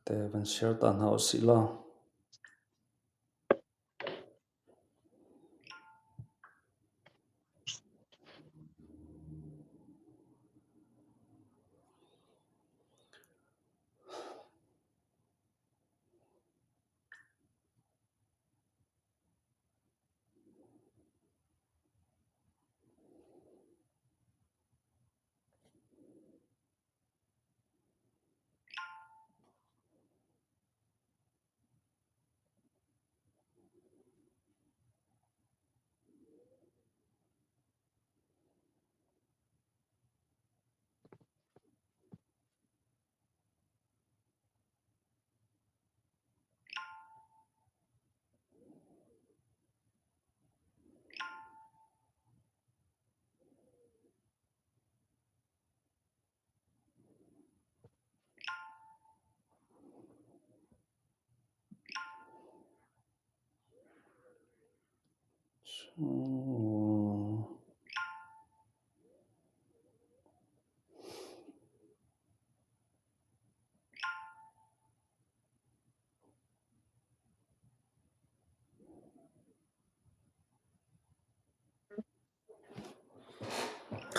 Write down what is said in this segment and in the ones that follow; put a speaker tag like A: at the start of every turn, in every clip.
A: Te van share ta hna usih law.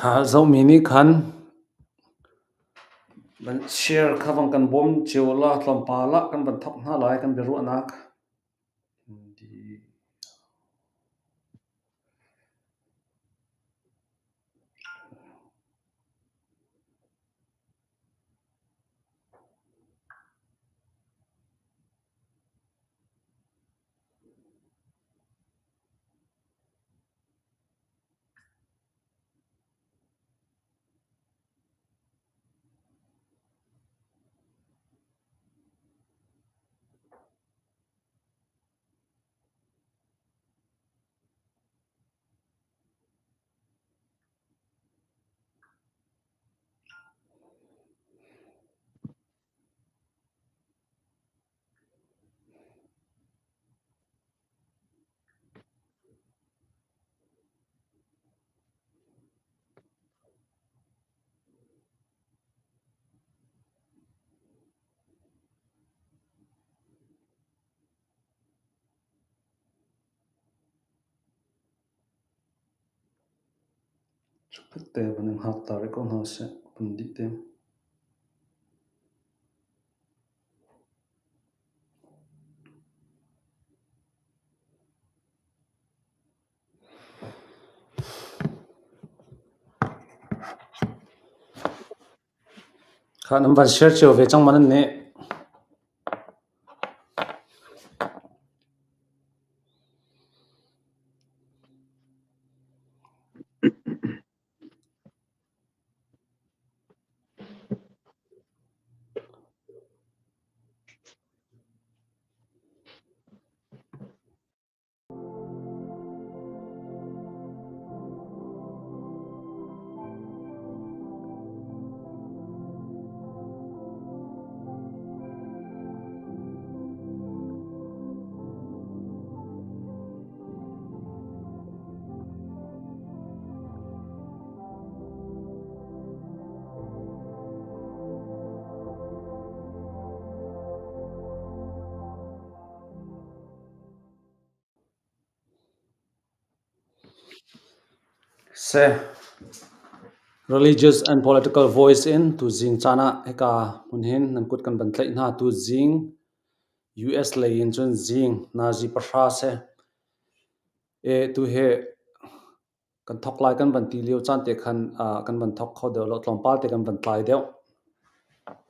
A: Kha zohmi nih khan van share kha van kan bawm cio la tlawmpal ah kan van thawk hna lai kan biaruahnak. Te van in hngak ta rih ko hna sih. Pun dih te. Kha nan van share cio ve cang ma nan nih? Seh. Religious and political voice in tuzing caan ah hika hmun hin nan kut kan van tlaih hna. Tuzing US lei in cun zing nazi pahra seh. E tu hi kan thok lai kan van ti lio caan te khan kan van thok kho deuh lo tlawmpal te kan van tlai deuh.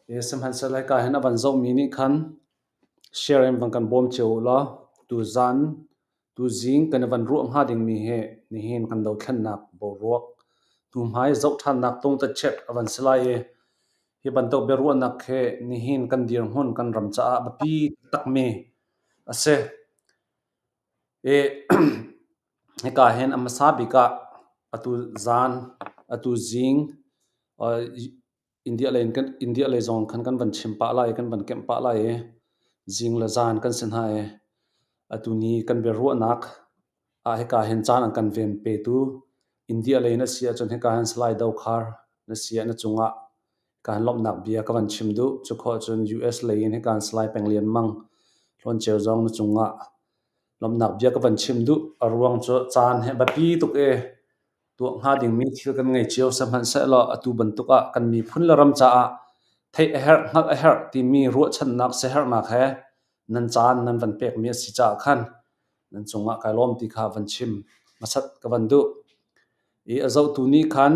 A: E sihmanhsehlaw hika hin a van zohmi nih khan share in van kan bawm cio u law tuzan tuzing kan i van ruah hnga dingmi hi nihin kan dothlennak boruak hnuhmai zoh ṭhannak tungtachep a van si lai i hi bantuk biaruahnak hi nihin kan dirhmun kan ram caah biapi takmi a si. I hika hin a hmasa bik ah atu zan atu zing India lei in kan India lei zong khan kan van chim pah lai i kan van kemh pah lai i zing le zan kan si hna i atu ni kan biaruahnak ah hika hin caan an kan ven petu India lei in a si ahcun hika hin Salai Dokhar na si ah na cungah Kaan lawmhnak bia ka van chim duh. Cu khawh cun US lei in hika Salai Peng Lian Mang Hlawn Ceu zong na cungah lawmhnak bia ka van chim duh. A ruang cu caan he biapi tuk i tuah hnga dingmi thil kan ngei cio. Sihmanhsehlaw atu bantuk ah kan miphun le ram caah theih a herh, hngalh a herh timi ruahchannak siaherhnak he nan caan nan van pekmi a si caah khan nan cungah kai lawm ti kha van chim hmasat ka van duh. I a zohtu nih khan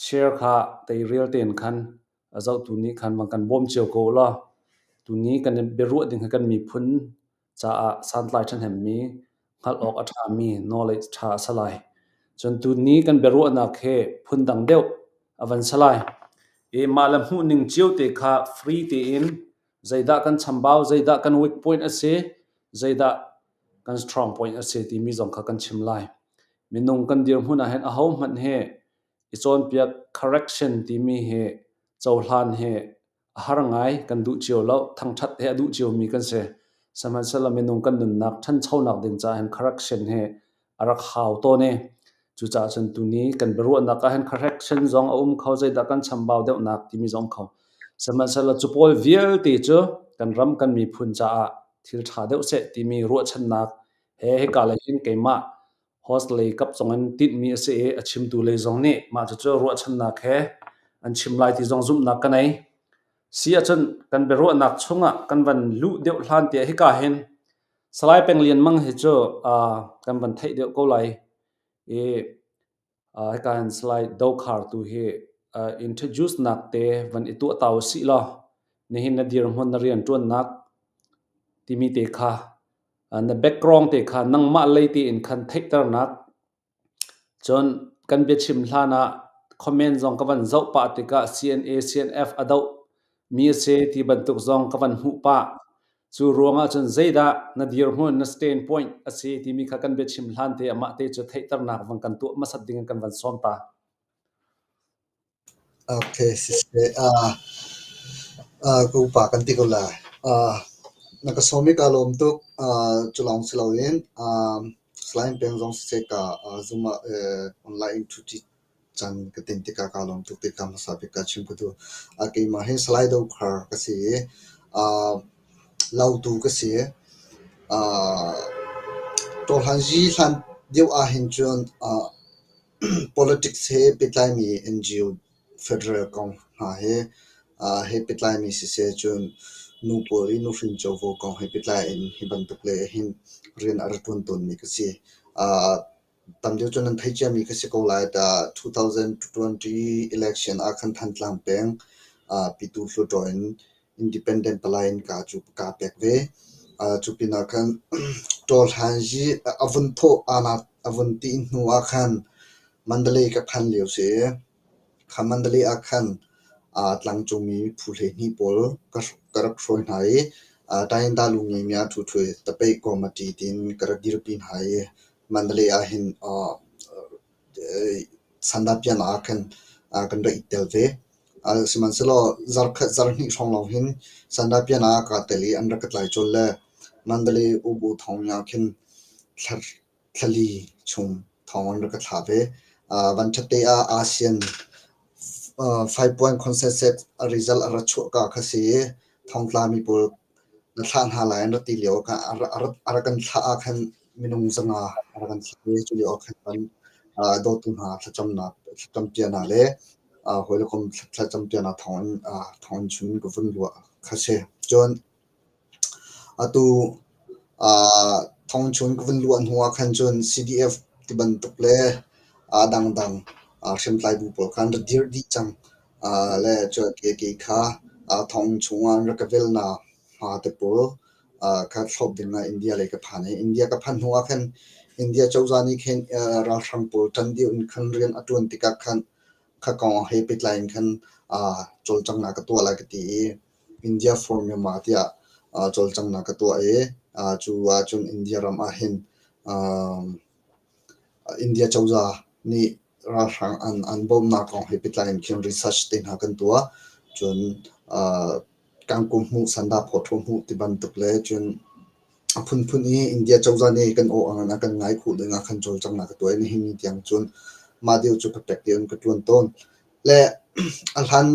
A: Share kha teirial tein khan a zohtu nih khan van kan bawm cio ko law tuni kan i biaruah ding hi kan miphun caah santlai ṭhahnemmi, hngalh awk a ṭhami knowledge ṭha a si lai. Cun tuni kan biaruahnak hi phundang deuh a van si lai. I mah le hmuhning cio te kha free tein zeidah kan chambau, zeidah kan weak point a si, zeidah kan strong point a si timi zong kha kan chim lai. Minung kan dirhmun ah hin ahohmanh hi i cawnpiak correction timi hi cohlan hi a har ngai, kan duh cio lo, thangṭhat hi a duh ciomi kan si. Sihmanhsehlaw minung kan nunnak ṭhanchonak ding caah hin correction hi a rak hau tawn i cucaah cun tuni kan biaruahnak ah hin correction zong a um kho, zeidah kan chambau deuhnak timi zong kho. Sihmanhsehlaw cu pawl vialte cu kan ram kan miphun caah thil ṭha deuh seh timi ruahchannak he hika lei hin keimah host lei kap zong in tinhmi a si i a chimtu lei zong nih mah cucu ruahchannak he an chim lai ti zong zumhnak ka nei. Si ahcun kan biaruahnak chungah kan van luh deuh hlan tiah hika hin Salai Peng Lian Mang hi cu kan van theih deuh ko lai i hika hin Salai Dokhar tu hi introduce nak te van i tuah ta usih law nihin na dirhmun na rianṭuannak timi te kha na background te kha nangmah lei tein khan theihternak cun kan biachim hlan ah comment zong ka van zoh pah tikah CNA CNF a doh mi a si ti bantuk zong ka van hmuh pah. Cu ruangah cun zeidah na dirhmun na stand point a si timi kha kan biachim hlan te amah te cu theihternak van kan tuah hmasat ding in kan van sawm ta.
B: Okay, siseh. Ka upa kan ti ko lai. Na ka sawm i kaa lawm tuk. Cu lawng si loin Salai Peng zong siseh ka Zoom ah online in ṭhuṭi caan ka tin tikah kaa lawm tuk ti kha hmasa bik ah chim ka duh. Keimah hi Salai Dokhar ka si i Lautu ka si. Tawhlanzi hlan deuh ahhin cun Politics he pehtlaimi NGO federal kong hna he pehtlaimi siseh cun nu pawl i nuhrin covo kong he pehtlai in hi bantuk lei ahhin rian a rak ṭuan tawnmi ka si. Tam deuh cu nan theih ciami ka si ko lai. 2020 election ah khan Thantlang peng Pyithu Hluttaw in Independent palai in kaa cu kaa pek ve. Cu pinah khan Tawhlanzi a vun thawh a vun ti hnu ah khan Mandalay ka phan lio si i kha Mandalay ah khan tlangcungmi phu 12 pawl ka rak hruai hna i Tayinta lu ngeimi ah ṭhuṭhui tapeih committee tiin ka rak dirpi hna i Mandalay ah hin Sandahpian ah khan kan rak i tel ve. Sihmanhsehlaw zarkhat zarhhnih hrawng lawng hin Sandahpian ah kaa tel i an rak ka tlai colh le Mandalay Ubu thawng ah khin thlali chung thawng an rak ka thlah ve. Vanṭhatte ah ASEAN Five Point Consensus a result a ra chuahka kha si i thongtlami pawl na thlah hna lai an rak ti lio ah a rak kan thlah ah khan minung 500 a rak kan thlah i cu lio ah khan dawtu hna thlacamnak thlacampinak le hawi le kom thlacampinak thawngin chung in ka vun ruah kha si. Cun atu thong chung ka vun luah hnu ah khan cun CDF ti bantuk le a dangdang hriamtlai bu pawl kha an ra dir dih cang. Le cun kei kha thong chungah an rak ka velnak hma te pawl kha thlop dingah India lei ka phan i India ka phanh hnu ah khan India cozah nih khin ralhrang pawl ṭan deuh in khan rian a ṭuan tikah khan kha kong he pehtlai in khan cawlcanghnak ka tuah lai ka ti i India for Myanmar tiah cawlcanghnak ka tuah i cu ahcun India ram ah hin India cozah nih ralhrang an bawmhnak kong he pehtlai in khin research te hna kan tuah. Cun kangkum hmuh, sandah phawṭhaw hmuh ti bantuk le cun a phunphun i India cozah nih kan aw a kan ngai khawh ding ah khan cawlcanghnak ka tuah i nihin ni tiang cun mah deuh cu papek tein ka ṭuan tawn. Le a hlan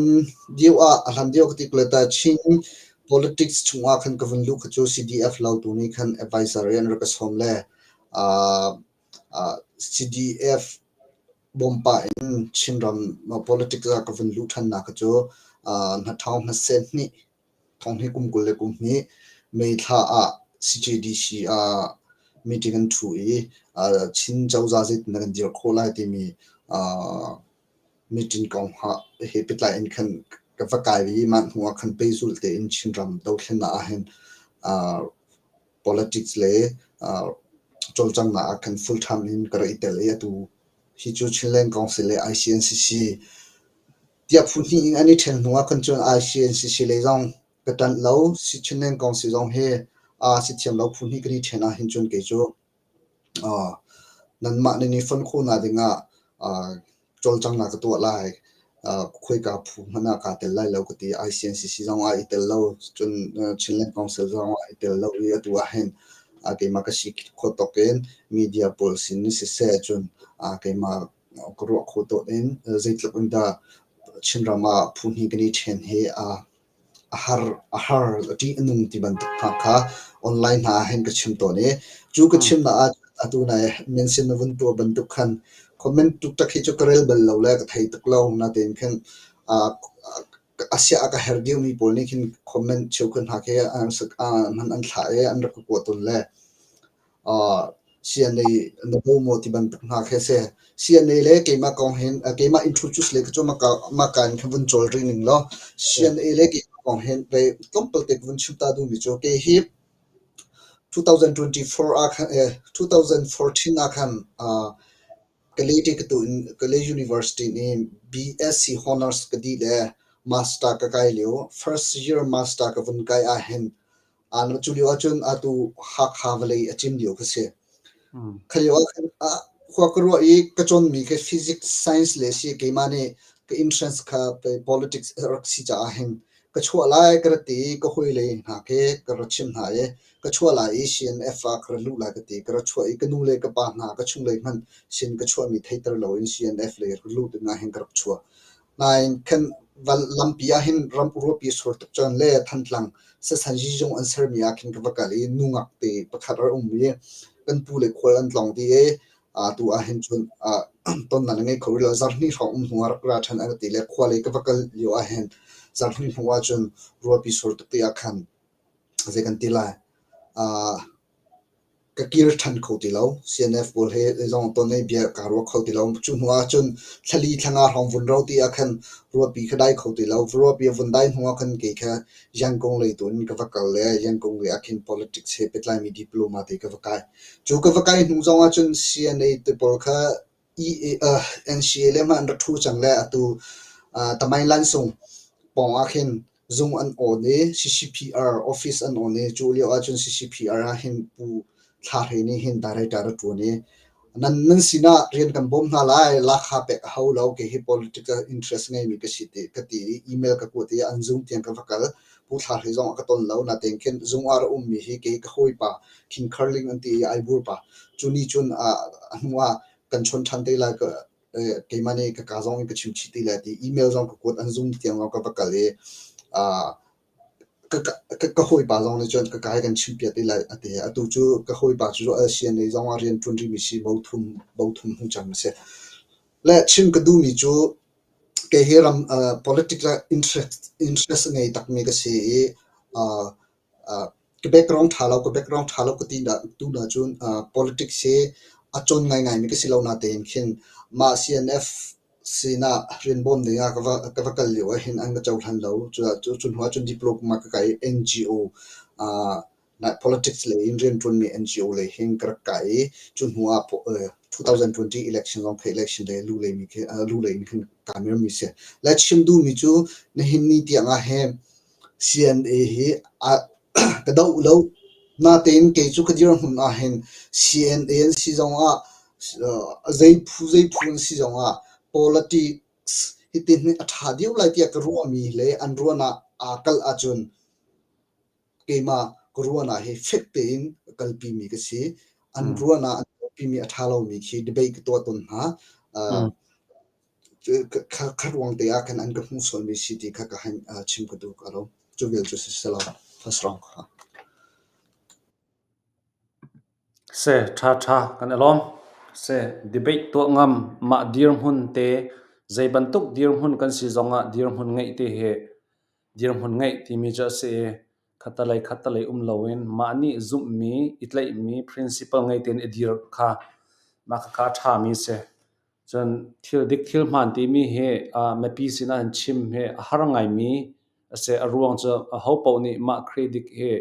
B: deuh ah a hlan deuh ka ti ko Chin politics chungah khan ka vun luh kha cu CDF Lautu nih khan advisor in an rak ka sawm le CDF bawmpa in Chinram politics ah ka vun luh ṭhannak kha cu hnaṭhawng hmaseh hnih thonghnih kum 22 May thla ah CJDC ah meeting an ṭhu i Chin cozah zeitin dah kan dir khawh lai timi meeting kong he pehtlai in khan ka va kai i mah hnu ah khan pehzulh tein Chinram dothlennak ahhin politics le cawlcanghnak ah khan full time in ka rak i tel i atu hi cu Chinland Council le ICNCC tiah phu hnih in an i ṭhen hnu ah khan cun ICNCC lei zong ka ṭanh lo. Chinland Council zong hi aa si thiam lo phu hnih kan i ṭhen ahhin cun kei cu nanmah nan i fonh khawhnak dingah cawlcanghnak ka tuah lai. Khoika phu hmanh ah kaa tel lai lo ka ti. ICNCC zong ah i tel lo, cun Chinland Council zong ah i tel lo i atu ahhin keimah ka si khawh tawk in media pawl sin siseh cun keimah ka ruah khawh tawk in zeitluk in dah Chinram ah phu hnih kan i ṭhen hi a har a har a ṭih a nung ti bantuk hna kha online hna ah hin ka chim tawn i cu ka chimnak ah atu nai mention na vun tuah bantuk khan comment tuktak hi cu ka rel bal lo le ka thei tuk lo natein khin a sia a ka her deuhmi pawl nih khin comment cheukhat hna khi an an thlah i an rak ka kuah tawn le CNA na bo maw ti bantuk hna khi a si. CNA le keimah kong hin keimah introduce le cu mah ka in khan vun cawl rih ning law CNA le keimah kong hin pei tlawmpal te ka vun chim ta duhmi cu kei hi 2024 ah khan 2014 ah khan Kalay ka tu in Kalay University nih BSc Honors ka dih le Master ka kai lio. First year Master ka vun kai ah hin cu lio ahcun atu Hakha vawlei a cim lio ka si. Kha lio ah khan khua ka ruah i ka cawnmi khi physics, science le si keimah nih ka interest kha politics a rak si caah hin ka chuah lai ka rak ti i ka hawile hna khi ka rak chimh hna i ka chuah lai i CNF ah ka ra luh lai ka ti. Ka ra chuah i ka nu le ka pa hna ka chunglei hmanh sin ka chuahmi theiter loin CNF lei rak luh ding ah hin ka rak chuah. Nain khan lampi ah hin ram ruahpi sur tuk cun le Thantlang sasan zizung an sermi ah khin ka va kal i nungak te pakhat a um i kan pu le khual an tlawng dih i tu ah hin cun tonnak na ngei kho rih lo. Zarhhnih hrawng um hnu ah rak ra ṭhan an ka ti le khua lei ka va kal lio ah hin zarhhnih hnu ah cun ruahpi sur tuk te ah khan zei kan ti lai ka kir ṭhan kho ti lo. CNF pawl he zong ton i bia kaa ruah kho ti lo. Cu hnu ah cun thlali thlanga hrawng vun ro ti ah khan ruahpi kha dai kho ti lo. Ruahpi a vun dai hnu ah khan kei kha Yangon lei tu in ka va kal le Yangon lei ah khin politics he pehtlaimi diploma te ka va kai. Cu ka va kai hnu zong ah cun CNA te pawl kha NCA le hmanh an ra ṭhu cang le atu Tamain Lansung pawng ah khin zung an awn i CCPR office an awn i cu lio ahcun CCPR ah hin Pu Thla Hre nih hin director a ṭuan i nan nan sinah rian kan bawm hna lai lakha pek a hau lo kei hi political interest ngeimi ka si ti ka ti i email ka kuat i an zung tiang ka va kal Pu Thla Hre zong a ka ton lo natein khin zung ah a ummi hi kei ka hawipa King Curling an ti i Aibur pa cu nih cun a hnu ah kan chawn ṭhan te lai keimah nih ka ka zong in ka chim chih ti lai ti email zong ka kuat an zum tiang zong ka va kal i ka hawipa zong nih cun ka kai kan chim piak ti lai a ti. Atu cu ka hawipa cu LCNA zong ah rian ṭuan rihmi si bo thum hnu cang a si. Le chim ka duhmi cu kei hi ram politics ah interest ngei takmi ka si i Ka background ṭha lo, ka background ṭha lo ka ti tu ahcun politics hi a cawn ngaingaimi ka si lo natein khin mah CNF sinah rian bawm dingah ka va kal lio ahhin an ka cohlan lo. Cu hnu ahcun diploma ka kai i NGO politics lei in rianṭuanmi NGO lei hin ka rak kai i cu hnu ah 2020 election zong kha election lei lu lei in khin kaa mirmi si. Le chim duhmi cu nihin ni tiang ah hin CNA hi ka doh lo. Natein kei cu ka dirhmun ahhin CNA an si zongah zei phu zei phu an si zongah politics hitin hin a ṭha deuh lai tiah ka ruahmi le an ruahnak aa kalh ahcun keimah ka ruahnak hi fek tein ka kalpimi ka si. An ruahnak an kalpimi a ṭha lomi khi debate ka tuah tawn hna. Kha ruang te ah khan an ka hmuh sualmi si ti kha ka han chim ka duh ko lo. Cu vial cu si lo. First round kha.
A: Se ṭha ṭha kan i lawm. Se debate tuah ngam mah dirhmun te zei bantuk dirhmun kan si zongah dirhmun ngeih te hi dirhmun ngeih timi cu a si i khattalei khattalei um loin mah nih zumhmi i tlaihmi principle ngei tein i dir kha mah khakha a ṭhami si. Cun thil dik thil hmaan timi hi mipi sinah hin chim hi a har ngaimi a si. A ruang cu ahopaoh nih mah credit hi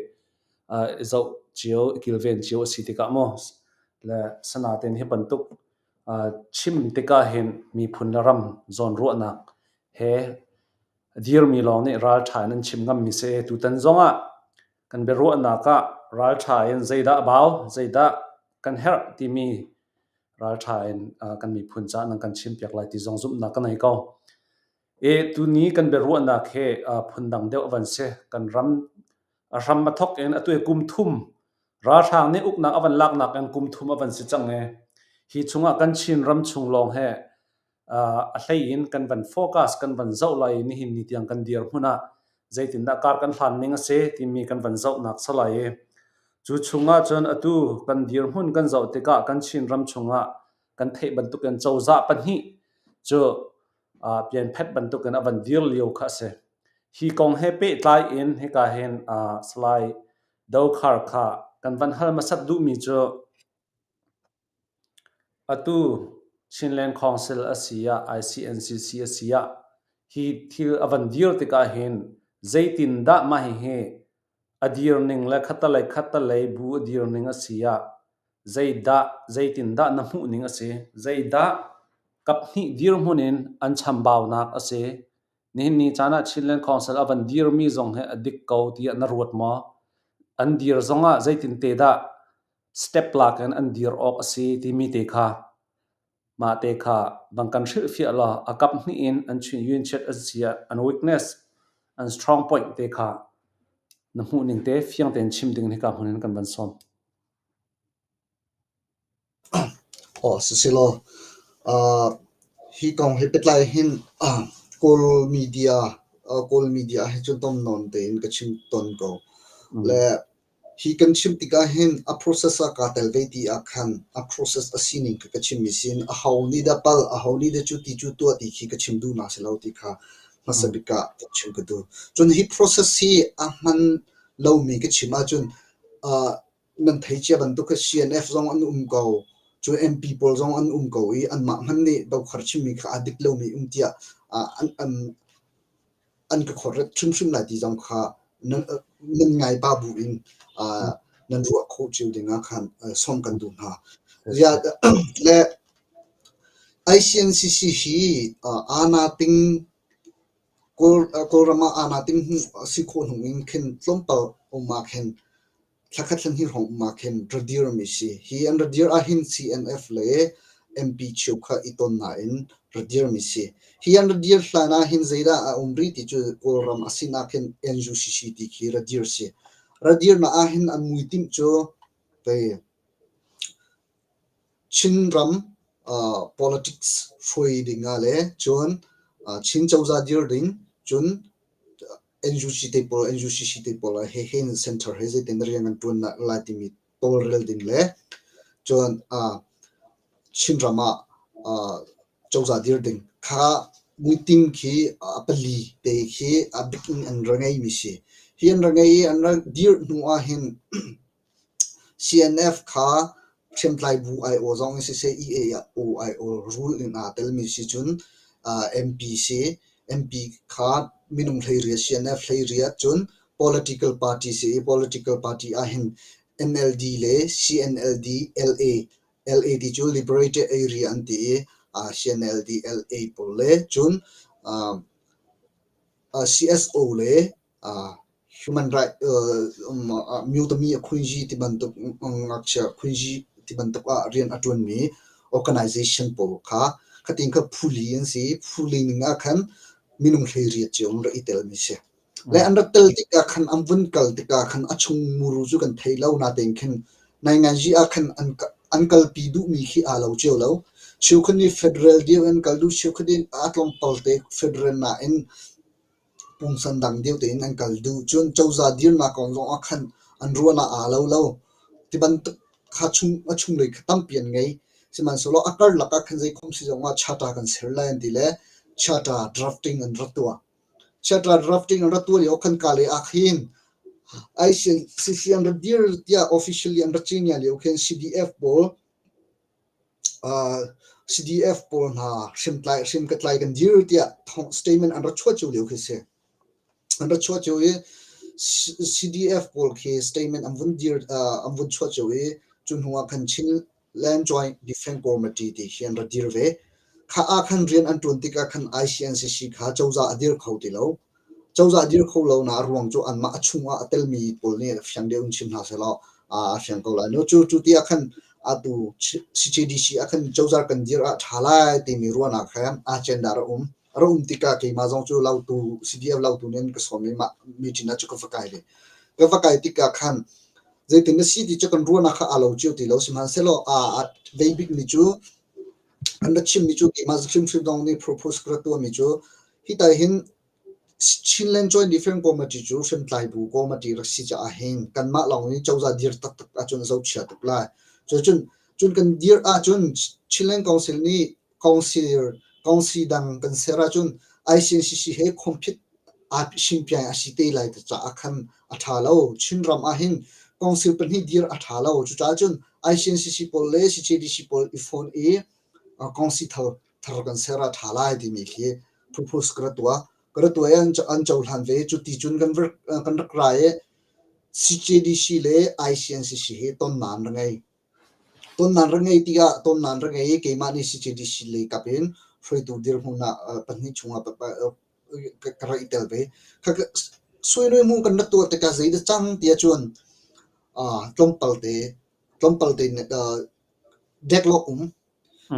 A: i zoh cio, i kilven cio a si tikah maw le sanatein hi bantuk chim tikah hin miphun le ram zawnruahnak he a dirmi lawng nih ralṭha in an chim ngammi si. Tutan zongah kan biaruahnak ah ralṭha in zeidah a bau, zeidah kan herh timi ralṭha in kan miphun caah nan kan chimpiak lai ti zong zumhnak ka ngei ko. E tuni kan biaruahnak hi phundang deuh a van si. Kan ram a hram a thawk in atu hi kum thum ralhrang nih uknak a van laknak in kum thum a van si cang i hi chungah kan Chin ram chung lawng he a hlei in kan van focus kan van zoh lai i nihin ni tiang kan dir hmun ah zeitindah kar kan hlan ning a si timi kan van zohnak si lai i cu chungah cun atu kan dirhmun kan zoh tikah kan Chin ram chungah kan theih bantukin cozah pahnih cu pianphet bantukin a van dir lio kha a si. Hi kong he pehtlai in hika hin Salai Dokhar kha kan van hal hmasat duhmi cu Atu Chinland Council a si ah ICNCC a si ah hi thil a van dir tikah hin zeitindah mah hihi a dir ning le khattalei khattalei bu a dir ning a si ah zeidah zeitindah na hmuh ning a si? Zeidah kaphnih dirhmun in an chambaunak a si? Nihin ni caan ah Chinland Council a van dirmi zong hi a dik ko tiah na ruat maw? An dir zong ah zeitin te dah step lak in an dir awk a si timi te kha mah te kha bang kan hrilhfiah law a kap hnih in an yunchiat an si ah an weakness an strong point te kha na hmuh ning te fiang tein chim ding hika hmun in kan van sawm.
B: Aw sisilaw, hi kong he pehtlai hin Kawl media Kawl media hi cu tom nawn tein ka chim tawn ko. Le hi kan chim tikah hin a process ah kaa tel ve ti ah khan a process a sining kha ka chimmi sin aho nih dah palh, aho nih dah cu ti cu tuah ti khi ka chim duhnak si lo ti kha hmasa bik ah chim ka duh. Cun hi process hi a hman lomi ka chim ahcun nan thei cia bantuk kha CNF zong an um ko, cu MP pawl zong an um ko i anmah hmanh nih dokhar chimmi kha aa dik lomi um tiah an ka khorret hrimhrim lai ti zong kha nan ngai pa bu in nan ruah khawh cio ding ah khan sawm kan duh hna. Le ICNCC hi aana ting Kawlram ah aana ting hmuh a si khawh hnu in khin tlawmpal um ah khin Thlakhat hlanhnih hrawng um ah khin ra dirmi si. Hi an ra dir ahhin CNF le MP cheukhat i ton nain ra dirmi si. Hi an ra dir hlan ahhin zeidah a um rih ti cu Kawlram a sinak hin NUCC ti khi ra dir si. Ra dirnak ahhin an muitimh cu pei Chinram politics hruai ding ah le cun Chin cozah dir ding cun NUG te pawl NUCC te pawl he hin center he zeitin rian kan ṭuan lai timi tawlrel ding le cun Chinram ah cozah dir ding kha muiting khi a pali te khi a bik in an ra ngeimi si. Hi an ra ngei i an ra dir hnu ah hin CNF kha hriamtlai bu aiawh zong in siseh, EAO aiawh rule in aa telmi si cun MP si. MP kha minung 18 CNF 18 cun political party si i political party ahhin NLD le CNLD LA LA ti cu Liberated Area an ti i CNLD LA pawl le cun CSO le Human right mutami a ti bantuk ngakchia khuinzi ti bantuk ah rian a ṭuanmi organization pawl kha khatin kha phuli an si. Phuli ning ah khan minung 18 cio an rak i telmi si. Le an rak tel tikah khan an vun kal tikah khan a chung muru cu kan thei lo natein khin nainganzi ah khan an kalpi duhmi khi aa lo cio lo. Cheukhat nih federal deuh in kal duh, cheukhat nih aa tlawmpal te federal nain pungsan dang deuh tein an kal duh. Cun cozah dirnak kong zong ah khan an ruahnak aa lo lo. Tibantuk kha chung a chunglei kha tampi an ngei. Sihmanhsehlaw a karlak ah khan zeikhom si zong ah charter kan ser lai an ti le charter drafting an rak tuah. Charter drafting an rak tuah lio khan ka le ah khin ICCC an rak dir tiah officially an rak cinia lio khin CDF pawl CDF pawl hna hriamtlai hriam ka tlai kan dir tiah statement an rak chuah cio lio khi si. An rak chuah cio i CDF pawl khi statement an vun dir an vun chuah cio i cu hnu ah khan Chin Land Joint Defence Committee ti khi an rak dir ve. Kha ah khan rian an ṭuan tikah khan ICNCC kha cozah a dir kho ti lo. Cozah dir kho lo nak a ruang cu anmah a chungah a telmi pawl nih fiang deuh in chim hna sehlaw a fiang ko lai. Cu cu ti ah khan atu CJDC ah khan cozah kan dir ah ṭha lai timi ruahnak he agenda a um. A rak um tikah keimah zong cu lautu CDF lautu nih an ka sawm i mah meeting ah cu ka va kai ve. Ka va kai tikah khan zeitin na si ti cu kan ruahnak kha aa lo cio ti lo. Sihmanhsehlaw aa vei bikmi cu an ra chimmi cu keimah hrimhrim zong nih propose ka rak tuahmi cu hita hin Chinland Joint Defence Committee cu hriamtlai bu committee rak si caah hin kanmah lawng nih cozah dir taktak ahcun a zohchia tuk lai. Cucun cun kan dir ahcun Chinland Council nih council council dang kan ser ahcun ICNCC he compete aa hringpiai a si te lai caah khan a ṭha lo. Chinram ah hin council pahnih dir a ṭha lo. Cucaah cun ICNCC pawl le CJDC pawl i phone i council thar thar kan ser ah ṭha lai timi khi propose ka rak tuah. Ka rak tuah i an cohlan ve. Cuti cun kan kan rak ra i CJDC le ICNCC hi tonnak an ra ngei. Tonnak rak ngei tikah tonnak rak ngei i keimah nih CJDC lei kap in hruaitu dirhmun ah pahnih chungah ka rak i tel ve. Suinui mu kan rak tuah tikah zeidah cang ti ahcun tlawmpal te tlawmpal te deadlock um.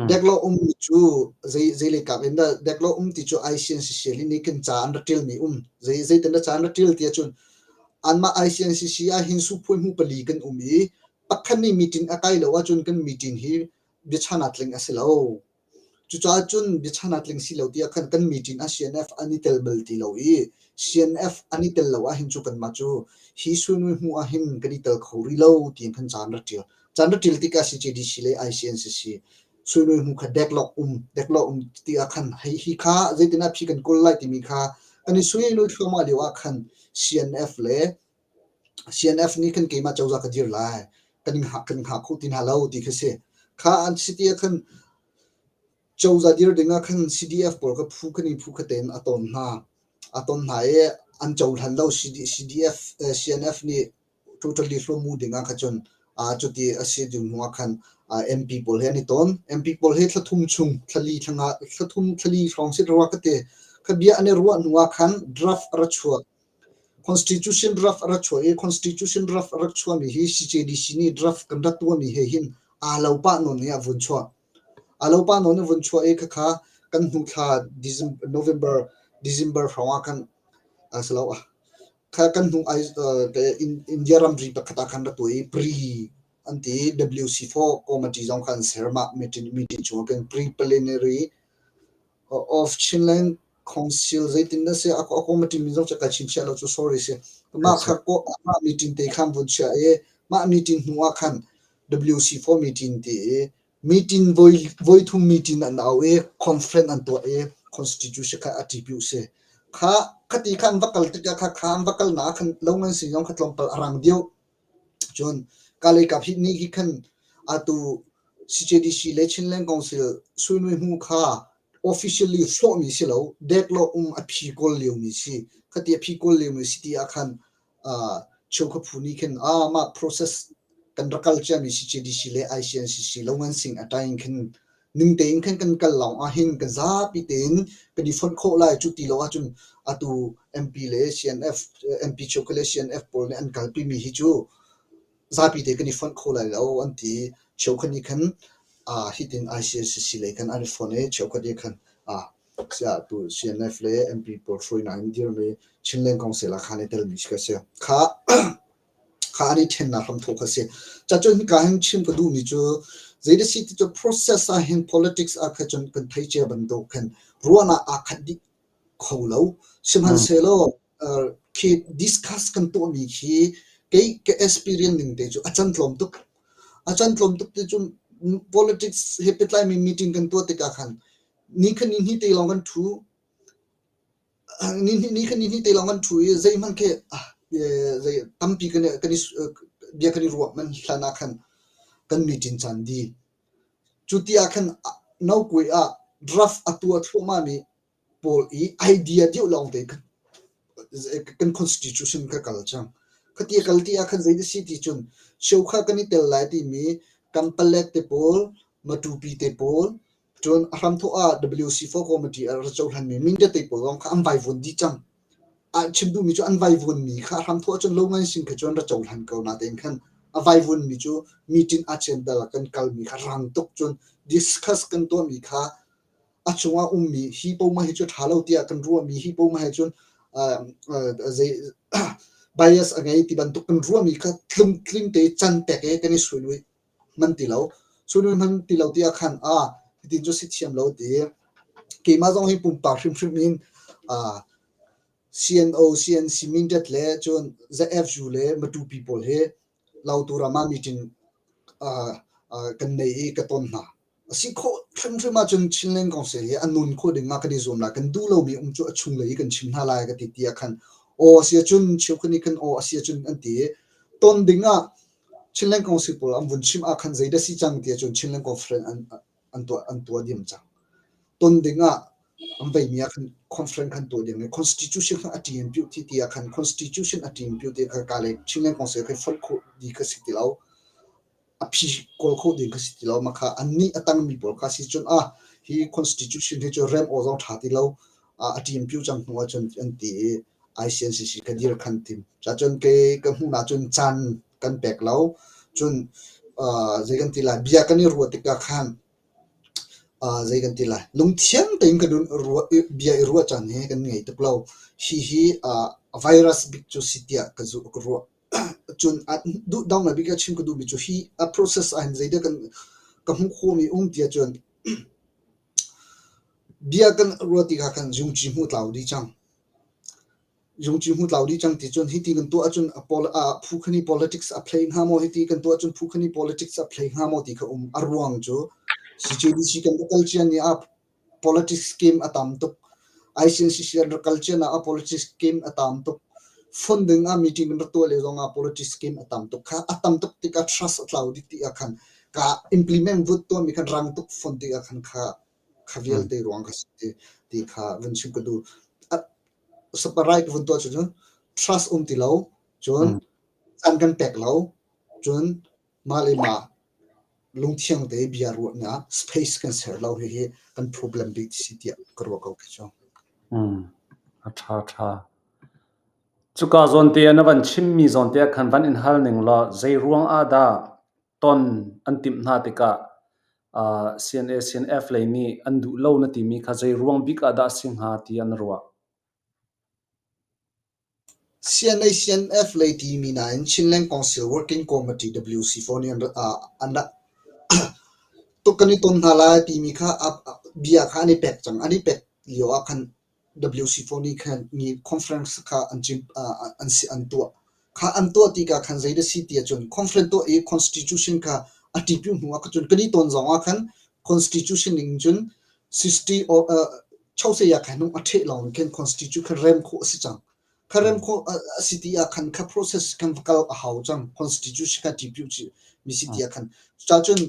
B: Deadlock ummi cu zei zeilei kap in dah deadlock um ti cu ICNCC nih khin ca an rak ṭialmi um. Zei zeitin dah ca an rak ṭial ti ahcun anmah ICNCC ah hin suphuai hmu pali kan um i pakhat nih meeting a kai lo ahcun kan meeting hi biachan ah tling a si lo. Cucaah cun biachan ah tling si lo tiah khan kan meeting ah CNF an i tel bal ti lo i CNF an i tel lo ahhin cu kanmah cu hi suinui hmuh ahhin kan i tel kho rih lo tiin khan ca an rak ṭial. Ca an rak ṭial tikah CJDC le ICNCC suinui hmuh kha deadlock um deadlock um ti ah khan hei hi kha zeitin ah phi kan kawl lai timi kha kan i suinui thluahmah lio ah khan CNF le CNF nih khan keimah cozah ka dir lai, kan in hngak kan hngak kho ti hna lo ti kha si. Kha an si ti ah khan cozah dir ding ah khan CDF pawl kha phu khan in phu kha tein a ton hna. A ton hna i an cohlan lo CDF CNF nih totally hluamu ding ah kha cun cuti a si ding hnu ah khan MP pawl he an i ton. MP pawl he thla thum chung, thla li, thla nga, thla thum, thla li hrawng si rua ka ti. Kha bia an i ruah hnu ah khan draft a ra chuak. Constitution draft a rak chuah i Constitution draft a rak chuahmi hi CJDC nih draft kan rak tuahmi he hin aa lo pah nawn i a vun chuah. Aa lo pah nawn i a vun chuah i khakha kan hnu thla November, December hrawng ah khan asiloah kha kan hnu India ramri pakhat ah khan rak tuah i pre an ti WC4 committee zong kha an ser mah meeting, meeting chung ah khan pre-plenary of Chinland Council zeitin dah si a committee min zong cu ka chinchiah lo cu sorry si. Mah kha ko mah meeting te khan vun chia i mah meeting hnu ah khan WC4 meeting ti i meeting voi voi thum meeting an au i conference an tuah i constitution kha a TPU si. Kha khati khan va kal tikah kha kha an va kal na khan lo ngan si zong kha tlawmpal a rang deuh. Cun Kalay kap hi ni hi khan atu CJDC le Chinland Council suinui hmu kha officially hrawhmi si lo, deadlock um a phi kawl liomi si. Khati a phi kawl liomi si ti ah khan cheukhat phu nih khin ah mah process kan rak kal ciami CJDC le ICNCC lo ngan sing a tain khin ning tein khan kan kal lawng ah hin kan zapi tein kan i fonh khawh lai. Cu ti lo ahcun atu MP le CNF MP cheukhat le CNF pawl nih an kalpi mi hi cu zapi te kan i fonh kho lai lo an ti. Cheukhat nih khan hitin ICNCC lei khan an i fonh i cheukhat nih khan tu CNF le MP pawl hruainak in dirmi Chinland Council ah khan i telmi ka si. Kha kha an i ṭhennak hramthawk a si. Cacun hika hin chim ka duhmi cu Zei si ti cu process ah hin politics ah kha cun kan thei cia bantuk khan ruahnak aa khat dih kho lo. Sihmanhsehlaw khi discuss kan tuahmi khi kei ka experience ning te cu a can tlawm tuk. A can tlawm tuk ti cu politics he pehtlaimi meeting kan tuah tikah khan ni kha ni hnih te lawng kan ṭhu. Ni kha ni hnih te lawng kan ṭhu i zeihmanh khi zei tampi kan i bia kan i ruah manh hlan ah khan kan meeting caan dih. Cu ti ah khan nokuai ah draft a tuah thluahmahmi pawl i idea deuh lawngte kan constitution kha kal cang. Khati a kal ti ah khan zei a si ti cun cheukha kan i tel lai timi Kampalek te pawl, Matupi te pawl, cun a hramthawk ah WC4 committee a ra cohlanmi Mindat te pawl zong kha an vaivuan dih cang. Ah chim duhmi cu an vaivuanmi kha a hramthawk ahcun lo ngan sin kha cu an ra cohlan ko natein khan a vaivuanmi cu meeting agenda kan kalmi kha rang tuk cun discuss kan tuahmi kha a chungah ummi hi poah hi cu ṭha lo tiah kan ruahmi hi poah he cun zei bias a ngei ti bantuk kan ruahmi kha tlumtling te can pek i kan i suinui hman ti lo. Suinui hman ti lo ti ah khan a hitin cu si thiam lo ti keimah zong hi pumpak hrimhrim in CNO, CNC Mindat le cun ZFU le Matupi pawl hi Lautu ram ah meeting kan nei i ka ton hna. A si khawh hrimhrim ahcun Chinland Council hi a nun khawh ding ah kan i zuam lai. Kan duh lomi um cu a chunglei i kan chim hna lai ka ti ti ah khan aw a si ahcun cheukhat nih khan aw a si ahcun an ti i ton ding ah Chinland Council pawl an vun chim ah khan zeidah si cang ti ahcun Chinland Conference an tuah diam cang. Ton ding ah an veimi ah khan conference khan tuah diam i constitution khan a ṭin piu ti ti ah khan constitution a ṭin piu ti kha ka le Chinland Council khan fonh khawh di kha si ti lo. A phi kawl kho ding kha si ti lo. Mah kha annih a tangmi pawl kha si cun ah hi constitution hi cu rem aw zong ṭha ti lo a ṭim piu cang hnu ahcun an ti i ICNCC ka dir khan tim. Cun kei ka hmuh ahcun caan kan pek lo. Cun zei kan ti lai bia kan i ruah tikah khan zei kan ti lai lungthiang tein kan ruah bia i ruah caan hi kan ngei tuk lo. Hihi virus bik cu si tiah ka ka ruah. Cun duhdang ngai bik a chim ka duhmi cu hi a process ah hin zeidah kan ka hmuh khawhmi um ti ahcun bia kan ruah tikah khan zungci hmuh tlau dih cang. Zungci hmuh tlau dih cang ti cun hiti kan tuah ahcun a pol phu kha nih politics a play hnga maw hiti kan tuah ahcun phu kha nih politics a play hnga maw ti kha um. A ruang cu CJDC kan va kal cia ni ah Politics scheme a tam tuk. ICNCC an rak kal cian ah politics scheme a tam tuk. Funding ah meeting kan rak tuah lio zong ah politics scheme a tam tuk. Kha a tam tuk tikah trust a tlau dih ti ah khan ka implement vut tuahmi khan rang tuk fund tikah khan kha kha vialte ruang kha si ti, ti kha vun chim ka duh. Separate vun tuah cu trust um ti lo, cun caan kan pek lo, cun mah le mah lungthiang te bia ruahnak space kan ser lo hihi kan problem bik si tiah ka ruah ko khi cu.
A: A ṭha ṭha. Cuka zawn te ah na van chimmi zawn te ah khan van in hal ning law zei ruang ah dah ton an timh hna tikah CNA CNF lei nih an duh lo na timi kha zei ruang bik ah dah a si hnga tiah na ruah?
B: CNA-CNF lei timi nain Chinland Council Working Committee WC4 nih an rak tuk kan i ton hna lai timi kha bia kha an i pek cang. An i pek lio ah khan WC4 nih khan mi conference kha an an tuah. Kha an tuah tikah khan zei dah si ti ahcun conference tuah i constitution kha a ṭipiu hnu ah cun kan i ton zong ah khan constitution ning cun 60 or chosei ah khan a ṭheh lawng in khin constitution kha rem khawh a si cang. Kha rem khawh a si ti ah khan kha process kan va kal a hau cang. Constitution kha ṭipiu mi si ti ah khan. Cucun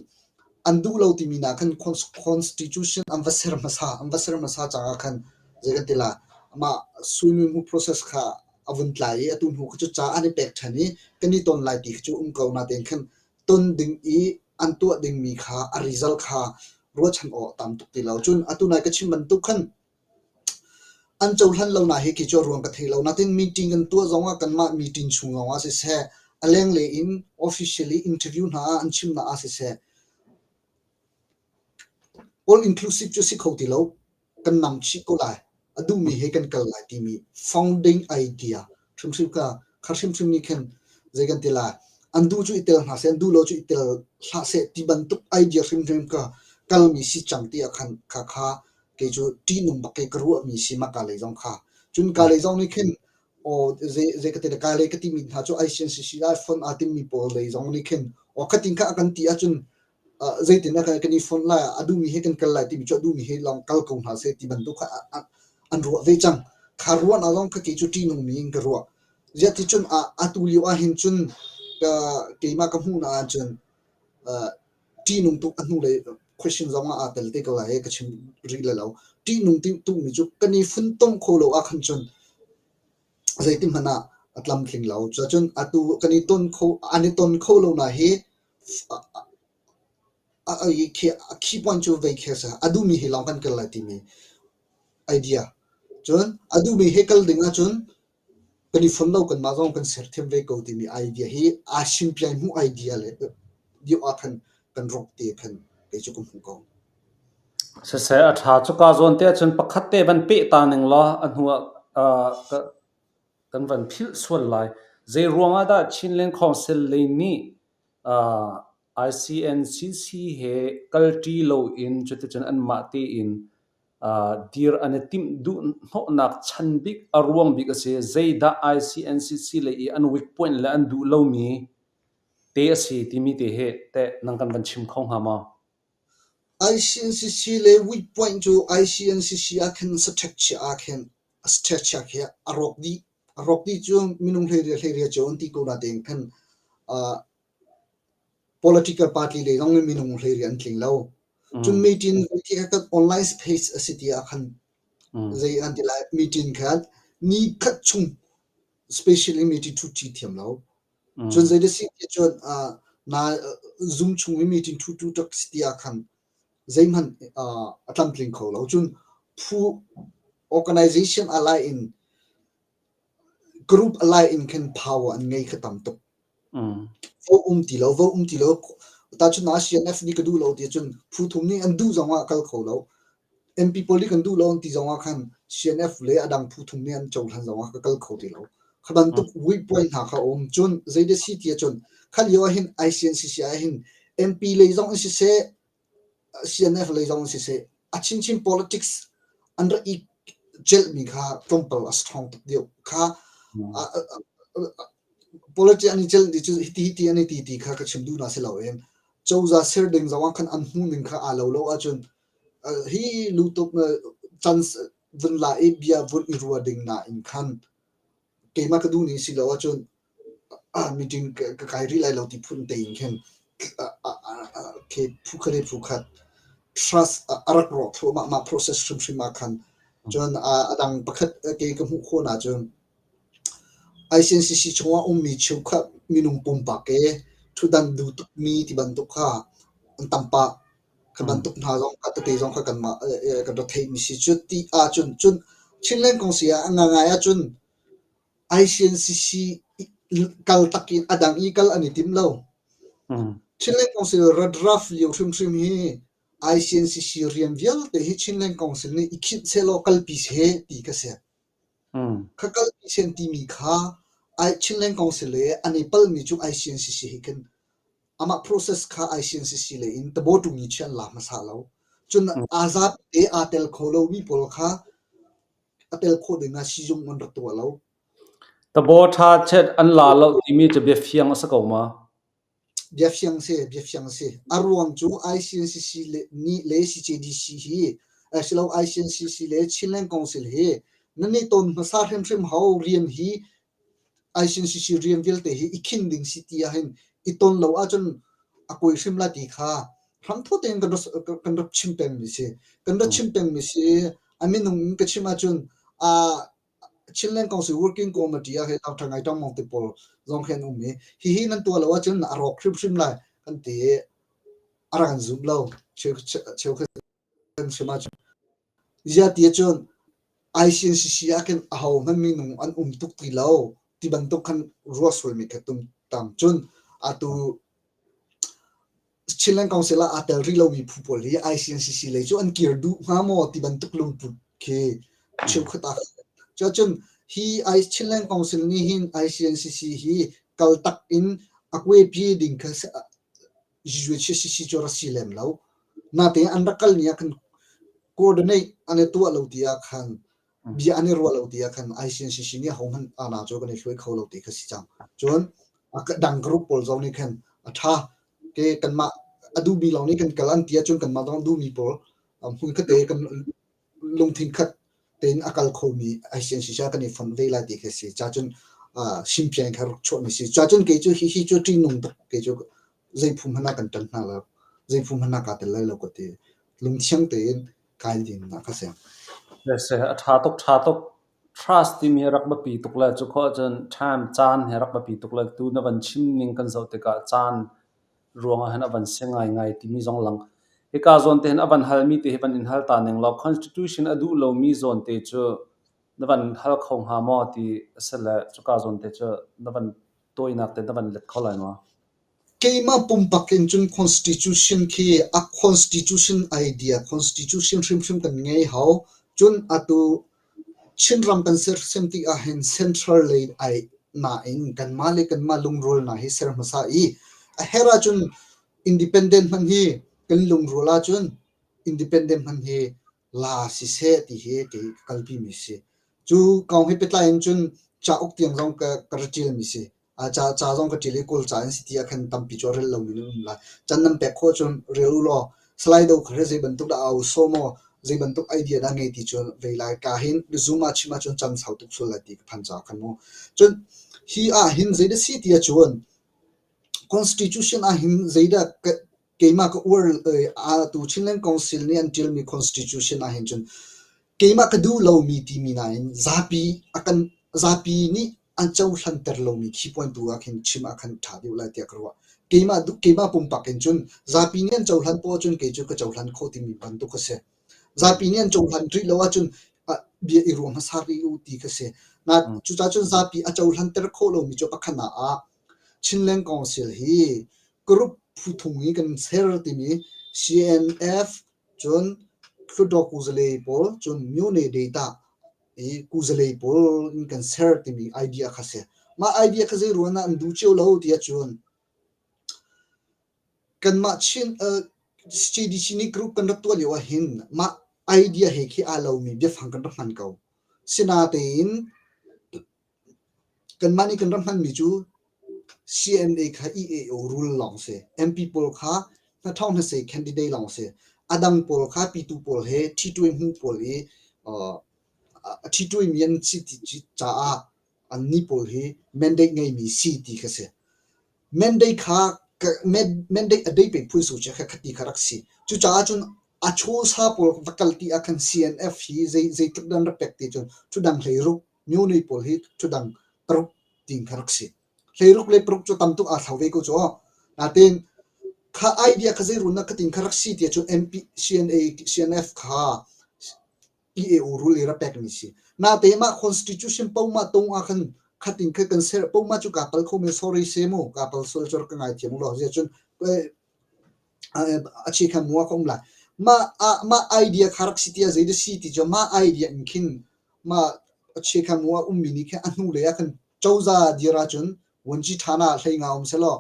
B: an duh lo timi na khan constitution an va ser hmasa an va ser hmasa caah khan zei kan ti la amah suimi mu process kha a vun tlai i atu hnu kha cu ca an i pek ṭhan i kan i ton lai ti kha cu um ko natein khan ton ding i an tuah dingmi kha a result kha ruahchan awk a tam tuk ti lo. Cun atu nai ka chim bantuk khan an cohlan lo na hi khi cu a ruang ka thei lo. Natin meeting kan tuah zong ah kanmah meeting chung zong ah siseh, a lenglei in officially interview hna ah an chimnak ah siseh, all inclusive cu si kho ti lo. Kan nam chih ko lai. A duhmi he kan kal lai timi founding idea hrimhrim kha kha hrimhrim nih khin zei kan ti lai. An duh cu i tel hna seh, an duh lo cu i tel hlah seh ti bantuk idea hrimhrim ka kalmi si cang ti ah khan kha kha kei cu ṭihnung bak i ka ruahmi si mah ka lei zong kha. Cun ka lei zong nih khin aw zei zei ka ti le ka lei ka timi hna cu ICNCC ah fund aa timmi pawl lei zong nih khin aw khatin kha a kan ti ahcun zeitin dah kan i fonh lai, a duhmi he kan kal lai timi cu a duhmi he lawng kal ko hna seh ti bantuk kha an ruah ve cang. Kha ruahnak zong kha kei cu ṭihnungmi in ka ruah. Ziah ti cun atu lio ahhin cun keimah ka hmuhnak ahcun ṭihnung tuk a hnulei question zong ah aa tel te ko lai i ka chim rih lai lo. Ṭihnung tukmi cu kan i funtom kho lo ahkhan cun zeitin hmanh ah a tlamtling lo. Cuacun atu kan i ton kho, an i ton kho lo na hi khi point cu vei khi a si. A duhmi he lawng kan kal lai timi idea. Cun a duhmi he kal ding ahcun kan i fon lo kanmah zong kan serthiam ve ko timi idea hi aa simpiai hmuh idea le deuh ah khan kan rawk te khan kei cu ka hmuh ko.
A: Siseh, a ṭha. Cuka zawn te ahcun pakhat te van peh ta ning law a hnu ah kan van philh sual lai. Zei ruang ah dah Chinland Council lei nih ICNCC he kalṭi loin cuticun anmah tein dir an i timh duh hnawhnak chan bik a ruang bik a si. Zeidah ICNCC lei i an weak point le an duh lomi te a si timi te hi teh nang kan van chim kho hnga maw?
B: ICNCC le weak point cu ICNCC ah khin saṭhek chia ah khin saṭhek chia khi a rawk dih. A rawk dih cu minung hleiriat hleiriat cio an ti ko natein khan Political party lei zong in minung hleiri an tling lo. Cun meeting khi kan online space a si ti ah khan zei an ti lai meeting khan ni khat chung specially meeting ṭhut ṭi thiam lo. Cun zei da si ti cun na Zoom chung i meeting ṭhu tu tak si ti ah khan zeihmanh a tlamtling kho lo. Cun phu organization a lai in group a lai in khin power an ngei kha tam tuk. Vo um ti lo, vo um ti lo. Tahchun ah CNF nih ka duh lo ti cun phu thum nih an duh zong ah kal kho lo. MP pawl nih kan duh lo an ti zong ah khan CNF le a dang phu thum nih an cohlan zong ah ka kal kho ti lo. Kha bantuk vuipuai hna kha a um. Cun zei dah si ti ahcun kha lio ah hin ICNCC ah hin MP lei zong in siseh, CNF lei zong in siseh, a chinchin politics an rak i celhmi kha tlawmpal a strong tuk deuh. Kha politics an i celh ti cu hiti hiti an i ti ti kha ka chim duhnak si loin cozah ser ding zong ah khan an hmuhning kha aa lo lo ahcun hi lutuk can vun la i bia vun i rua ding nain khan keimah ka duh ning si lo ahcun meeting ka kai rih lai lo ti phun tein khin khi phu khat le phu khat trust a rak rawk thluahmah mah process hrimhrim ah khan cun a dang pakhat kei ka hmuh khawh ahcun ICNCC chungah ummi cheukhat minung pumpak i ṭhutdan duh tukmi ti bantuk kha an tam pah. Kha bantuk hna zong kha tete zong kha kanmah kan rak theihmi si. Cu ti ahcun cun Chinland kong si ah a ngangai ahcun ICNCC kal tak in a dang i kal an i tim lo. Chinland Council rat draft lio hrimhrim hi ICNCC rian vialte hi Chinland Council nih i khinh sehlaw kalpi seh ti ka si. Kha kalpi sen timi kha Chinland Council le an i palmi cu ICNCC he khin amah process kha ICNCC lei in tabaw-ṭungi chi an la hmasa lo. Cun aa zapi te aa tel kho lomi pawl kha a tel khawh ding ah siizung an rak tuah lo.
A: Tabaw ṭha chet an la lo timi cu biafiang a si ko ma?
B: Biafiang si, biafiang si. A ruang cu ICNCC le nih le CJDC hi asilo ICNCC le Chinland Council hi nan i ton hmasa hrimhrim hau rian hi ICNCC rian vialte hi i khin ding si ti ahhin i ton lo ahcun a kuai hrim lai ti kha hramthawh tein kan rak chim pengmi si. Kan rak chim pengmi si. A minung in ka chim ahcun Chinland Council Working Committee ah hin Dr. Ngai Tong Mong te pawl zong khi an um i hihi nan tuah lo ahcun a rawk hrimhrim lai kan ti i a rak kan zum lo. Cheukhat kan chim ahcun ziah ti ahcun ICNCC ah khin ahohmanh minung an um tuk ti lo ti bantuk khan ruah sualmi kha tum tam. Cun atu Chinland Council ah aa tel rih lomi phu pawl hi ICNCC lei cu an kir duh hnga maw ti bantuk lungput khi cheukhat ah cuacun hi Chinland Council nih hin ICNCC hi kaltak in A kuaipi ding kha CC cu rak si lem lo. Natein an rak kal ni ah khan coordinate an i tuah lo ti ah khan bia an i ruah lo ti ah khan ICNCC nih ahohmanh ana cu kan i hluai kho lo ti kha si cang. Cun a dang group pawl zong nih khan a ṭha ke kanmah a duhmi lawng nih kan kal an ti ahcun kanmah zong duhmi pawl hmun khatte kan lungthin khat tein a kal khomi ICNCC ah kan i fonh ve lai ti khi a si. Cacun simpian kha rak chuahmi si. Cacun kei cu hihi cu ṭihnung tuk kei cu zei phu hmanh ah kan ṭan hna lo. Zei phu hmanh ah kaa tel lai lo ka ti. Lungthiang tein kai dinnak ka si.
A: A ṭha tuk, ṭha tuk. Trust timi hi rak biapi tuk le cu khawh ahcun time caan hi rak biapi tuk le tu na van chim ning kan zoh tikah caan ruangah hin a van si ngaingai timi zong lang. Hika zawn te hin a van halmi te hi van in hal ta ning law constitution a duh lomi zawn te cu na van hal kho hnga maw ti a si le cuka zawn te cu na van tawinak te na van let kho lai maw?
B: Keimah pumpak in cun constitution khi a constitution idea, constitution hrimhrim kan ngei hau. Cun atu Chinram kan sersiam tik ahhin central lei ai nain kanmah le kanmah lungrualnak hi ser hmasa i a herh ahcun independent hmanh hi kan lungrual ahcun independent hmanh hi la siseh ti hi kei ka kalpimi si. Cu kong he pehtlai in cun cauk tiang zong ka ka ra ṭialmi si. Ca ca zong ka ṭial i Kawl ca in si ti ah khan tampi cu a rel lomi nan um lai. Can nan pek khawh cun rel u law Salai Do kha zei bantuk dah au sawh maw, zei bantuk idea dah ngei ti cu vei lai. Ka hin Zoom ah chim ahcun can sau tuk sual lai ti ka phan caah khan mu. Cun hi ah hin zeidah si ti ahcun Constitution ah hin zeidah keimah ka uar atu Chinland Council nih an ṭialmi Constitution ah hin cun keimah ka duh lomi timi nain zapi a kan zapi nih an cohlanter lomi khi point tu ah khin chim ah khan ṭha deuh lai tiah ka ruah. Keimah keimah pumpak in cun zapi nih an cohlan poah cun kei cu ka cohlan khawh timi bantuk a si. Zapi nih an cohlan rih lo ahcun bia i ruah hmasa rih u ti kha si. Na cucaah cun zapi a cohlanter khawh lomi cu pakhat ah Chinland Council hi group phu thung i kan ser timi CNF cun Hluttaw Kuzale pawl cun Myone Data i kuzale pawl in kan ser timi idea kha si. Mah idea kha zei ruang ah an duh cio lo ti ahcun kanmah Chin CDC nih group kan rak tuah lio ahhin mah idea he khi aa lomi biafang kan rak hman ko. Sinatein Kanmah nih kan rak hmanmi cu CNA kha EAO rule lawng si. MP pawl kha hnathawng hnasei candidate lawng si. A dang pawl kha pitu pawl he ṭhituai hmu pawl i a ṭhituaimi an si ti caah annih pawl hi mandate ngeimi si ti kha si. Mandate kha mandate a dei peng phun su kha khati kha rak si. Cucaah cun a chawsa pawl va kal ti ah khan CNF hi zei zeitluk dan rak pek ti cun thudang hleiruk Myone pawl hi thudang paruk ting kha rak si. Hleiruk le paruk cu tam tuk aa thlau ve ko cu. Natin kha idea kha zei run na khatin kha rak si ti cun MP CNA CNF kha EAO rule i rak pekmi si. Nate mah constitution poma tung ah khan khatin kha kan ser poma cu ka pal kho men sorry se mu ka pal sual cu ka ngai thiam lo zia cun a chi kha mua ka um lai. Mah mah idea kha rak si ti zei dah si ti cu mah idea in khin mah a chi kha mua ummi nih khin a hnu lei ah khan cozah dir ahcun vuanci ṭhan ah hlei nga um selaw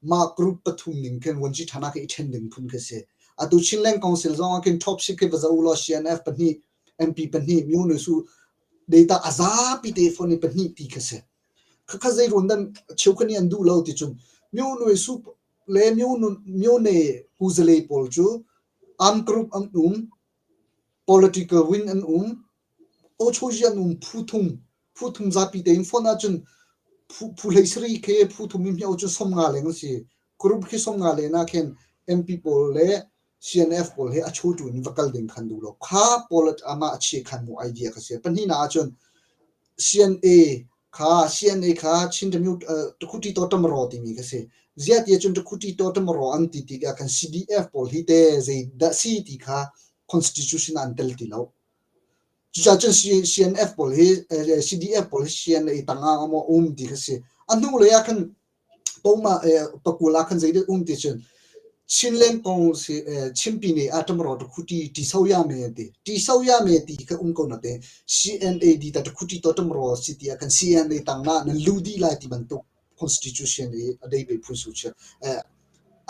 B: mah group pathum ning khin vuanci ṭhan ah khin i ṭhen ding phun khi si. Atu Chinland Council zong ah khin top sik khi va zoh u law CNF pahnih, MP pahnih, Myo Su data a zapi te phone i pahnih ti kha si. Khakha zei ruan dan cheukhat nih an duh lo ti cun Myo Su le Myo Myone kuzale pawl cu armed group an um, political wing an um, awchozi an um phu thum phu thum zapi tein phone ahcun phu phu hlei sarih khi phu thum in hmio cu 50 leng an si. Group khi 50 len ah khin MP pawl le CNF pawl he a chotu in va kal ding khan duh lo. Kha pawl amah a chia khan mu idea kha si. Pahnihnak ahcun CNA kha CNA kha Chin Takhuti to tamro timi kha si. Ziah ti ahcun Takhuti to tamro an ti tikah khan CDF pawl hi te zei dah si ti kha constitution ah an tel ti lo. Cucaah cun CNF pawl hi CDF pawl hi CNA tangah maw um ti kha si. A hnu lei ah khan Poma pakul ah khan zeidah um ti cun Chinland kong si Chinpi nih a ṭamro ṭakhuṭi ṭiso ya me ti ṭiso ya me ti kha um ko na te CNAD ta ṭakhuṭi to ṭamro si ti ah khan CNA tang na nan lu dih lai ti bantuk. Constitution i a deibei phun su chia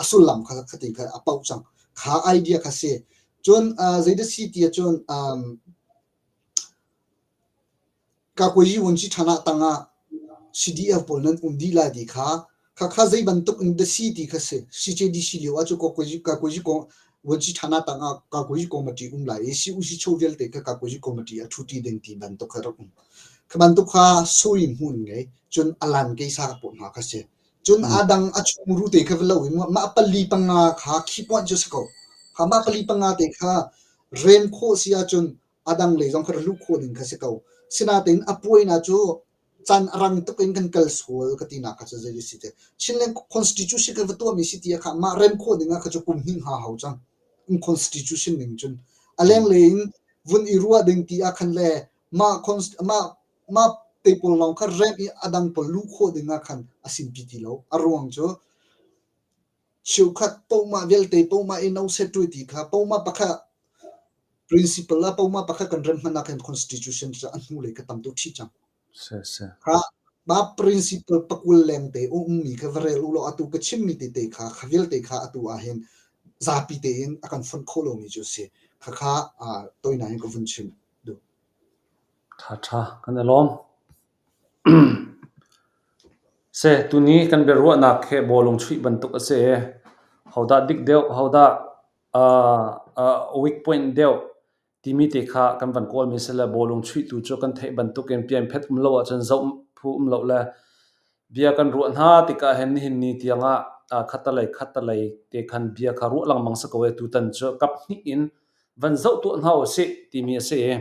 B: a sullam kha khatin kha a pauh cang. Kha idea kha si. Cun zeidah si ti ahcun Kakuayi Vuanci ṭhan tangah CDF pawl nan um dih lai ti kha khakha zei bantuk in dah si ti kha si. CJDC lio ah cu Kakuayi Vuanci ṭhan tangah Kakuayi Committee um lai i CUC vialte kha Kakuayi Committee ah ṭhuṭi ding ti bantuk kha rak um. Kha bantuk kha sui hmun ngei cun alan keisa pawl hna kha si. Cun a dang a chungru te kha va lo in mah pali panga kha khi point cu si ko. Kha mah pali panga te kha rem khawh si ahcun a dang lei zong kha luh khawh ding kha si ko. Sinain a puainak cu can a rang tuk in kan kal sual ka tinak kha cu zei a si te. Chinland Constitution kan va tuahmi si ti ah kha mah rem khawh ding ah kha cu kum hnih hnga hau cang. Um Constitution ning cun a lenglei in vun i ruah ding ti ah khan le mah mah mah te pawl lawng kha rem i a dang pawl luh khawh ding ah khan a simpi ti lo. A ruang cu cheukhat pohmah vialte pohmah i no set ṭui ti kha pohmah pakhat principle ah pohmah pakhat kan rem hmanh ah khan constitution cu a hnulei kha tam deuh ṭhih cang. Kha mah principle pakul leng te ummi kha va rel u law atu ka chimmi tete kha kha vialte kha atu ah hin zapi tein a kan fonh khawh lomi cu a si. Khakha toinak in ka vun chim duh.
A: Ṭha ṭha kan i lawm. Seh, tuni kan biaruahnak he bawlung chuih bantuk a si. Hodah dik deuh, hodah weak point deuh timi te kha kan van kawlmi si le bawlung chuihtu cu kan theih bantukin pianphet um lo ahcun zoh phu um lo le bia kan ruah hna tikah hin nihin ni tiangah khattalei khattalei te khan bia kha ruah lengmang si ko ee tutan cu kap hnih in van zoh tuah hna usih timi a si i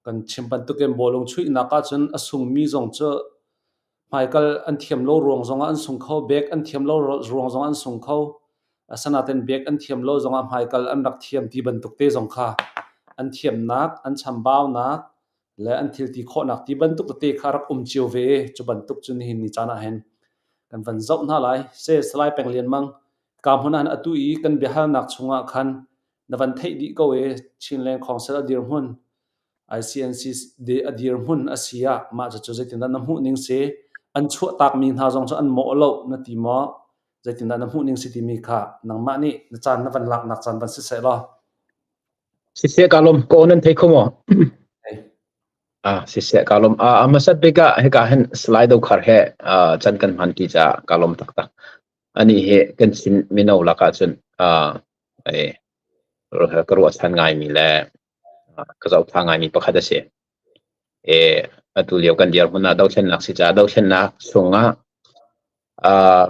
A: Kan chim bantukin bawlung chuihnak ahcun a sungmi zong cu hmaikal an thiam lo ruang zongah an sung kho, bek an thiam lo ruang zongah an sung kho. Asinain bek an thiam lo zongah hmaikal an rak thiam ti bantuk te zong kha an thiamnak, an chambaunak le an thilti khawhnak ti bantuk tete kha rak um cio ve i cu bantuk cu nihin ni caan ah hin kan van zoh hna lai. Se Salai Peng Lian Mang, ka hmun ah hin atu i kan biahalnak chungah khan na van theih dih ko i Chinland Council a dirhmun ICNC a dirhmun a si ah mah cucu zeitindah na hmuh ning si an chuahtakmi hna zong cu an mawh lo na ti maw zeitindah na hmuh ning si timi kha nangmah nih na caan na van laknak caan van siseh law
C: Siseh ka lawm ko nan thei kho maw? Ah siseh ka lawm. Ah hmasat bik ah hika hin slide khar he chan kan hman ti ca ka lawm taktak. Ani hi kan Chin mino lakah cun ka ruahchan ngaimi le ka zohṭha ngaimi pakhat a si. Atu lio kan dirhmun ah dothlennak si caah dothlennak chungah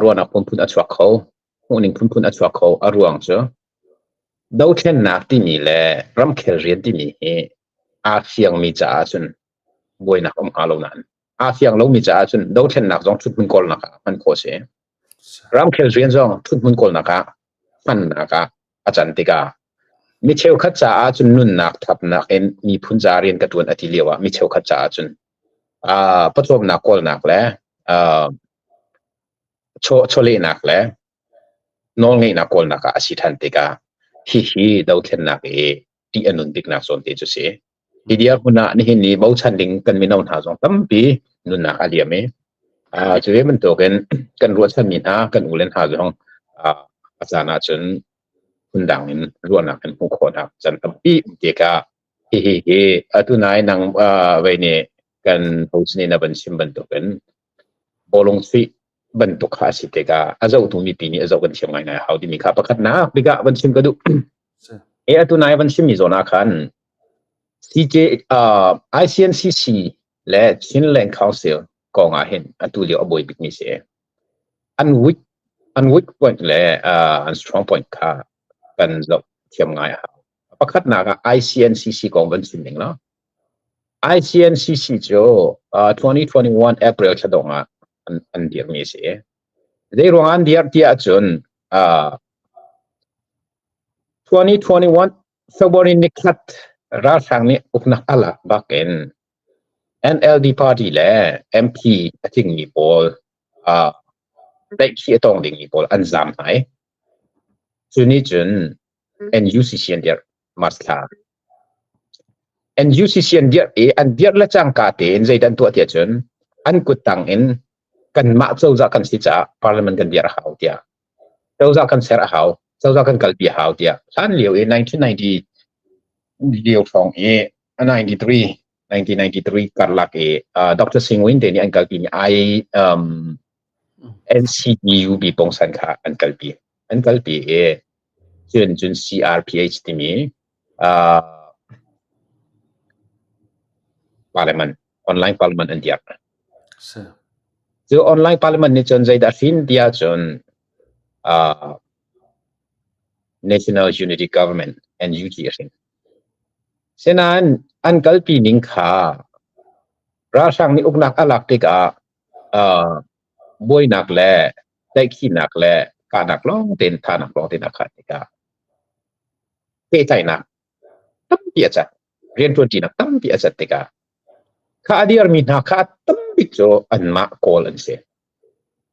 C: ruahnak phunphun a chuak kho, hmuhning phunphun a chuak kho. A ruang cu dothlennak timi le ramkhel rian timi hi aa fiangmi caah cun buainak um hnga lo nain aa fiang lomi caah cun dothlennak zong ṭhuthmun kawlnak ah hman khawh a si. Ramkhel rian zong ṭhuthmun kawlnak ah hmannak ah a can tikah mi cheukhat caah cun nunnak thapnak in miphun ca rian ka ṭuan a ti lio ah mi cheukhat caah cun pawcawmnak kawlnak le chawlehnak le nawlngeihnak kawlnak ah a si ṭhan tikah hihi dothlennak i ṭih a nun biknak zawn te cu si. Hi dirhmun ah nihin ni bochan ding kan mino hna zong tampi nunnak a liam i cu ve bantukin kan ruahchanmi hna kan u le hna zong a caan ahcun phundang in ruahnak kan hmuh khawhnak caan tampi um tikah hihi hi atu nai nang vei nih kan host nih na van chim bantukin bawlung chuih bantuk kha a si tikah a zohtu mipi nih a zoh kan thiam ngaingai a hau timi kha pakhatnak bik ah van chim ka duh. E atu nai van chimmi zawn ah khan CJ ICNCC le Chinland Council kong ah hin atu lio a buai bikmi si. An weak an weak point le an strong point kha kan zoh thiam ngai a hau. Pakhatnak ah ICNCC kong van chim ning la. ICNCC cu 2021 April thla dongh ah an dirmi si. Zei ruang an dir ti ahcun 2021 February nikhat ralhrang nih uknak a lak bak in NLD party le MP a tlingmi pawl tlaihkhih a tong dingmi pawl an zaam hna i cu nih cun NUCC an dirh March thla. NUCC an dirh i an dirh le cangka tein zeidah an tuah tiah cun an kuttang in. Kanmah cozah kan si caah parliament kan dirh a hau tiah cozah kan ser a hau, cozah kan kalpi a hau tiah hlan lio i 1990 lio hrawng i 93 1993 karlak i Dr. Sing Win te nih an kalpi mi I um, NCDUB pongsan kha an kalpi. An kalpi i cun cun CRPH timi parliament online parliament an dirh. Cu online parliament nih cun zeidah hrin ti ahcun National Unity Government NUG a hrin. Sinain an kalpi ning kha ralhrang nih uknak a lak tikah buainak le tlaihkhihnak le kahnak lawng tein thahnak lawng tein a khah tikah pehtlaihnak tampi a cat. Rianṭuanṭinak tampi a cat tikah kha a dirmi hna kha tambik cu anmah Kawl an si.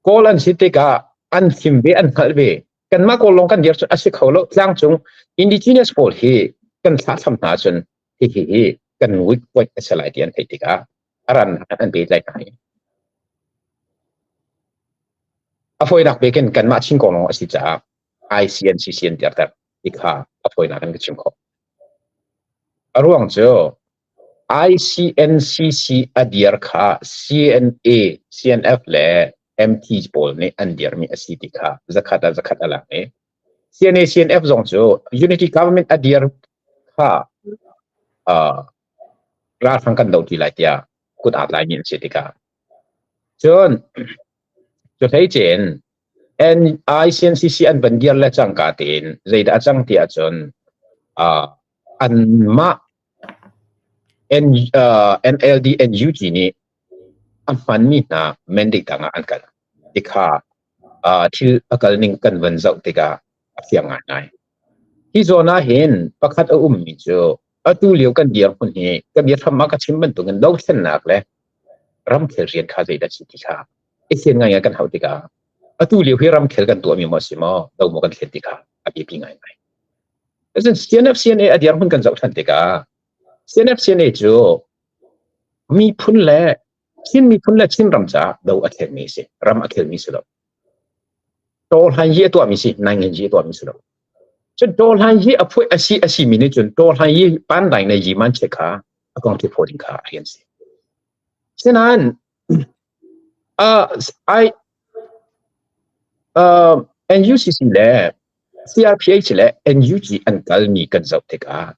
C: Kawl an si tikah an fim ve, an hngalh ve. Kanmah Kawl lawng kan dir cun a si kho lo. Tlangcung indigenous pawl hi kan thlahthlam hna ahcun hihi hi kan weak point a si lai ti an theih tikah a rannak an pehtlaih hna i a fawinak bik in kanmah Chin kong lawng a si caah ICNCC an dirter ti kha a fawinak in ka chim khawh. A ruang cu ICNCC a dir kha CNA, CNF le MT pawl nih an dirmi a si ti kha zakhat ah zakhat a lang i CNA, CNF zong cu Unity Government a dir kha uh, ralhrang kan do ti lai tiah kut aa tlaimi an si tikah cun cu hlei cin ICNCC an van dir le cangka tein zeidah a cang ti ahcun uh, anmah N, uh, NLD NUG nih a hmanmi hna mandate tangah an kal tikha uh, thil a kal ning kan van zoh tikah a fiang ngaingai. Hi zawn ah hin pakhat a ummi cu atu lio kan dirhmun hi ka biahram ah ka chim bantukin dothlennak le ramkhel rian kha zeidah si ti kha i fian ngaingai kan hauh tikah atu lio hi ramkhel kan tuahmi maw si maw do maw kan thlen ti kha a biapi ngaingai. Cun CNF CNA a dirhmun kan zoh ṭhan tikah CNF CNA cu miphun le Chin miphun le Chin ram caah do a thlengmi a si, ram a khelmi si lo. Tawhlan hi a tuahmi si, naingen hi a tuahmi si lo. Cun tawhlan hi a phuai a si a simi nih cun tawhlan hi pandai na yi man che kha a kong thi phaw ding kha a rian si. Sinain uh, I uh, NUCC le CRPH le NUG an kalmi kan zoh tikah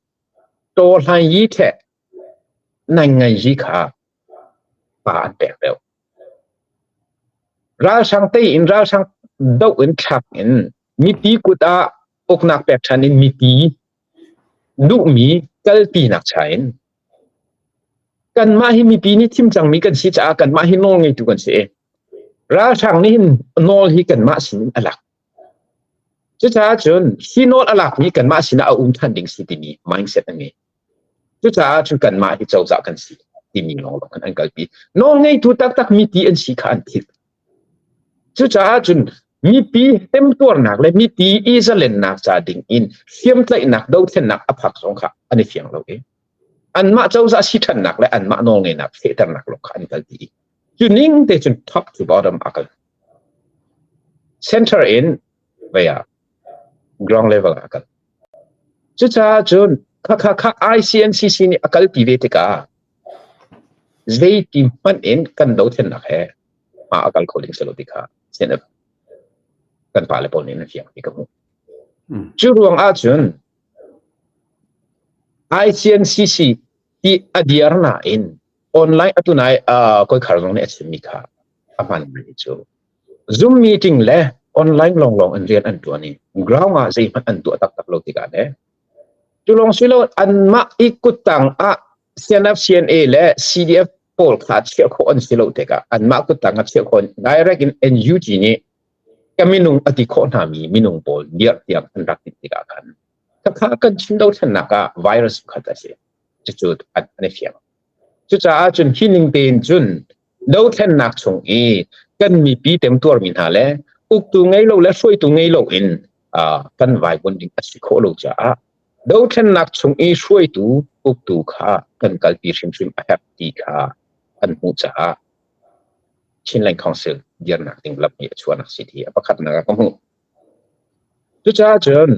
C: tawhlan yi the naingan yi kha pa an pek deuh. Ralhrang tei in ralhrang doh in thlak in mipi kut ah uknak pek ṭhan in mipi duhmi kalpinak cha in kanmah hi mipi nih thim cangmi kan si caah kanmah hi nawl ngeitu kan si. Ralhrang nih hin nawl hi kanmah sin in a lak. Cucaah cun hi nawl a lakmi kanmah sinah a um ṭhan ding si timi mindset a ngei. Cucaah cun kanmah hi cozah kan si timi lawnglawng in an kalpi. Nawlngeitu taktak mipi an si kha an philh. Cucaah cun mipi temtuarnak le mipi i zalennak ca ding in hriamtlaihnak dothlennak a phak zong kha an i fiang lo i anmah cozah si ṭhannak le anmah nawlngeihnak fehternak lawng kha an kalpi. Cu ning te cun top to bottom a kal. Center in vei ah ground level ah a kal. Cucaah cun khakha kha ICNCC nih a kalpi ve tikah zeiti hmanh in kan dothlennak he hma a kal kho ding si lo ti kha CNF kan pale pawl nih an fiang ti ka hmuh. Cu ruang ahcun ICNCC ti a diar nain online atu nai koi khar zong nih a chimmi kha a hman mi cu Zoom meeting le online lawnglawng in rian an ṭuan i ground ah zeihmanh an tuah taktak lo tikah le cu lawng si lo anmah i kuttang ah CNF, CNA le CDF pawl kha chiah khawh an si lo tikah anmah kuttang ah chiah khawh direct in NUG nih ka minung a ti khawh hna mi minung pawl dirh tiang an rak ti tikah khan khakha kan Chin dothlennak ah virus pakhat a si. Cucu an i fiang. Cucaah cun hi ning tein cun dothlennak chung i kan mipi temtuarmi hna le uktu ngei lo le hruaitu ngei lo in kan vaivuan ding a si khawh lo caah dothlennak chung i hruaitu uktu kha kan kalpi hrimhrim a herh ti kha an hmuh caah. Chinland Council dirnak ding lam hi a chuahnak si ti a pakhatnak ah ka hmuh. Cucaah cun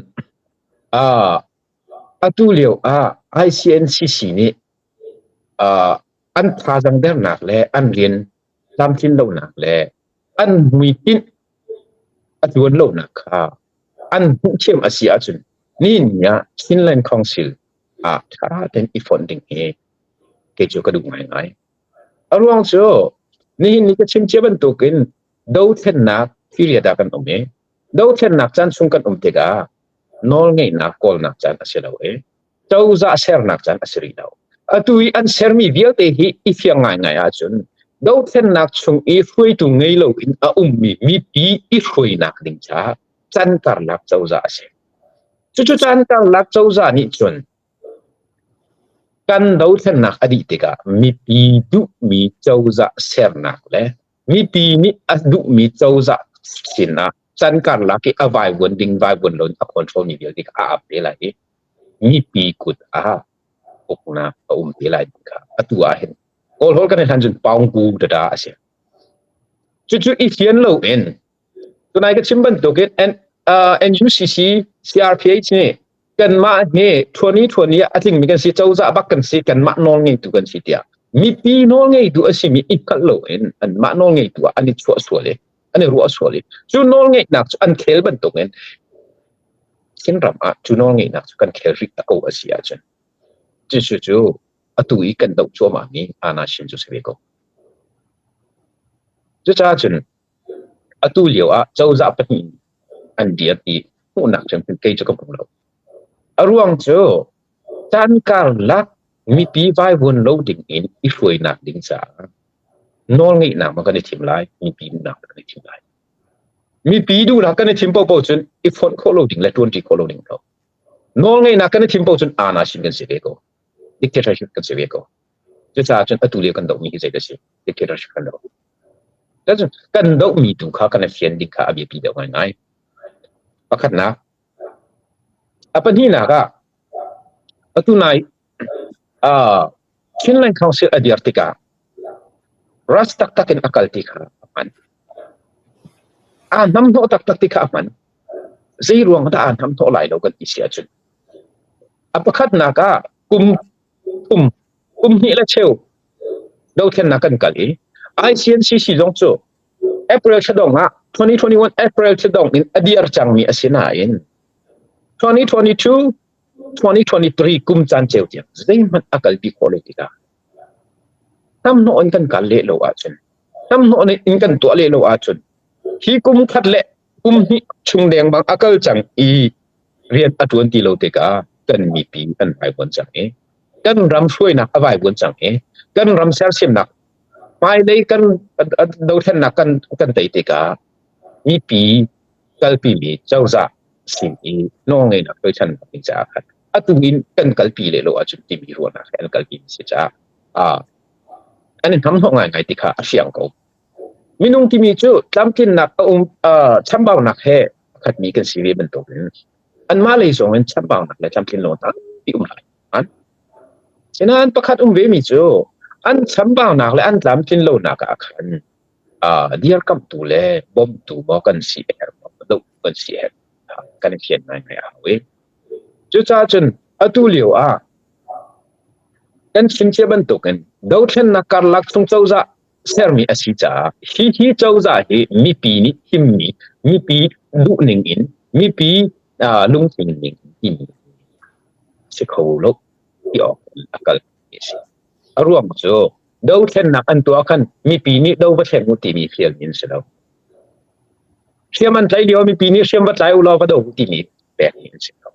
C: atu lio ah ICNCC nih an thazaang dernak le an rian tlamtlin lonak le an hmuitinh a tluan lonak kha an hmuhthiam a si ahcun ni ni ah Chinland Council ah ṭha tein i fonh ding hi kei cu ka duh ngaingai. A ruang cu nihin ni ka chim cia bantukin dothlennak period ah kan um i dothlennak caan chung kan um tikah nawlngeihnak kawlnak caan a si lo i cozah sernak caan a si rih lo. Atu i an sermi vialte hi i fiang ngaingai ahcun dothlennak chung i hruaitu ngei loin a ummi mipi i hruainak ding caah can karlak cozah a si. Cucu caan karlak cozah nih cun kan dothlennak a dih tikah mipi duhmi cozah sernak le mipi nih a duhmi cozah sinah can karlak i a vaivuan ding vaivuan lo in a control mi vialte kha a ap te lai i mipi kut ah uknak a um te lai ti kha atu ah hin Kawl holh kan i hlan cun paungku dada a si. Cucu i fian lo in tunai ka chim bantukin N, NUCC CRPH nih kanmah hi ṭhuani ṭhuani ah a tlingmi kan si cozah bak kan si kanmah nawl ngeitu kan si tiah mipi nawl ngeitu a simi i hngalh lo in anmah nawl ngeitu ah an i chuah sual i an i ruah sual i cu nawl ngeihnak cu an khel bantukin Chinram ah cu nawl ngeihnak cu kan khel rih ko a si ahcun cucu cu atu i kan doh cuahmah mi Anashin cu si ve ko. Cucaah cun atu lio ah cozah pahnih an dir i hmuhnak hrimhrim kei cu ka hmu lo. A ruang cu caan karlak mipi vaivuan lo ding in i hruainak ding caah nawlngeihnak ma kan i thim lai, mipi duhnak kan i thim lai. Mipi duhnak kan i thim paohpaoh cun i fonh khawh lo ding le ṭuanṭi khawh lo ding lo. Nawlngeihnak kan i thim paoh cun aana sin kan si ve ko. Dictatorship kan si ve ko. Cucaah cun atu lio kan dohmi hi zeidah a si? Dictatorship kan doh. Cun kan dohmi tu kha kan i fian ding kha a biapi deuh ngaingai. Pakhatnak. A pahnihnak ah atu nai Chinland Council a dir tikah rush taktak in a kal ti kha a hman. Aa hnamhnawh taktak ti kha a hman. Zei ruang dah aa hnamhnawh lai lo kan ti si ahcun a pakhatnak ah kum kum kum hnih le cheu dothlennak kan kal i ICNCC zong cu April thladong ah 2021 April thladong in a dir cangmi a si nain 2022 2023 kum caan ceu tiang zeihmanh a kalpi khawh lo tikah hnamhnawh in kan kal leh lo ahcun hnamhnawh in kan tuah leh lo ahcun hi kum khat le kum hnih chung deng bang a kal cang i rian a ṭuan ti lo tikah kan mipi an vaivuan cang i kan ram hruainak a vaivuan cang i kan ram sersiamnak hmailei kan dothlennak kan kan tei tikah mipi kalpimi cozah sin i nawlngeihnak toichannak ding caah khan atu in kan kalpi leh lo ahcun timi ruahnak he an kalpi mi si caah an i hnamhnawh ngaingai ti kha a fiang ko. Minung timi cu tlamtlinnak a um chambaunak he a khatmi kan si ve bantukin anmah lei zong in chambaunak le tlamtlin lo tampi um lai. Sinain pakhat um ve mi cu an chambaunak le an tlamtlin lonak ah khan dirkamhtu le bawmtu maw kan si a herh maw doh kan si a herh kan i fian ngaingai a hau i cucaah cun atu lio ah kan chim cia bantukin dothlennak karlak chung cozah sermi a si caah hi hi cozah hi mipi nih thimmi mipi duhning in mipi lungthin ning in si kho lo ti awk a kal a si. A ruang cu dothlennak an tuah khan mipi nih do va thleng u timi fial in si lo. Hriam an tlaih lio mipi nih hriam va tlai u law va do u timi pek in si lo.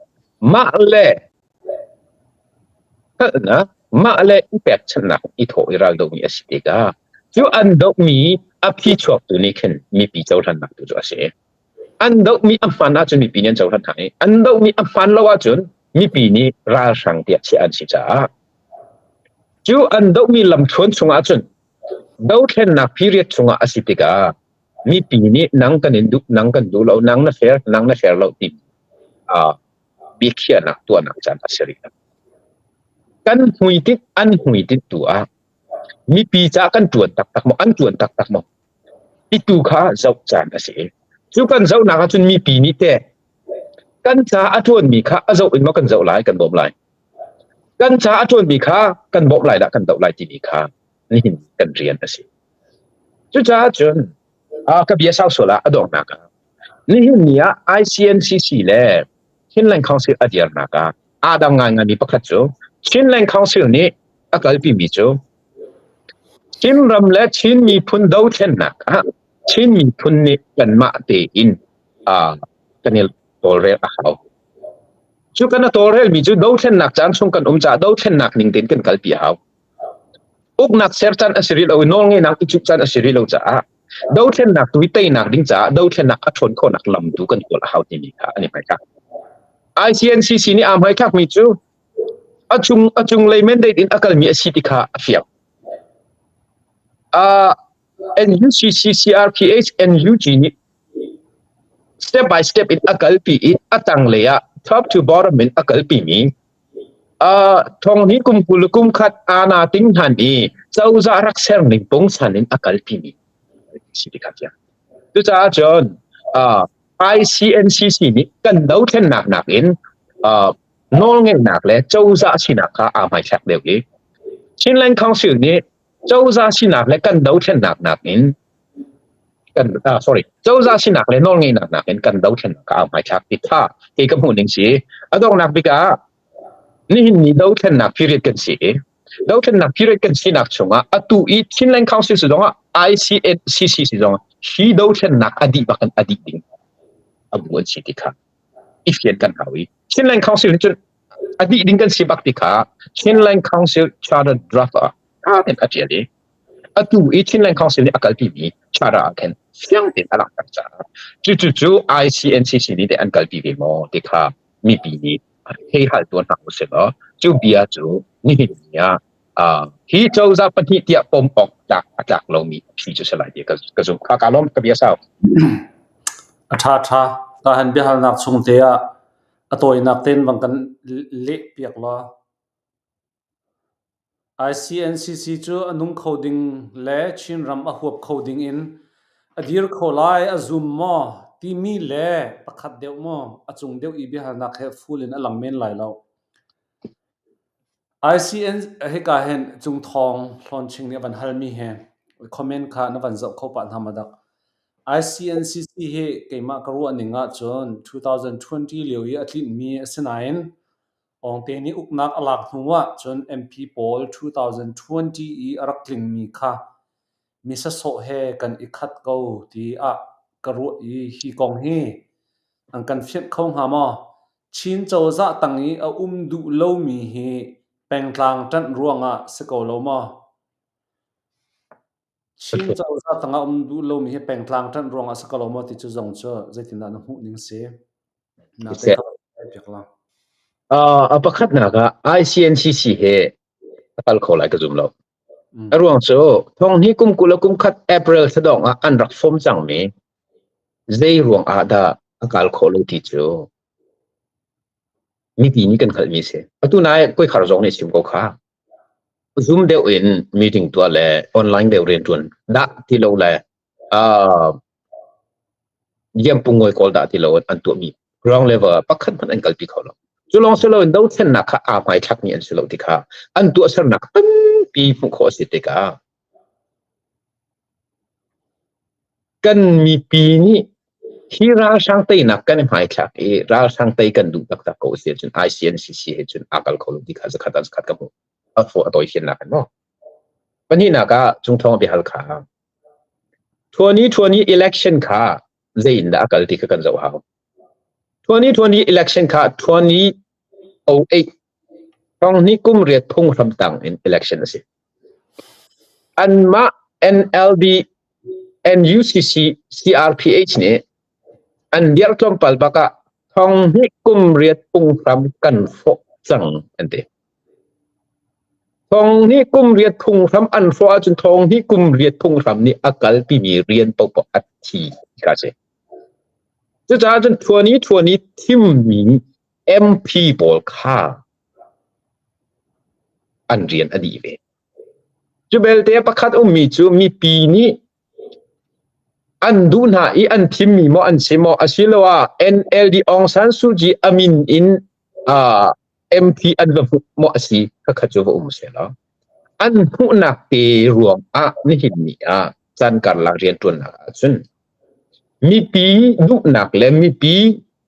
C: Mah le hngalhnak mah le i pekchanhnak i thawh i ral domi a si tikah cu an dohmi a phi chuaktu nih khin mipi cohlannak tu cu a si. An dohmi a hmaan ahcun mipi nih an cohlan hna i an dohmi a hmaan lo ahcun mipi nih ralhrang tiah chiah an si caah cu an dohmi lamthluan chungah cun dothlennak period chungah a si tikah mipi nih nang kan in duh nang kan duh lo nang na fair nang na fair lo ti biakhiahnak tuahnak caan a si rih lo. Kan hmuitinh an hmuitinh tu ah mipi caah kan ṭuan taktak maw an ṭuan taktak maw? Ti tu kha zoh caan a si. Cu kan zohnak ahcun mipi nih teh kan ca a ṭuanmi kha a zoh in maw kan zoh lai, kan bawmh lai. Kan ca a ṭuanmi kha kan bawmh lai dah kan doh lai timi kha nihin kan rian a si. Cucaah cun ka bia sau sual ah a donghnak ah nihin ni ah ICNCC le Chinland Council a dirnak ah aa dang ngaingaimi pakhat cu Chinland Council nih a kalpimi cu Chinram le Chin miphun dothlennak ah Chin miphun nih kanmah tein kan i tawlrel a hau. Cu kan i tawlrelmi cu dothlennak caan chung kan um caah dothlennak ning tein kan kalpi a hau. Uknak ser caan a si rih lo i nawlngeihnak i cuh caan a si rih lo caah dothlennak tu i teinak ding caah dothlennak a ṭhawn khawhnak lam tu kan kawl a hau timi kha an i hmaithlak. ICNCC nih aa hmaithlakmi cu a chung a cunglei mandate in a kalmi a si ti kha a fiang. Uh, NUCC, CRPH, NUG nih step by step in a kalpi i a tanglei ah top to bottom in a kalpi mi uh, thong hi kum 20 kum khat ana ting han i cozah rak ser ning pungsan in a kalpi mi si ti kha fiang. Cucaah cun uh, ICNCC nih kan dothlennak nakin uh, nawlngeihnak le cozah sinak kha aa hmaithlak deuh i Chinland Council nih cozah sinak le kan dothlennak nakin kan ah, sorry cozah sinak le nawlngeihnak nakin kan dothlennak kha aa hmaithlak ti kha kei ka hmuh ning si. A donghnak bik ah nihin ni dothlennak period kan si i dothlennak period kan sinak chungah atu i Chinland Council si zongah ICNCC si zongah hi dothlennak a dih bakin a dih ding a bu an si ti kha i fian kan hau i Chinland Council nih cun a dih ding kan si bak ti kha Chinland Council Charter draft ah ṭha tein a ṭial i atu i Chinland Council nih a kalpi mi charter ah khin fiang tein a langhter caah cucu cu ICNCC nih teh an kalpi ve maw ti kha mipi nih hei hal tuan hna usih law cu bia cu nihin ni ah hi cozah pahnih tiah pom awk tlak a tlak lomi phi cu si lai ti ka zumh. Kha ka lawm ka bia sau.
A: A ṭha ṭha. Ka han biahalnak chung te ah a tawinak tein vang kan leh piak law. ICNCC cu a nung kho ding le Chinram a huap kho ding in a dir kho lai a zum maw timi le pakhat deuh maw a cung deuh i biahalnak he full in a lang men lai lo. ICN hika hin Cung Thawng Hlawnching nih a van halmi hi comment kha na van zoh kho pah hna maw dak. ICNCC hi keimah ka ruah ning ahcun 2020 lio i a tlinhmi a si nain Awngte nih uknak a lak hnu ah cun MP pawl 2020 i a rak tlingmi kha mi sasawh he kan i khat ko tiah ka ruah i hi kong hi an kan fianh kho hnga maw? Chin cozah tang i a um duh lomi hi pengtlang ṭanh ruangah si ko lo maw? Chin cozah tangah um duh lomi hi pengtlang ṭanh ruangah si ko lo maw ti cu zong cu zeitindah na hmuh ning si? Na te kha piak la.
C: A pakhatnak ah ICNCC he a kal kho lai ka zum lo. A ruang cu thong hi kum 20 le kum khat April thladawng ah an rak fom cangmi zei ruang ah dah a kal khawh lo ti cu mipi nih kan hngalhmi si. Atu nai koikhar zong nih chim ko kha. Zoom deuh in meeting tuah le online deuh rianṭuan dah ti lo le uh, Liampung ngawi kawl dah ti lo an tuahmi ground level ah pakhat hmanh an kalpi kho lo. Cu lawng si loin dothlennak kha aa hmaithlakmi an si lo ti kha an tuahsernak tampi hmuh khawh a si tikah kan mipi nih hi ralhrang teinak kan i hmaithlak i ralhrang tei kan duh taktak ko si ahcun ICNCC he cun aa kal kho lo ti kha zakhat ah zakhat ka hmuh. A a tawi fiannak in maw. Pahnihnak ah Cungthawng biahal kha 2020 election kha zei in dah a kal ti kha kan zoh hau. 2020 election kha 2008 thong hnih kum riat phunghram tang in election a si. Anmah NLD NUCC CRPH nih an dirh tlawmpal bak ah thong hnih kum riat phunghram kan hrawh cang an ti. Thong hnih kum riat phunghram an hrawh ahcun thong hnih kum riat phunghram nih a kalpimi rian paohpaoh a thi ka si. Cucaah cun 2020 thimmi MP pawl kha an rian a dih ve. Cu belte pakhat ummi cu mipi nih. An duh hna i an thimmi maw an si maw asiloah NLD Aung San Suu Kyi a min in MP an va hmuh maw a si khakha cu va um selaw an hmuhnak te ruang ah nihin ni ah caan karlak rianṭuannak ahcun mipi duhnak le mipi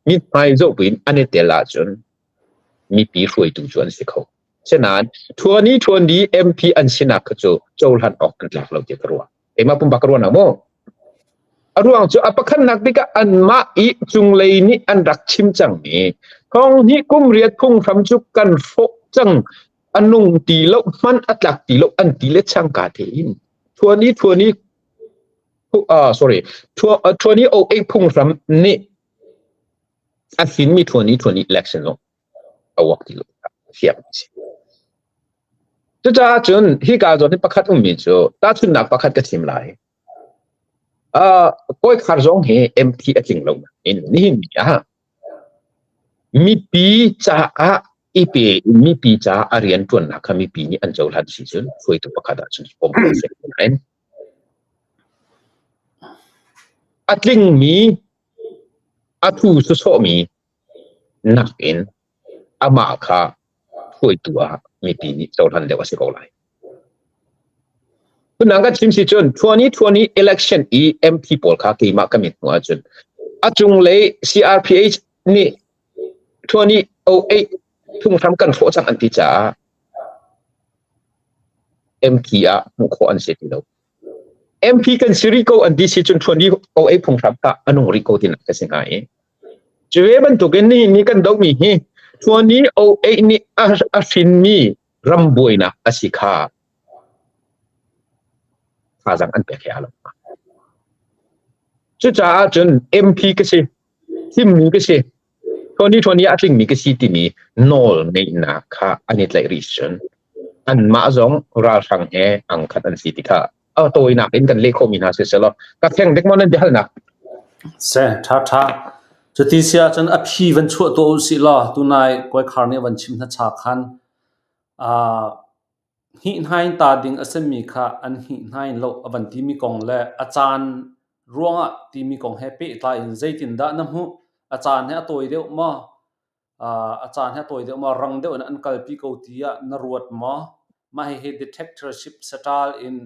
C: mithmai zoh buin an i tel ahcun mipi hruaitu cu an si kho. Sinain ṭhuan i ṭhuan di MP an sinak kha cu cohlan awk an tlak lo tiah ka ruah. Keimah pumpak ka ruahnak mu. A ruang cu a pakhatnak bik ah anmah i cunglei nih an rak chim cangmi thong hnih kum riat phunghram cu kan hrawh cang a nung ti lo hman a tlak ti lo an ti le changka tein ṭhuan i ṭhuan i sorry ṭhuan i 08 phunghram nih a hrinmi ṭhuan i ṭhuan i election zong a uak ti lo fiang a si. Cucaah cun hika zawn hi pakhat ummi cu tahchunhnak pakhat ka chim lai. Kawi Khar zong hi MP a tling lo nain nihin ni ah mipi caah i pe in mipi caah a rian ṭuannak kha mipi nih an cohlan si cun hruaitu pakhat ah cun pom khawh a si nain a tlingmi a thu sawsawhmi nakin amah kha hruaitu ah mipi nih cohlan deuh a si ko lai. Phundang kan chim si cun 2020 election i MP pawl kha keimah ka mit hmuh ahcun a cunglei CRPH nih 2008 phunghram kan hrawh cang an ti caah MP ah hmuh khawh an si ti lo. MP kan si rih ko an ti si cun 2008 phunghram kha a nung rih ko tinak ka si hnga i Cu ve bantukin nihin ni kan dohmi hi 2008 nih a hrinmi ram buainak a si kha thazaang an pek he aa lo. Cucaah cun MP ka si, thimmi ka si, 2020 a tlingmi ka si timi nawl ngeihnak kha an i tlaih rih cun anmah zong ralhrang he angkhat an si ti kha a tawinak in kan leh khawhmi hna siselaw ka thleng dek maw nan biahalnak?
A: Se ṭha ṭha. Cuti si ahcun a phi van chuah tuah u sih law tunai Kawikhar nih a van chim hna khan hnih in ta ding a simi kha an hnih in loh a van timi kong le a caan ruangah timi kong he pehtlai in zeitindah na hmuh? A caan he a tawi deuh maw? A caan hi a tawi deuh maw, rang deuh in an kalpi ko tiah na ruat maw? Mah hihi dictatorship saṭal in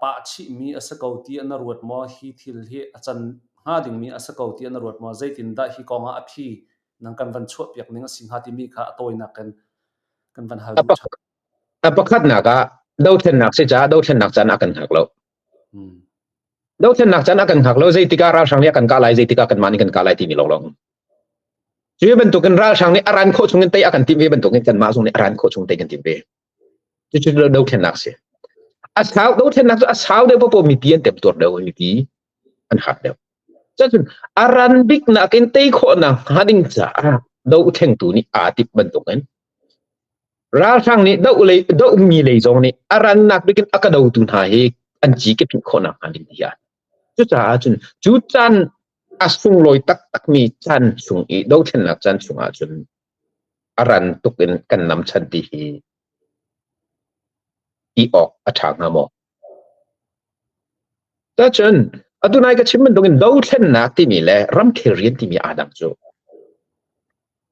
A: pah chihmi a si ko tiah na ruat maw? Hi thil hi a can hnga dingmi a si ko tiah na ruat maw? Zeitindah hi kong ah a phi nang kan van chuahpiak ning a si hnga timi kha a tawinak in kan van hal duh ṭhan.
C: A pakhatnak ah dothlennak si caah dothlennak caan a kan hngak lo. Dothlennak caan a kan hngak lo. Zeitikah ralhrang nih a kan kah lai, zeitikah kanmah nih kan kah lai timi lawnglawng. Cu bantukin ralhrang nih a ran khawh chungin tei a kan timh ve bantukin kanmah zong nih a ran khawh chung tei kan timh ve. Cucu dothlennak si. A sau dothlennak cu a sau deuh paoh mipi an temtuar deuh mipi an hak deuh. Cun a ran bik nakin tei khawhnak hnga ding caah dohthlengtu nih aa timh bantukin ralhrang nih doh lei dohmi lei zong nih a rannak bikin a ka dotu hna hi an ci ka phih khawhnak hnga ding tiah Cucaah cun cu caan a sunglawi taktakmi caan chung i dothlennak caan chungah cun a ran tuk in kan namchan ti hi ti awk a ṭha hnga maw? Cun atu nai ka chim bantukin dothlennak timi le ramkhel rian timi aa dang cu.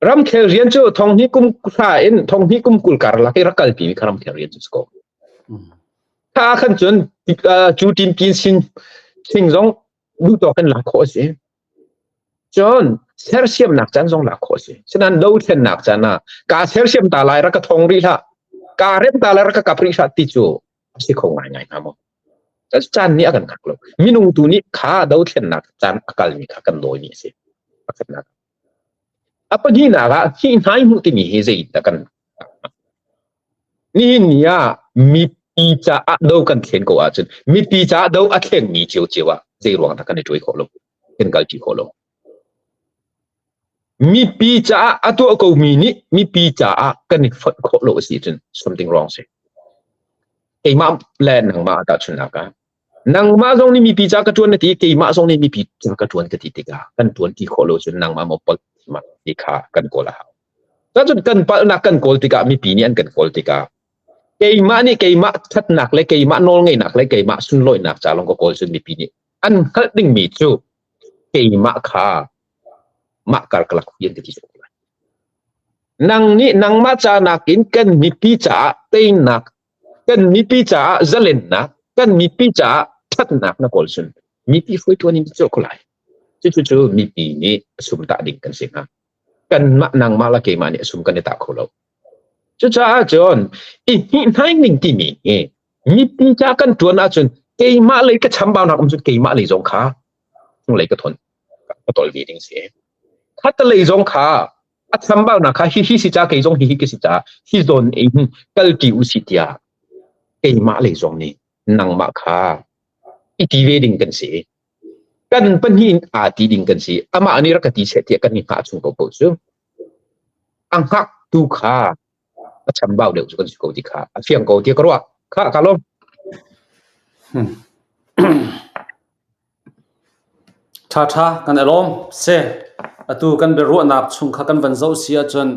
C: Ramkhel rian cu thonghnih kum hra in thonghnih kum 20 karlak i rak kalpi mi kha ramkhel rian cu si ko. Kha khan cun cu tin kin sin sing zong duh tawk in lak khawh a si. Cun sersiamnak caan zong lak khawh a si. Sinain dothlennak caan ah kaa sersiam ta lai rak ka thong rih hlah, kaa rem ta lai rak ka kap rih hlah ti cu a si kho ngaingai hnga maw? Caan nih a kan hngak lo. Minung tu nih kha dothlennak caan a kalmi kha kan dawimi a si. Pakhatnak. A pahnihnak ah hi hnai hmuh timi hi zeidah kan nihin ni ah mipi caah do kan thlen ko ahcun mipi caah do a thlengmi ciocio ah zei ruang dah kan i ṭuai khawh lo kan kalṭi khawh lo mipi caah a tuah komi nih mipi caah kan i fonh khawh lo a si cun something wrong si keimah le nangmah tahchunhnak ah Nangmah zong nih mipi ca ka ṭuan na ti, keimah zong nih mipi ca ka ṭuan ka ti tikah kan ṭuan ti khawh lo cun nangmah maw palh ti kha kan kawl a hau. Cun kan palhnak kan kawl tikah mipi nih an kan kawl tikah keimah nih keimah ṭhatnak le keimah nawlngeihnak le keimah sunlawinak ca lawng ka kawl cun mipi nih An hngalh dingmi cu keimah kha mah karkalak hui an ka ti ko lai. Nang nih nangmah ca nakin kan mipi caah teinak, kan mipi caah zalennak, kan mipi caah ṭhatnak na kawl cun mipi hruaitu in cu ko lai. Cucu cu mipi nih a sum tah ding kan si hnga. Kanmah nangmah le keimah nih a sum kan i tah kho lo. Cucaah cun i hnih ning timi hi mipi ca kan ṭuan ahcun keimah lei ka chambaunak um cun keimah lei zong kha hnulei ka thawn ka tol ve ding si. Khatalei zong kha a chambaunak kha hihi si ca kei zong hihi ka si ca hi zawn in kalṭi u si tiah keimah lei zong nih nangmah kha i ti ve ding kan si. Kan pahnih in aa ti ding kan si. Amah nih rak ka ti seh tiah kan i hngah chung paohpaoh cu a hngaktu kha a chambau deuh cu kan si ko ti kha a fiang ko tiah ka ruah. Kha ka lawm.
A: Ṭha ṭha kan i lawm. Si, atu kan biaruahnak chung kha kan van zoh si ahcun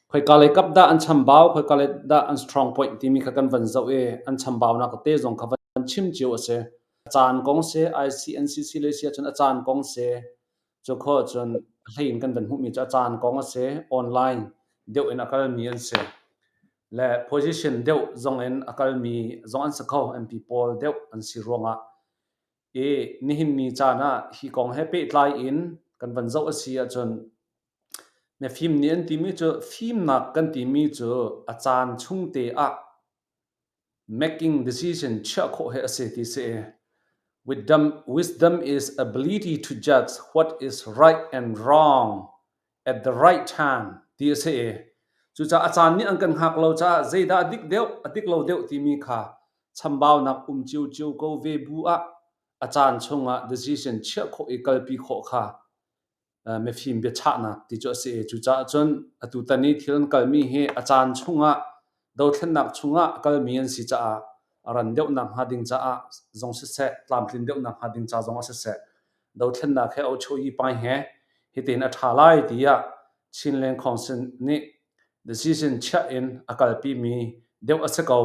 A: khoika lei kap dah an chambau, khoika lei dah an strong point timi kha kan van zoh i an chambaunak te zong kha van chim cio a si. A caan kong si, ICNCC lei si ahcun a caan kong si, Cu khawh cun a hlei in kan van hmuhmi cu a caan kong a si, online deuh in a kalmi an si. Le position deuh zong in a kalmi zong an si kho, MP pawl deuh an si ruangah. I nihin ni caan ah hi kong he pehtlai in kan van zoh a si ahcun mifim nih an timi cu fimnak kan timi cu a caan chung te ah Making decision chiah khawh hi a si ti si. Wisdom, wisdom is ability to judge what is right and wrong at the right time ti a si. Cucaah a caan nih an kan hngak lo caah zeidah a dik deuh, a dik lo deuh timi kha chambaunak um ciocio ko ve bu ah a caan chungah decision chiah khawh i kalpi khawh kha mifim biachahnak ti cu a si i cucaah cun atutan i thil an kalmi hi a caan chungah dothlennak chungah a kalmi an si caah a ran deuhnak hnga ding caah zong siseh tlamtlin deuhnak hnga ding ca zong ah siseh dothlennak he ochoyi pai he hitin a ṭha lai tiah Chinland Council nih decision chiah in a kalpimi deuh a si ko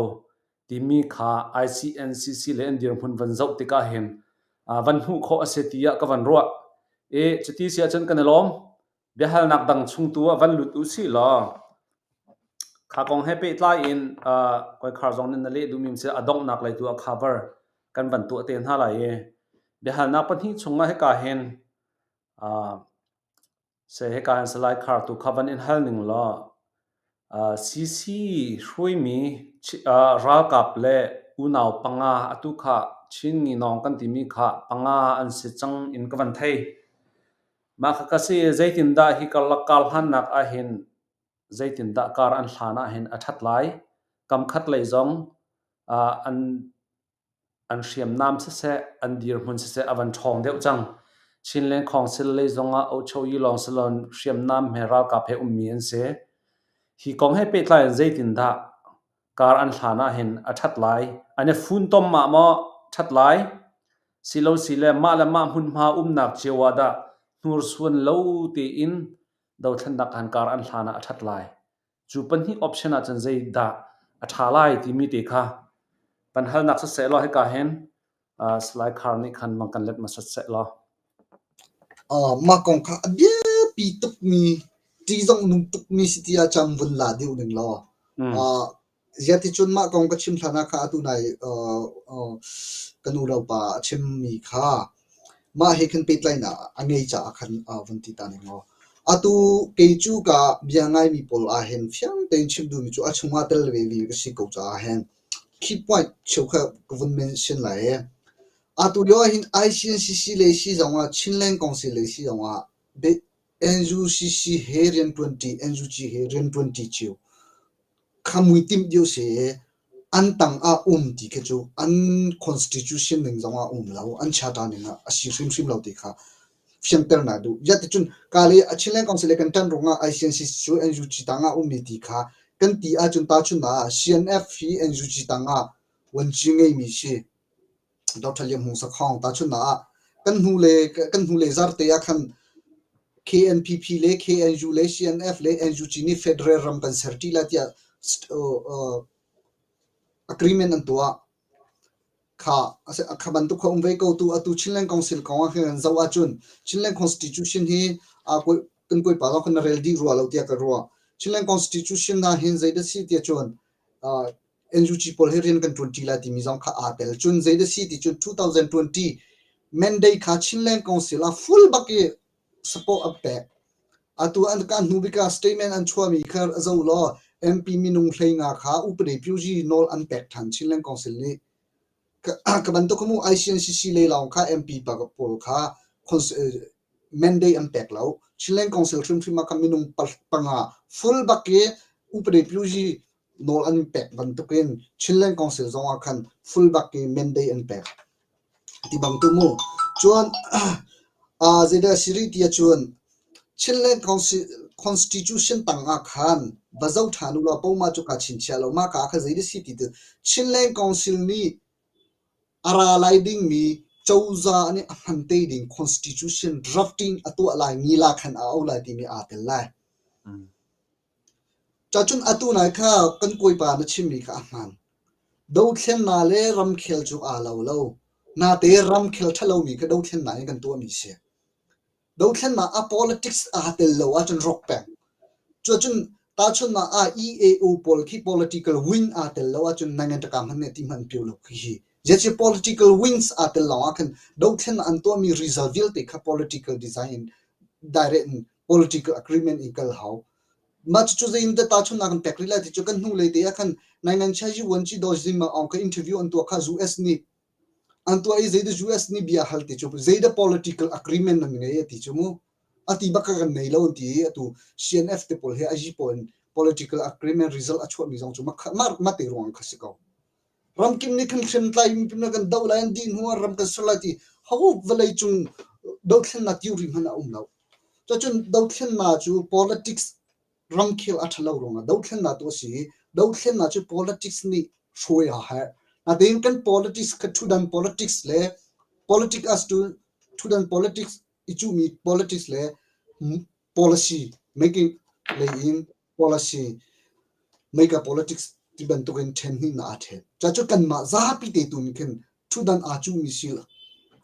A: timi kha ICNCC le an dirhmun van zoh tikah hin van hmuh khawh a si tiah ka van ruah. I cuti si ahcun kan i lawm. Biahalnak dang chung tu ah van lut u sih law kha kong he pehtlai in Koikhar zong nih na leh duhmi si a donghnak lei tu ah cover kan van tuah te hna lai i biahalnak pahnih chungah hika hin Seh hika in Salai Khar tu kha van in hal ning law CC hruaimi ralkap le unau panga atu kha Chin nginawng kan timi kha panga an si cang in ka van thei. Mah kha ka si zeitindah hi karlak kar hlannak ahhin zeitindah kar an hlan ahhin a ṭhat lai. Kam khat lei zong an An hriamnam siseh, an dirhmun siseh a van ṭhawng deuh cang. Chinland Council lei zongah Ochoyi lawng si loin hriamnam he ralkap he ummi an si. Hi kong he pehtlai in zeitindah kar an hlan ahhin a ṭhat lai? An i funtom ah maw ṭhat lai? Silo sile mah le mah hmunhma umnak cio ah dah hnursuan lo tein dothlennak han kar an hlan ah a ṭhat lai? Cu pahnih option ahcun zeidah a ṭha lai timi te kha van halnak siseh law hika hin Salai Khar nih khan mang kan let hmasat seh law.
B: Mah kong kha a biapi tukmi, ṭih zong nung tukmi si ti ahcun vun la deuh ning law. Ziah ticun mah kong ka chim hlan ah kha atu nai ka nu le pa a chimmi kha mah he khan pehtlaihnak a ngei caah khan vun ti ta ning law. Atu kei cu ka bia ngaimi pawl ahhin fiang tein chim duhmi cu a chungah tel vemi ka si ko caah hin key point cheukhat ka vun mention lai i atu lio ahhin ICNCC lei si zongah Chinland Council lei si zongah NUCC he rianṭuanṭi NUG he rianṭuanṭi cio kha muitimh deuh si i an tang ah um ti khi cu an constitution ning zong ah um lo, an charter ning ah a si hrimhrim lo ti kha fianter na duh. Ziahticun ka le a Chinland Council le kan ṭan ruangah ICNCC cu NUG tang ah ummi ti kha kan ti ahcun tahchunhnak ah CNF hi NUG tang ah vuanci ngeimi si. Dr. Lian Hmung Sakhong tahchunhnak ah kan hnu le kan hnu le zarte ah khan KNPP le KNU le CNF le NUG nih federal ram kan ser ṭi lai tiah agreement an tuah. Kha kha bantuk kha um ve ko tu atu Chinland Council kong ah khin kan zoh ahcun Chinland Constitution hi kan kawipa zong khan na rel dih rua lo tiah ka ruah. Chinland Constitution ah hin zeidah si tiah cun NUG pawl hi rian kan ṭuanṭi lai timi zong kha aa tel. Cun zeidah si ti cun 2020 mandate kha Chinland Council ah full bak i support an pek. Atu an ka hnu bik ah statement an chuahmi kha zoh law MP minung 15 kha upade pyuzi nawl an pek ṭhan Chinland Council nih. Ka bantuk mu ICNCC lei lawng kha MP pawl kha mandate an pek lo. Chinland Council hrimhrim ah kha minung panga full bak i upade pyuzi nawl an pek bantukin Chinland Council zong ah khan full bak i mandate an pek. Ti bang tu mu. Cun zeidah si rih ti ahcun Chinland Constitution tang ah khan va zoh ṭhan u law poma cu kaa chinchiah lo. Mah ka ah khan zeidah si ti tu Chinland Council nih a ra lai dingmi cozah nih a hman te ding Constitution drafting a tuah lai mi la khan a au lai timi aa tel lai. Cacun atu nai kha kan kawipa na chimmi kha a hmaan. Dothlennak le ramkhel cu aa lo lo. Nate ramkhel ṭhalomi kha dothlennak in kan tuahmi si. Dothlennak ah politics aa tel lo ahcun rawk peng. Cuacun tahchunhnak ah EAO pawl khi political wing aa tel lo ahcun nangan ṭaka hmanh nih ti hmanh pio lo khi hi. Zeicah political wings aa tel lawng ah khan dothlennak an tuahmi result vialte kha political design in direct in political agreement in kal hau. Mah cucu zeiin dah tahchunhnak kan pek rih lai ti cu kan hnulei te ah khan Naingan Chiayi Vuanci Daw Zing Aung kha interview an tuah kha US nih an tuah i zeidah US nih bia hal ti cu zeidah political agreement nan ngei a ti cu mu a ti bak kan nei lo an ti i atu CNF te pawl he ayi pawl in political agreement result a chuahmi zong cu mah te ruang kha si ko. Ramkim nih kan hriamtlai mipi kan doh lai an dih hnu ah ram kan ser lai ti ho vawlei cung dothlennak theory hmanh a um lo. Cucun dothlennak cu politics ramkhel a ṭhalo ruangah dothlennak tu a si i dothlennak cu politics nih hruai a herh. Natein kan politics kha ṭhutdan politics le politics as tu ṭhutdan politics i cuhmi politics le policy making lei in policy mei ka politics ti bantukin ṭhen hnihnak aa ṭhen. Cucu kanmah zapi te tu nih khin ṭhutdan aa cuhmi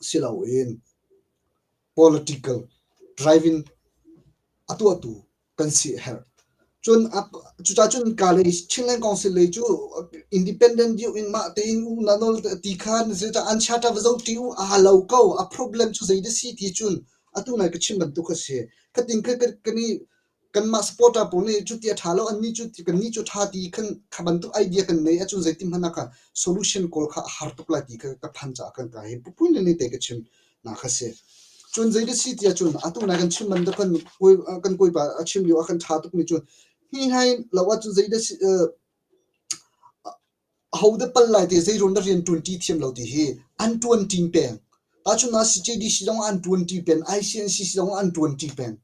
B: si loin political driving a tuahtu kan si a herh. Cun cucaah cun ka lei Chinland Council lei cu independent deuh in mah tein u na nawl ti kha an charter va zoh ṭi u aa lo ko. A problem cu zei dah si ti cun atu nai ka chim bantuk a si. Khatin kan i kanmah supporter pawl nih cuti a ṭha lo annih cu kannih cu ṭha ti khan kha bantuk idea kan nei ahcun zeitin hmanh ah kha solution kawl kha a har tuk lai ti kha ka phan caah kan ka hi pupun in te ka chim na kha si. Cun zei si ti ahcun atu nai kan chim bantuk kan kan kawipa a chim lio ah kan ṭha tuk mi cu hi hai lo ahcun zei dah si aho dah pal lai ti zeiruang dah rian ṭuanṭi thiam lo ti hi an ṭuanṭi peng. Tahchunhnak CJDC zong an ṭuanṭi peng, ICNCC zong an ṭuanṭi peng.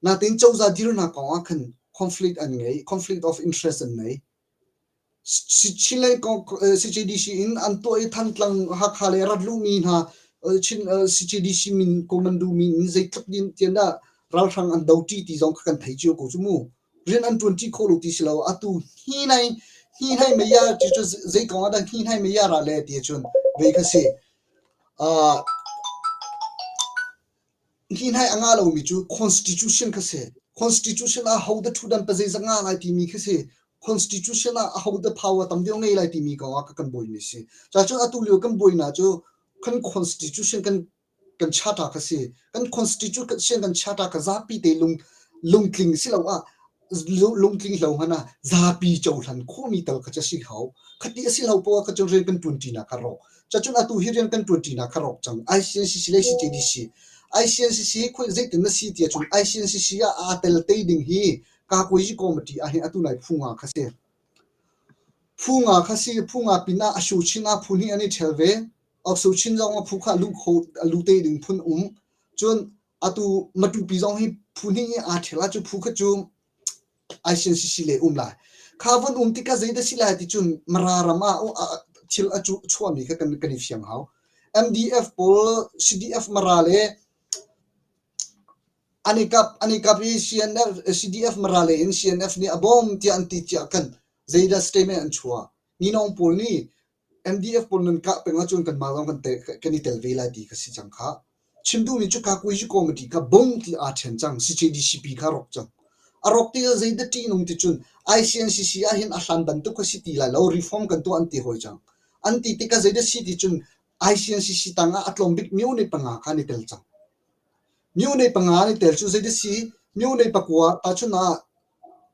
B: Natein cozah dirnak kong ah khan conflict an ngei, conflict of interest an ngei. CJDC in an tuah i Thantlang Hakha le rat luhmi hna Chin CJDC min commando min in zeitluk din tian dah ralhrang an doṭi ti zong kha kan thei cio ko cu mu. Rian an ṭuanṭi kho lo ti si lo. Atu hi nai hi nai maya ti cu zei kong ah dah hi nai maya ra le ti cun vei kha si. Uh, Hi hna i a ngah lomi cu constitution kha si. Constitution ah hodah ṭhutdan pazeizat ngah lai timi khi si. Constitution ah ahodah power tam deuh ngei lai timi kong ah kan buaimi si. Cacun atu lio kan buainak cu kan constitution kan kan charter kha si. Kan constitution kan charter kha zapi te lung lungtling si lo ah lungtling lo hmanh ah zapi cohlan khawhmi tal kha cu a si hau. Khati a si lo poah kha cun rian kan ṭuanṭinak kha rawk. Cacun atu hi rian kan ṭuanṭinak kha rawk cang. ICNCC le CJDC. ICNCC hi zeitin na si ti ahcun ICNCC ah aa tel te ding hi Kakuayi Committee ah hin atu nai phu nga kha si. Phu nga kha si, phu nga pin ah Ashu Chin ah phu hnih an i ṭhel ve. Ashu Chin zong ah phu kha lu kho lu te ding phun um. Cun atu Matupi zong hi phu hnih i aa ṭhel ahcun phu kha cu ICNCC le um lai. Kha von um tikah zeidah si lai ti cun Mara ram ah thil a chuahmi kha kan, kan i fiang hau. MDF pawl CDF Mara le an i kap an i kap i CNF CDF Mara le in CNF nih a bawm tiah an ti tiah kan zeidah statement an chuah. Ninong pawl nih MDF pawl nan kah peng ahcun kanmah zong kan tel, kan i tel ve lai ti kha si cang khah. Chim duhmi cu Kakuazi Committee kha bung ti aa ṭhen cang. CJDCP kha rawk cang. A rawk ti ah zeidah ṭihnung ti cun ICNCC ah hin a hlan bantuk kha si ti lai lo, reform kan tuah an ti hawi cang. An ti tikah zeidah si ti cun ICNCC tangah a tlawm bik myo nih panga kha an i tel cang. Myo nih panga an i tel cu zeidah si? Myo nih pakua tahchun ah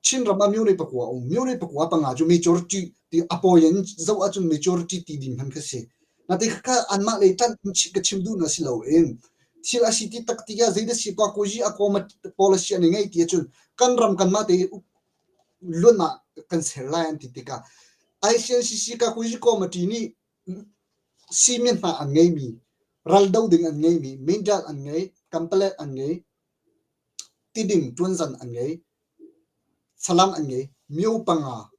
B: Chinram ah myo nih pakua a um. Myo nih pakua panga cu majority ti a pawi in zoh ahcun majority ti ding hman kha si. Nate khakha anmah lei ṭanh in ka chim duhnak si loin thil a si ti tak ti ah zeidah si kakuzi a kawm policy an i ngeih ti ahcun kan ram kanmah te luatnak kan ser lai an ti tikah ICNCC kakuzi committee nih Simi hna an ngeimi, raldo ding an ngeimi, Mindat an ngei, Kampalet an ngei, Tidim ṭuanzan an ngei, Falam an ngei, Myo panga,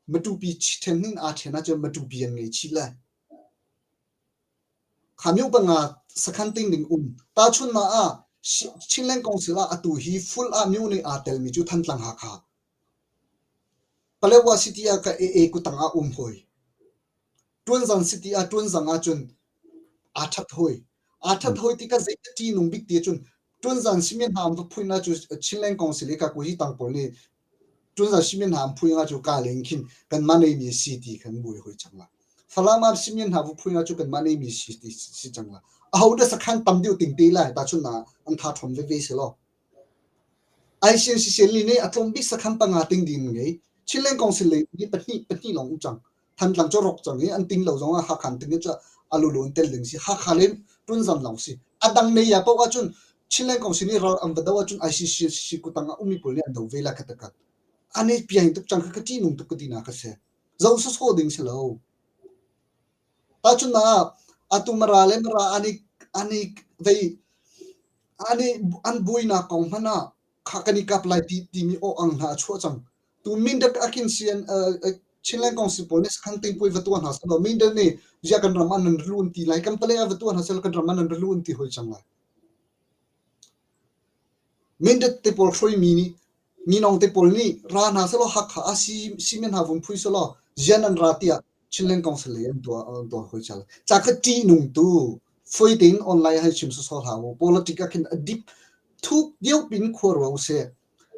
B: Matupi ṭhen in aa ṭhen ahcun Matupi an ngei chih lai. Kha myo panga sakhan ting ding um. Tahchunhnak ah Chinland Council ah atu hi full ah myo nih aa telmi cu Thantlang Hakha. Paletwa City ah ka AA kutang ah um hawi. Ṭuanzang si ti ah ṭuanzang ahcun aa ṭhat hawi. Aa ṭhat hawi tikah zeidah ṭihnung bik ti ahcun ṭuanzang simi hna an va phui hna cu Chinland Council i kakuhi tang pawl nih ṭuanzang simi hna an phui hna cu ka leng khin kanmah neimi a si ti khan buai hawi cang la. Falam ah simi hna va phui hna cu kanmah neimi si ti si cang la. Ahodah sakhan tam deuh ting te lai tahchun ah an tha ṭhawm veve si law. ICNCC nih a tlawm bik sakhan panga ting ding an ngei. Chinland Council lei nih pahnih pahnih lawng um cang. Thantlang cu rawk cang i an ting lo zong ah Hakha an ting i cu a lulu an tel ding si. Hakha le Tunzam lawng si. A dang nei ah paoh ahcun Chinland Council nih ral an va do ahcun ICCC kutang ah ummi pawl nih an do ve lai kha takat. An i piang tuk cang kha ka ṭihnung tuk ka ti nak a si. Zo sawsawh ding si lo. Tahchunhnak ah atu Mara le Mara an i an i vei an i an buainak kong hmanh ah kha kan i kap lai ti timi aw ang hna a chuah cang. Tu Mindat ah khin CN uh, Chinland Council pawl nih sakhan tingpui va tuah hna selaw Mindat nih ziah kan ram ah nan ra lu an ti lai kan pale ah va tuah hna selaw kan ram ah nan ra lu an ti hoi cang lai. Mindat te pawl hruaimi nih Minong te pawl nih ra hna selaw Hakha ah si simen hna vun phui selaw zian an ra tiah Chinland Council lei an tuah an tuah hoi cal. Ca kha ṭihnung tu foi tein online hei chim sawsawh hlah u. Politic ah khin a dip thuk deuh pin khua rua usih.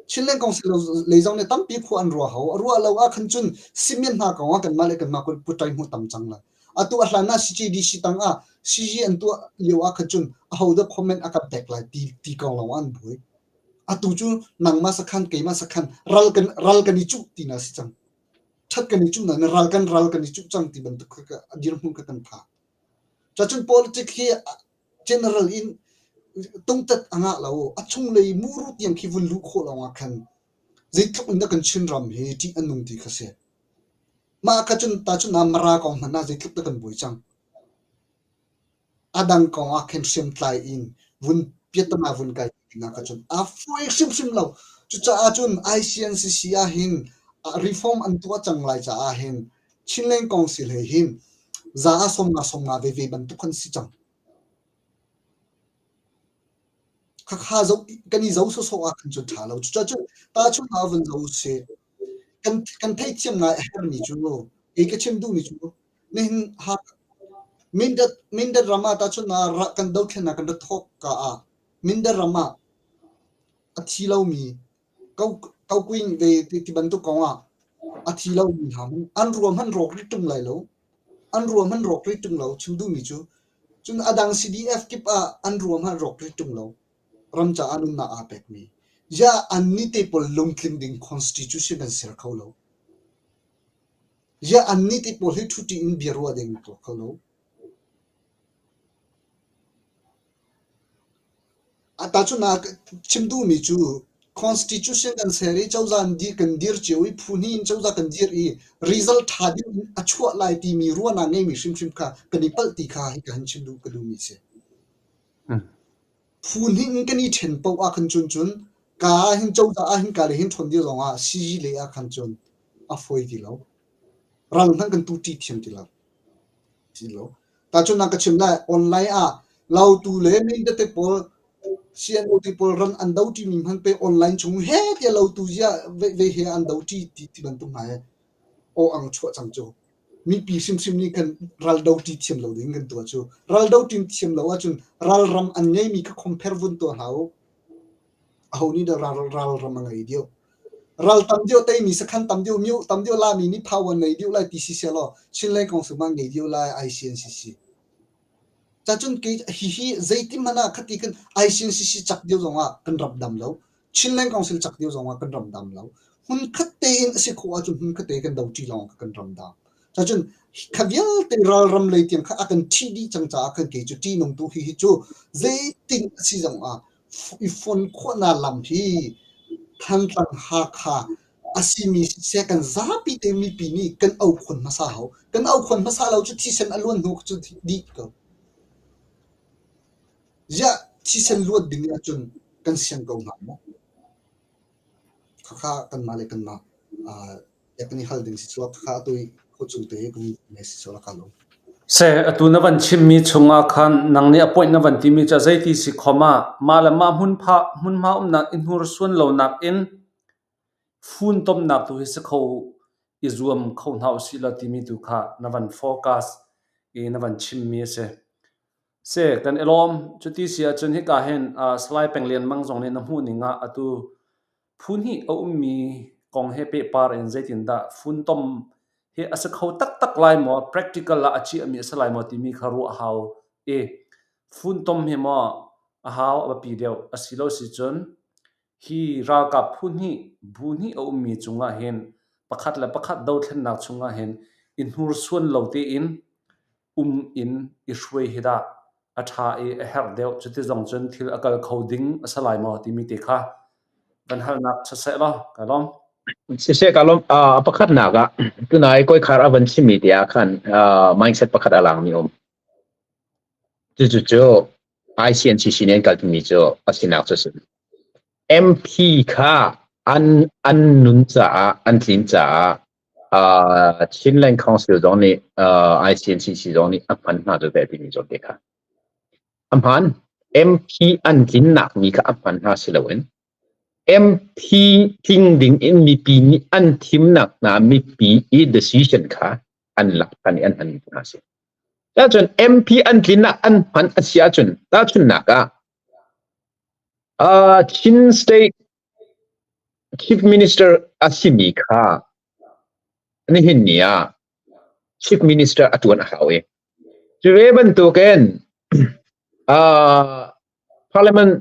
B: Chinland Council lei zong nih tampi khua an rua hau. A ruah lo ah khan cun simian hna kong ah kanmah le kanmah putai hmu tam cang lai. Atu a hlan ah CJDC tang ah CG an tuah lio ah khan cun ahodah comment a kan pek lai ti ti kong lawng an buai. Atu cu nangmah sakhan keimah sakhan ral kan ral kan i cuh ti na si cang. Ṭhat kan i cuh nain ral kan ral kan i cuh cang ti bantuk kha a dirhmun kha kan phan. Cacun politic hi general in tungtat a ngah lo. A chunglei muru tiang khi vun luh khawh lawngah khan zeitluk in dah kan Chinram hi ṭih a nung ti kha si. Mah kha cun tahchun ah Mara kong hmanh ah zeitluk dah kan buai cang. A dang kong ah khin hriamtlai in vun piahtana vun kai ding ah kha cun a fawi hrimhrim lo. Cucaah cun ICNCC ah hin reform an tuah cang lai caah hin Chinland Council he hin za ah 50 50 veve bantuk kan si cang. Khakha zoh kan i zoh sawsawh ah khan cun ṭha lo. Cucaah cun tahchun ah vun zoh usih. Kan kan theihthiam ngai a herhmi cu kei ka chim duhmi cu nihin Mindat Mindat ram ah tahchun ah kan dothlennak kan rak thawk ka ah Mindat ram ah a thi lomi Kokuing ve ti bantuk kong ah a thi lomi hna hmanh an rua hmanh rawk rih ṭung lai lo. An rua hmanh rawk rih ṭung lo chim duhmi cu. Cun a dang CDF kip ah an rua hmanh rawk rih ṭung lo. Ram caah nunnak aa pekmi. Ziah annih te pawl lungtling ding constitution kan ser kho lo. Ziah annih te pawl hi ṭhuṭi in bia ruah ding tuah kho lo. Tahchun ah chim duhmi cu constitution kan ser i cozah kan dir cio i phu hnih in cozah kan dir i result ṭha deuh in a chuah lai timi ruahnak ngeimi hrimhrim kha kan i palh ti kha hika hin chim duh ka duhmi a si. Phu hnih in kan i ṭhen paoh ah khan cun cun ka ah hin cozah ah hin ka le hin ṭhawn dir zong ah sii lei ah khan cun a fawi ti lo. Ral hmanh kan tu ṭi thiam ti lo. Ti lo. Tahchunhnak na ka chim lai, online ah Lautu le Mingdate pawl CNO te pawl ran an do ṭimi hmanh pe online chung he tiah Lautu ziah ve he an do ṭi ti ti bantuk hna he aw ang chuah cang cu. Mipi hrimhrim nih kan ral doṭi thiam lo ding kan tuah cu. Ral doṭi thiam lo ahcun ralram an ngeimi kha compare vun tuah hlah u. Aho nih dah ral ralram a ngei deuh? Ral tam deuh teimi sakhan tam deuh myo tam deuh lami nih power nei deuh lai ti si sehlaw Chinland Council mah ngei deuh lai ICNCC. Cacun kei hihi zeitin hmanh ah khati kan ICNCC cak deuh zongah kan ram dam lo. Chinland Council cak deuh zongah kan ram dam lo. Hmunkhat tein a si khawh ahcun hmunkhat tein kan doṭi lawng kan ram dam. Cacun kha vialte ralram lei tiang kha a kan ṭhih dih cang caah khan kei cu ṭihnung tu hi hi cu zeitin a si zongah i fon khawhnak lam hi Thantlang Hakha a simi siseh kan zapi te mipi nih kan aukhuan hmasa hau. Kan aukhuan hmasa lo cu thisen a luan hnu cu dih ko. Ziah thisen luat ding ahcun kan siang ko hnga maw? Khakha kanmah le kanmah kan i hal ding si chuak khakha atu i khuachung te kan ne si chuak ka lo.
A: Se atu na van chimmi chungah khan nang nih a point na van timi cu zeiti si khom ah mah le mah hmunpha hmunhma umnak i hnursuan lonak in funtomnak tu hi si kho i zuam kho hna usih law timi tu kha na van focus i na van chimmi a si. Si, kan i lawm. Cuti si ahcun hika hin Salai Peng Lian Mang zong nih na hmuh ning ah atu phu hnih a ummi kong he pehpar in zeitindah funtom hi a si kho taktak lai maw, practical ah a ciahmi a si lai maw timi kha ruah a hau i funtom hi maw a hau a biapi deuh. A si lo si cun hi ralkap phu hnih, bu hnih a ummi cungah hin pakhat le pakhat dothlennak chungah hin i hnursuan lo tein um in i hruai hi dah a ṭha i a herh deuh. Cuti zong cun thil a kal kho ding a si lai maw timi te kha kan halnak siseh law ka lawm.
C: Siseh ka lawm. A pakhatnak ah tunai koi khar a van chimmi te ah khan mindset pakhat a langmi um. Cucu cu ICNCC nih an kalpimi cu a sinak cu a si. MP kha an an nun caah an tlin caah Chinland Council zong nih ICNCC zong nih a hman hna cu ve timi zawn te kha. A hman. MP an tlinnak mi kha a hman hna si loin MP tling ding in mipi nih an thimnak hna mipi i decision kha an lak than i an hman hna si. Tahcun MP an tlinnak an hman a si ahcun tahchunnak ah Chin State Chief Minister a simi kha nihin ni ah Chief Minister a ṭuan a hau i cu ve bantukin Parliament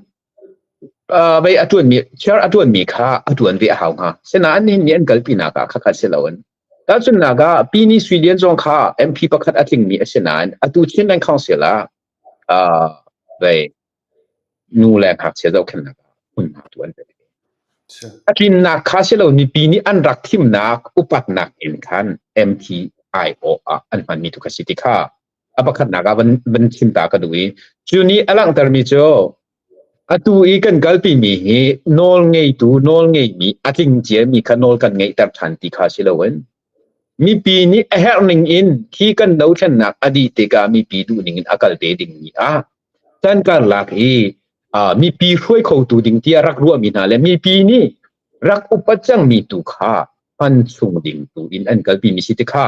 C: vei a ṭuanmi chair a ṭuanmi kha a ṭuan ve a hau hnga. Sinain nihin ni an kalpinak ah khakha si loin tahchunhnak ah Pini Sui Lian zong kha MP pakhat a tlingmi a si nain atu Chinland Council ah vei nu le ngakchia zohkhenhnak ah hmunhma tu an pe. A tlinnak kha si lo mipi nih an rak thimnak upatnak in khan MTIO ah an hmanmi tu kha si ti kha a pakhatnak ah van van chim ta ka duh i cu nih a langhtermi cu atu i kan kalpimi hi nawl ngeitu nawl ngeimi a tling ciami kha nawl kan ngeihter ṭhan ti kha si loin mipi nih a herh ning in khi kan dothlennak a dih tikah mipi duh ning in a kal te dingmi ah chan karlak i mipi hruai khotu ding tiah rak ruahmi hna le mipi nih rak upat cangmi tu kha hman chung ding tu in an kalpi mi si ti kha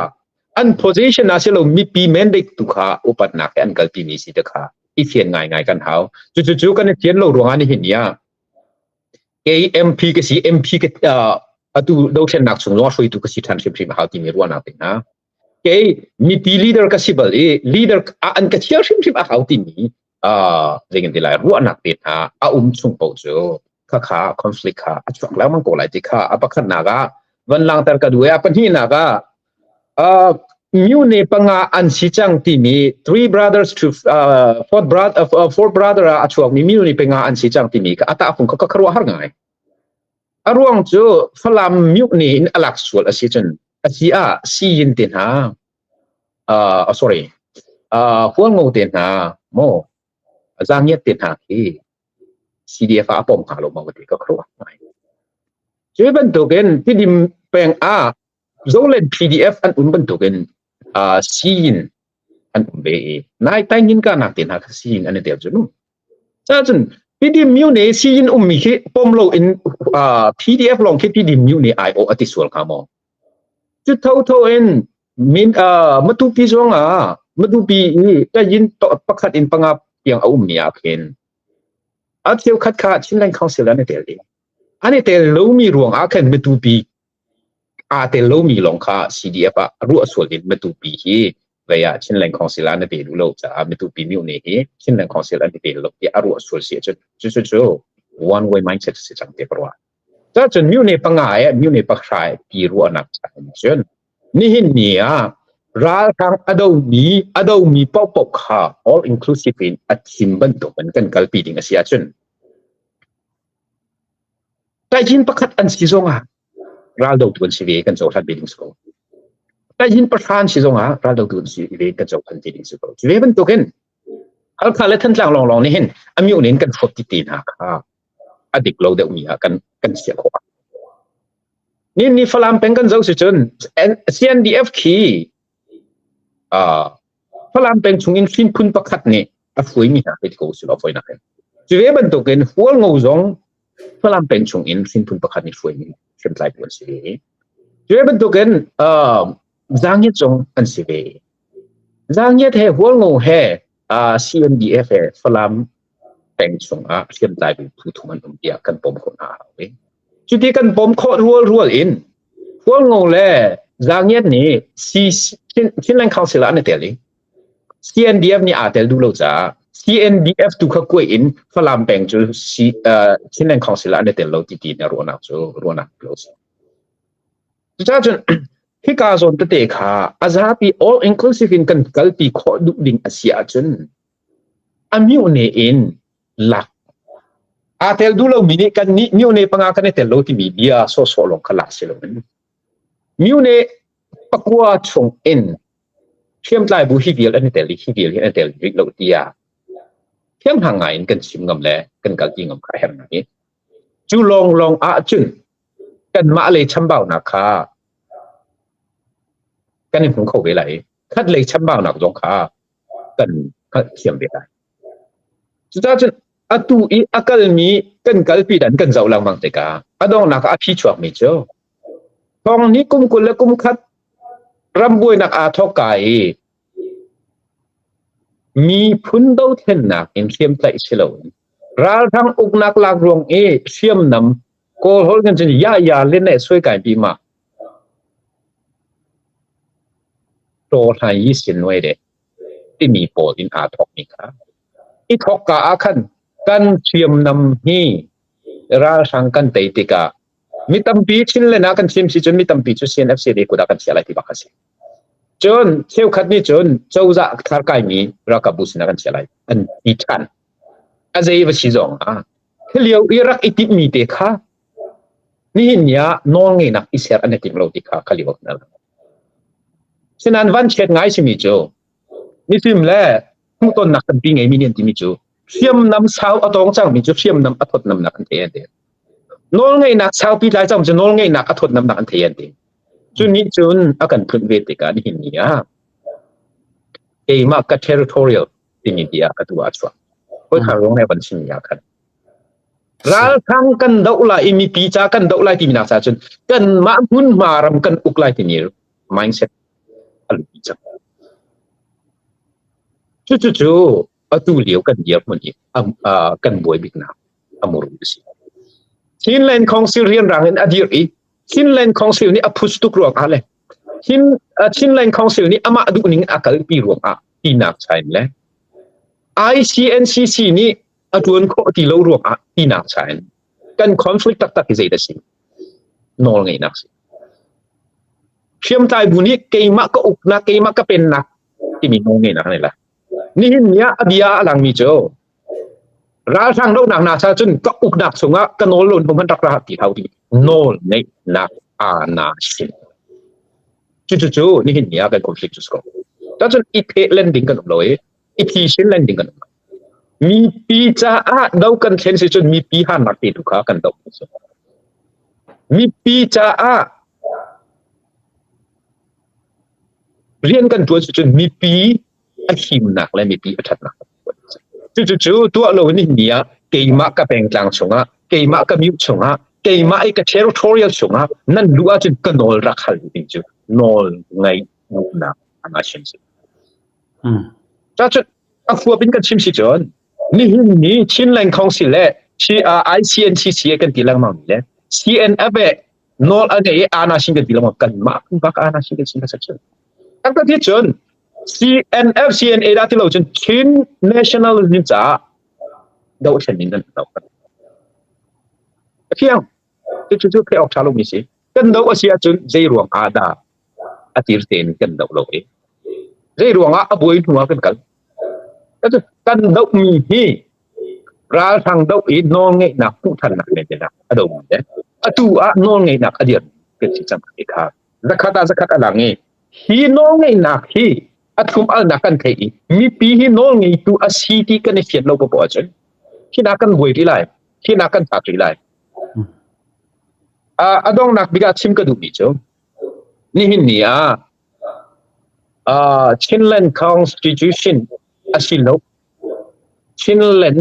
C: an position ah silo mipi mandate tu kha upatnak he an kalpi mi si ti kha i fian ngai ngai kan hau. Cu cu kan i fian lo ruangah nihin ni ah kei MP ka si MP ka atu dothlennak chung zong hruaitu ka si ṭhan hrimhrim a hau timi ruahnak te hna kei mipi leader ka si bal i leader an ka thial hrimhrim a hau timi zeitin ti lai ruahnak te hna a um chung paoh cu khakha conflict kha a chuak lengmang ko lai ti kha a pakhatnak ah van langter ka duh i a pahnihnak ah myu ne panga an si cang timi three brothers to fourth brother fourth brother ah a chuakmi myu ne panga an si cang timi kha a tahfung kha ka khuaruah har ngai. A ruang cu Falam mutiny in a lak sual a si cun a si ah Siyin te hna sorry Hualngo te hna maw Zangiat te hna khi CDF ah a pom hnga lo maw ti ka khuaruah ngai. Cu bantukin Tidim peng ah Zoland PDF an um bantukin Siyin an um ve i nai taingin ka nak te hna kha Siyin an i tel cu nu. Cun Tidim myu ne siyin ummi khi pom lo in PDF lawng khi Tidim myu ne aiawh a ti sual hnga maw? Cu thotho in Min Matupi zong ah Matupi i tayin pakhat in panga tiang a ummi ah khin a cheukhat kha Chinland Council an i tel ding. An i tel lomi ruang ah khan Matupi aa tel lomi lawng kha CDF ah ruah sual in Matupi hi vei ah Chinland Council ah na pe duh lo caah Matupi myo-ne hi Chinland Council an i tel lo tiah a ruah sual si ahcun cucu cu one way mindset si cang ti ka ruah. Cacun myo-ne panga eh myo-ne pahra eh ti ruahnak cun nihin ni ah ralhrang a domi a domi paohpaoh kha all inclusive in a thim bantuk in kan kalpi ding a si ahcun Taijin pakhat an si zongah raldotu an si ve kan cohlan ve ding si ko. Taijin pahra an si zongah raldotu an si ve kan cohlan ve ding si ko. Cu ve bantukin Halkha le Thantlang lawnglawng nih hin a myo in kan hrawt ti te hna kha a dik lo deuhmi ah kan kan chiah khawh. Ni ni Falam peng kan zoh si cun CNDF khi Falam peng chungin hrinphun pakhat nih a hruaimi hna hei ti ko usih law fawinak in. Cu ve bantukin Hualngo zong Falam peng chungin hrinphun pakhat nih hruaimi hriamtlai bu an si ve. Cu ve bantukin Zangiat zong an si ve. Zangiat he Hualngo he CNDF he Falam peng chungah hriamtlai bu phu thum an um tiah kan pom khawh hna a hau i. Cuti kan pom khawh rual rual in Hualngo le Zangiat nih Chinland Council ah an i tel i CNDF nih aa tel duh lo caah CNDF tu kha kuai in Falam peng cu Chinland Council ah an i tel lo ti ti na ruahnak cu ruahnak lo si. Cucaah cun hika zawn tete kha a zapi all inclusive in kan kalpi khawh duh ding a si ahcun a myone in lak aa tel duh lomi nih kan nih myone panga kan i tel lo timi bia sawhsawh lawng kha lak si loin myone pakua chung in hriamtlai bu hi vial an i tel i hi vial hi an i tel rih lo tiah thianghlang ngai in kan chim ngam le kan kalpi ngam kha a herh ngai. Cu lawnglawng ahcun kanmah lei chambaunak kha kan i hmu kho ve lai i khat lei chambaunak zong kha kan hngalhthiam ve lai. Cucaah cun atu i a kalmi kan kalpi dan kan zoh lengmang tikah a donghnak ah a phi chuakmi cu thong ni kum 20 le kum khat ram buainak aa thawk ka i miphun dothlennak in hriamtlaih si loin ralhrang uknak lak ruang i hriamnam Kawl holh kan cun ya ya le ne sui kai pi ma to hlan yi sin nuai de timi pawl in aa thawkmi kha i thawkka ah khan kan hriamnam hi ralhrang kan tei tikah mi tampi Chinland ah kan chim si cun mi tampi cu CNFCD kut ah kan chia lai ti bak a si. Cun cheukhat nih cun cozah thar kaimi ralkapbu sinah kan chia lai an ti ṭhan. A zei va si zong ah lio i rak i timhmi te kha nihin ni ah nawlngeihnak i ser an i tim lo ti kha kha lio na lang. Sinain vanchiat ngai simi cu mifim le hmuhtonnak tampi ngeimi nih an timi cu hriamnam sau a tawng cangmi cu hriamnam a thawtnamnak an thei an ti. Nawlngeihnak saupi tlai cang cu nawlngeihnak a thawtnamnak an thei an ti. Cu nih cun a kan phunh ve tikah nihin ni ah keimah ka territorial timi bia atu ah a chuak. Hawi ruang he van chimmi ah khan ralhrang kan doh lai i mipi ca kan doh lai timi nak ca cun kanmah hmunhma ram kan uk lai timi mindset a lupi cang. Cucu atu lio kan dirhmun i kan buai biknak a muru a si. Chinland Council rianrang in a dir i Chinland Council nih a push tuk ruang ah le Chinland Council nih amah duhning a kalpi ruang ah tinak chain le ICNCC nih a ṭuan khawh ti lo ruang ah tinak chain kan conflict taktak hi zei dah si nawl ngeihnak si hriamtlai bu nih keimah ka uknak keimah ka pennak timi nawl ngeihnak an la nihin ni ah a bia a langmi cu ralhrang dohnak hna cha cun ka uknak chungah ka nawl lo hman rak ra ti hau ti nawl ngeihnak ana sin cucu nihin ni ah kan conflict cu ko cun i pheh len ding kan um lo i i thi sin len ding kan um mipi caah do kan thlen si cun mipi harnak te tu kha kan do mipi caah rian kan tuan si cun mipi a himnak le mipi a ṭhatnak cucu tuah lo ni ni ah keimah ka pengtlang chungah keimah ka mute chungah keimah i ka territorial chungah nan luh ahcun ka nawl rak hal ding cu nawl ngaih duhnak anashin si. Cacun a fuap in kan chim si cun nihin ni Chinland Council le ICNCC kan ti lengmang mi le CNF nawl a ngei i anashin kan ti lengmang kan mah bak anashin kan chim ka cun. Kan ka ti cun CNF CNA dah ti lo cun Chin nationalism caah dohthlen in nan do. Fiang cucu cu theih awk ṭha lomi si. Kan do a si ahcun zei ruang ah dah a tir tein kan doh lo i zei ruang ah a buai hnu ah kan kal. Kan dohmi hi ralhrang doh i nawlngeihnak hmuh ṭhannak men ah a domi le atu ah nawlngeihnak a dir kan si cang ti kha zakhat ah zakhat a lang i hi nawlngeihnak hi a thlum alnak kan theih i mipi hi nawlngeitu a si ti kan i fian lo poah ahcun hina kan buai rih lai hina kan tlak rih lai. A donghnak bik ah chim ka duhmi cu nihin ni ah Chinland Constitution a si lo Chinland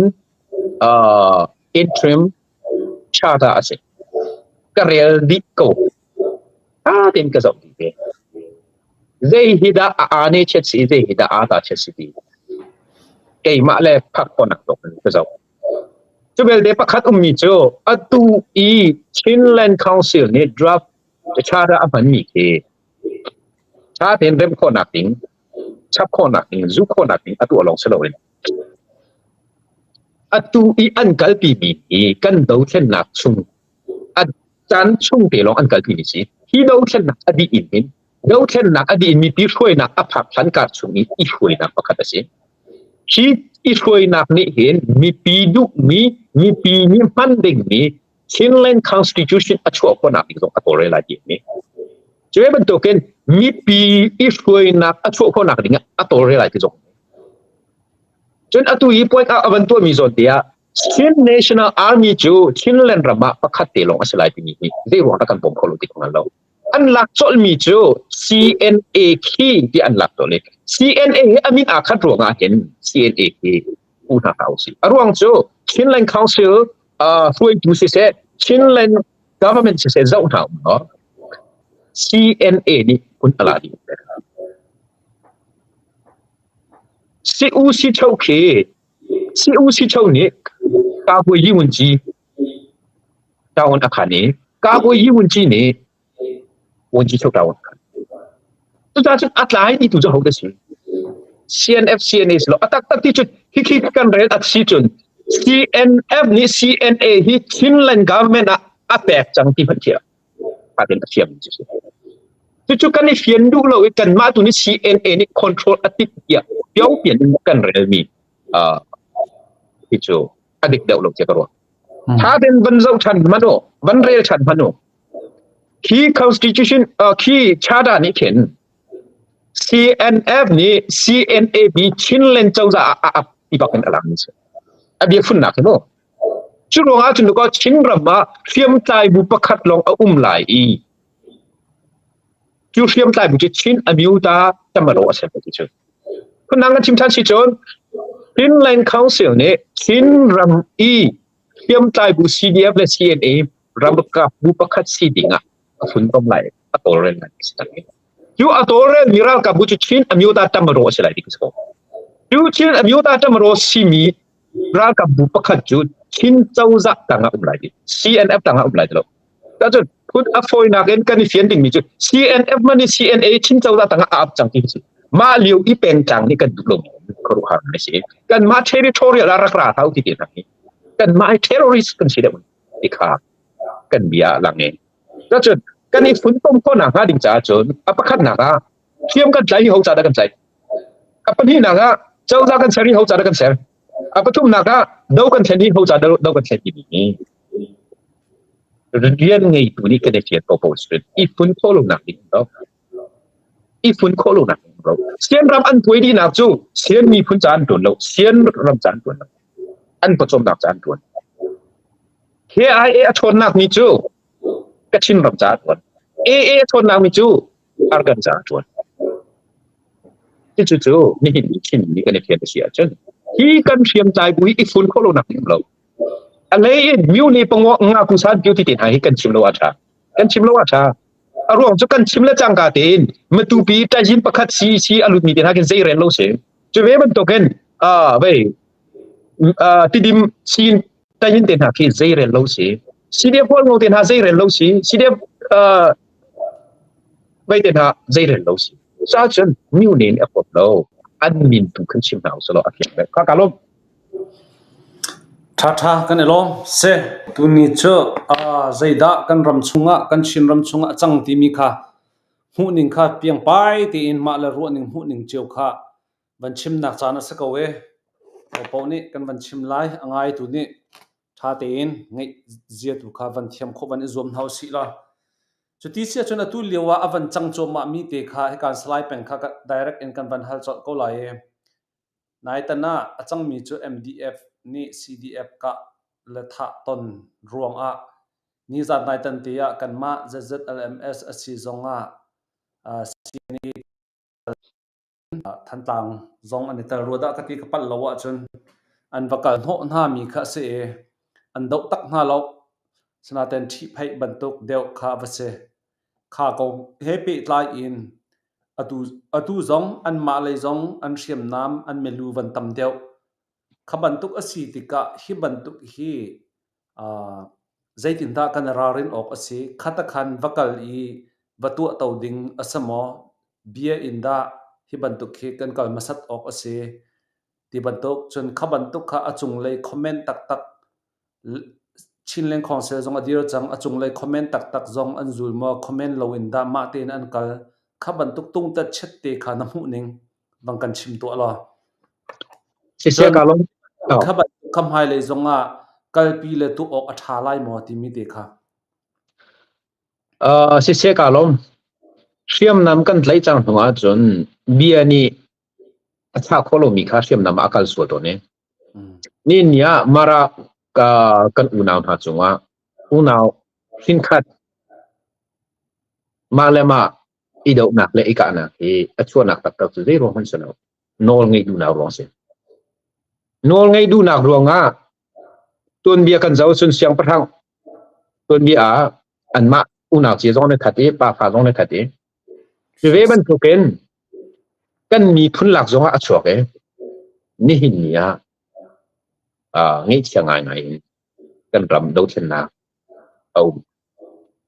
C: Interim Charter a si. Ka rel dih ko. Tha tein ka zoh dih ve. Zei hi dah a aa ne chiat si zei hi dah aa ta chiat si ti keimah le phak khawhnak tawk in ka zoh. Cu belte pakhat ummi cu atu i Chinland Council nih draft charter a hmanmi khi ṭha tein remh khawhnak ding, chap khawhnak ding, zuh khawhnak ding a tuah lawng si loin atu i an kalpimi hi kan dothlennak chung a caan chung te lawng an kalpimi si. Hi dothlennak a dih in hin dothlennak a dih in mipi hruainak a phak hlan kar chung i i hruainak pakhat a si. Hi i hruainak nih hin mipi duhmi, mipi nih hman dingmi Chinland Constitution a chuah khawhnak ding zong a tawlrel lai ti a si. Cu bantukin mipi i hruainak a chuah khawhnak ding ah a tawlrel lai ti zong. Cun atu hi point ah a van tuahmi zawn te ah Chin National Army cu Chinland ram ah pakhat te lawng a si lai timi hi zei ruang dah kan pom kho lo ti ka hngal lo. An lak colhmi cu CNA khi ti an lak colh i CNA hi a min aa khat ruang ah hin CNA khi pu hna hlah usih. A ruang cu Chinland Council hruaitu siseh Chinland government siseh zoh hna um law CNA nih kun a la dih. Si u si cho khi si u si cho nih ka hui yi mun ci taun a khan i ka hui yi mun ci nih mun ci cho taun a khan. Cucaah cun a tlai ti tu cu ho da si? CNF CNA si lo a taktak ti cun hi khi kan rel at si cun CNF nih CNA hi Chinland government ah a pek cang ti hmanh khi a tin a thiam cu si. Cucu kan i fian duh lo i kanmah tu nih CNA nih control a tit tiah pian in kan relmi hi cu a dik deuh lo tiah ka ruah. Tha ten van zoh than hmanh u, van rel than hmanh u. Khi constitution khi charter nih khin CNF nih CNAB Chinland cozah ah a ap ti bak in a lang mi si. A bia funnak hi mu. Cu ruangah cun kaw Chinram ah hriamtlai bu pakhat lawng a um lai i cu hriamtlai bu cu Chin Amyota Tamaro a si ti cu. Phundang kan chim ṭhan si cun Chinland Council nih Chinram i hriamtlai bu CDF le CNA ramkap bu pakhat si ding ah a funtom lai a tawlrel lai ti si. Cu a tawlrel mi ralkap bu cu Chin Amyota Tamaro a si lai ti si ko. Cu Chin Amyota Tamaro simi ralkap bu pakhat cu Chin cozah tangah um lai ti CNF tangah um lai ti lo. Cun phun a fawinak in kan i fian dingmi cu CNF man i CNA Chin cozah tangah a ap cang ti si. Mah lio i pengtlang nih kan duh lo khuaruahhar na si. Kanmah territorial ah rak ra hau ti te hna hi. Kanmah hi terrorist kan si deuh ti kha kan bia lang in. Cun kan i funtom khawhnak hnga ding caah cun a pakhatnak ah hriam kan tlai hi ho ca dah kan tlaih? A pahnihnak ah cozah kan ser hi ho ca dah kan ser? A pathumnak ah do kan thlen hi ho ca dah do kan thlen timi hi rian ngeitu nih kan i fian ko ko si i fun khawh lonak ding lo i fun khawh lonak ding lo sian ram an tuai dihnak cu sian miphun ca an tuan lo sian ram ca an tuan lo an pawcawmnak ca an tuan KIA a ṭhawnnak mi cu Kachin ram ca a ṭuan AA a ṭhawnnak mi cu Argan ca a ṭuan. Cucu cu nihin i Chin mi kan i fian a si ahcun hi kan hriamtlai bu hi i fun khawh lonak ding lo. A lei in myu ni pangwa nga ku san pyu ti te hna hi kan chim lo a ṭha. Kan chim lo a ṭha. A ruang cu kan chim le cangka tein Matupi ṭazin pakhat si si a lutmi te hna khin zei rel lo si. Cu ve bantukin vei Tidim Chin ṭazin te hna khi zei rel lo si. CDF Hualngo te hna zei rel lo si. CDF vei te hna zei rel lo si. Ca cun myu ne nih a huam lo. An min tu khan chim hna usih law a fiang deuh. Kha ka lawm.
A: Ṭhaṭha kan i lawm. Seh, tuni cu zeidah kan ram chungah, kan Chinram chungah a cang timi kha hmuhning kha piangpai tein mah le ruahning hmuhning cio kha van chimnak caan a si ko e. Hopaoh nih kan van chim lai. A ngaitu nih ṭha tein ngaih zia tu kha van thiam khawh van i zuam hna usih law. Cuti si ahcun atu lio ah a van cang cuahmahmi te kha hikan Salai Peng kha direct in kan van hal colh ko lai i Naitan ah a cangmi cu MDF nih CDF kah le thah ton ruangah nizan naitan te ah kanmah ZZLMS a si zongah CNA Thantlang zong an i tel rua dah ka ti ka palh lo ahcun an va kal hnawh hna mi kha a si i an doh tak hna lo. Sinain ṭhihphaih bantuk deuh kha a va si. Kha kong he pehtlai in atu zong anmah lei zong an hriamnam an milu van tam deuh. Kha bantuk a si tikah hi bantuk hi zeitindah kan i ralrin awk a si? Khat a khan va kal i va tuahto ding a si maw? Bia in dah hi bantuk hi kan kal hmasat awk a si? Ti bantuk cun kha bantuk kha a cunglei comment taktak Chinland Council zong a dir cang. A cunglei comment taktak zong an zul maw? Comment loin dah mah tein an kal? Kha bantuk tungtat chet te kha na hmuh ning bang kan chim tuah law.
C: Siseh ka lawm.
A: Kha bantuk kha hmailei zong ah kalpi le tuah awk a ṭha lai maw timi te kha.
C: Siseh ka lawm. Hriamnam kan tlaih cang hnu ahcun bia nih a chah khawh lomi kha hriamnam ah a kal sual tawn i ni ni ah Mara kan unau hna cungah unau hrinkhat mah le mah i dohnak le i kahnak hi a chuahnak taktak cu zei ruang hmanh si lo nawl ngeih duhnak ruang si nawl ngeih duhnak ruangah tuanbia kan zoh cun siangpahrang tuanbia ah anmah unau cia zong na khat i pa fa zong na khat i Cu ve bantukin kan miphun lak zongah a chuak i nihin ni ah ngaihchia ngaingai in kan ram dothlennak a um.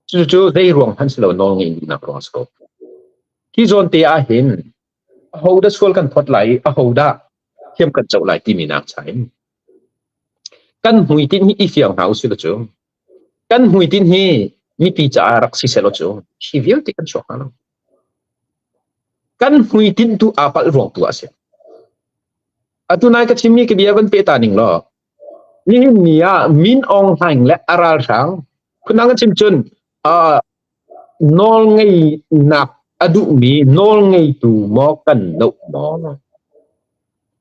C: Cucu zei ruang hmanh si lo nawl ngeih duhnak ruang a si ko. Hi zawn te ah hin ahodah sual kan phawt lai i ahodah thiam kan coh lai timi nak cha in kan hmuitinh hi i fiang hna usih law cu Kan hmuitinh hi mipi caah rak si sehlaw cu hi vialte kan chuak hnga lo. Kan hmuitinh tu aa palh ruang tu ah a si. Atu nai ka chimmi ka bia van peh ta ning law, nihin ni ah Min Aung Hlaing le a ralhrang phundang kan chim cun nawl ngeihnak a duhmi nawl ngeitu maw kan doh maw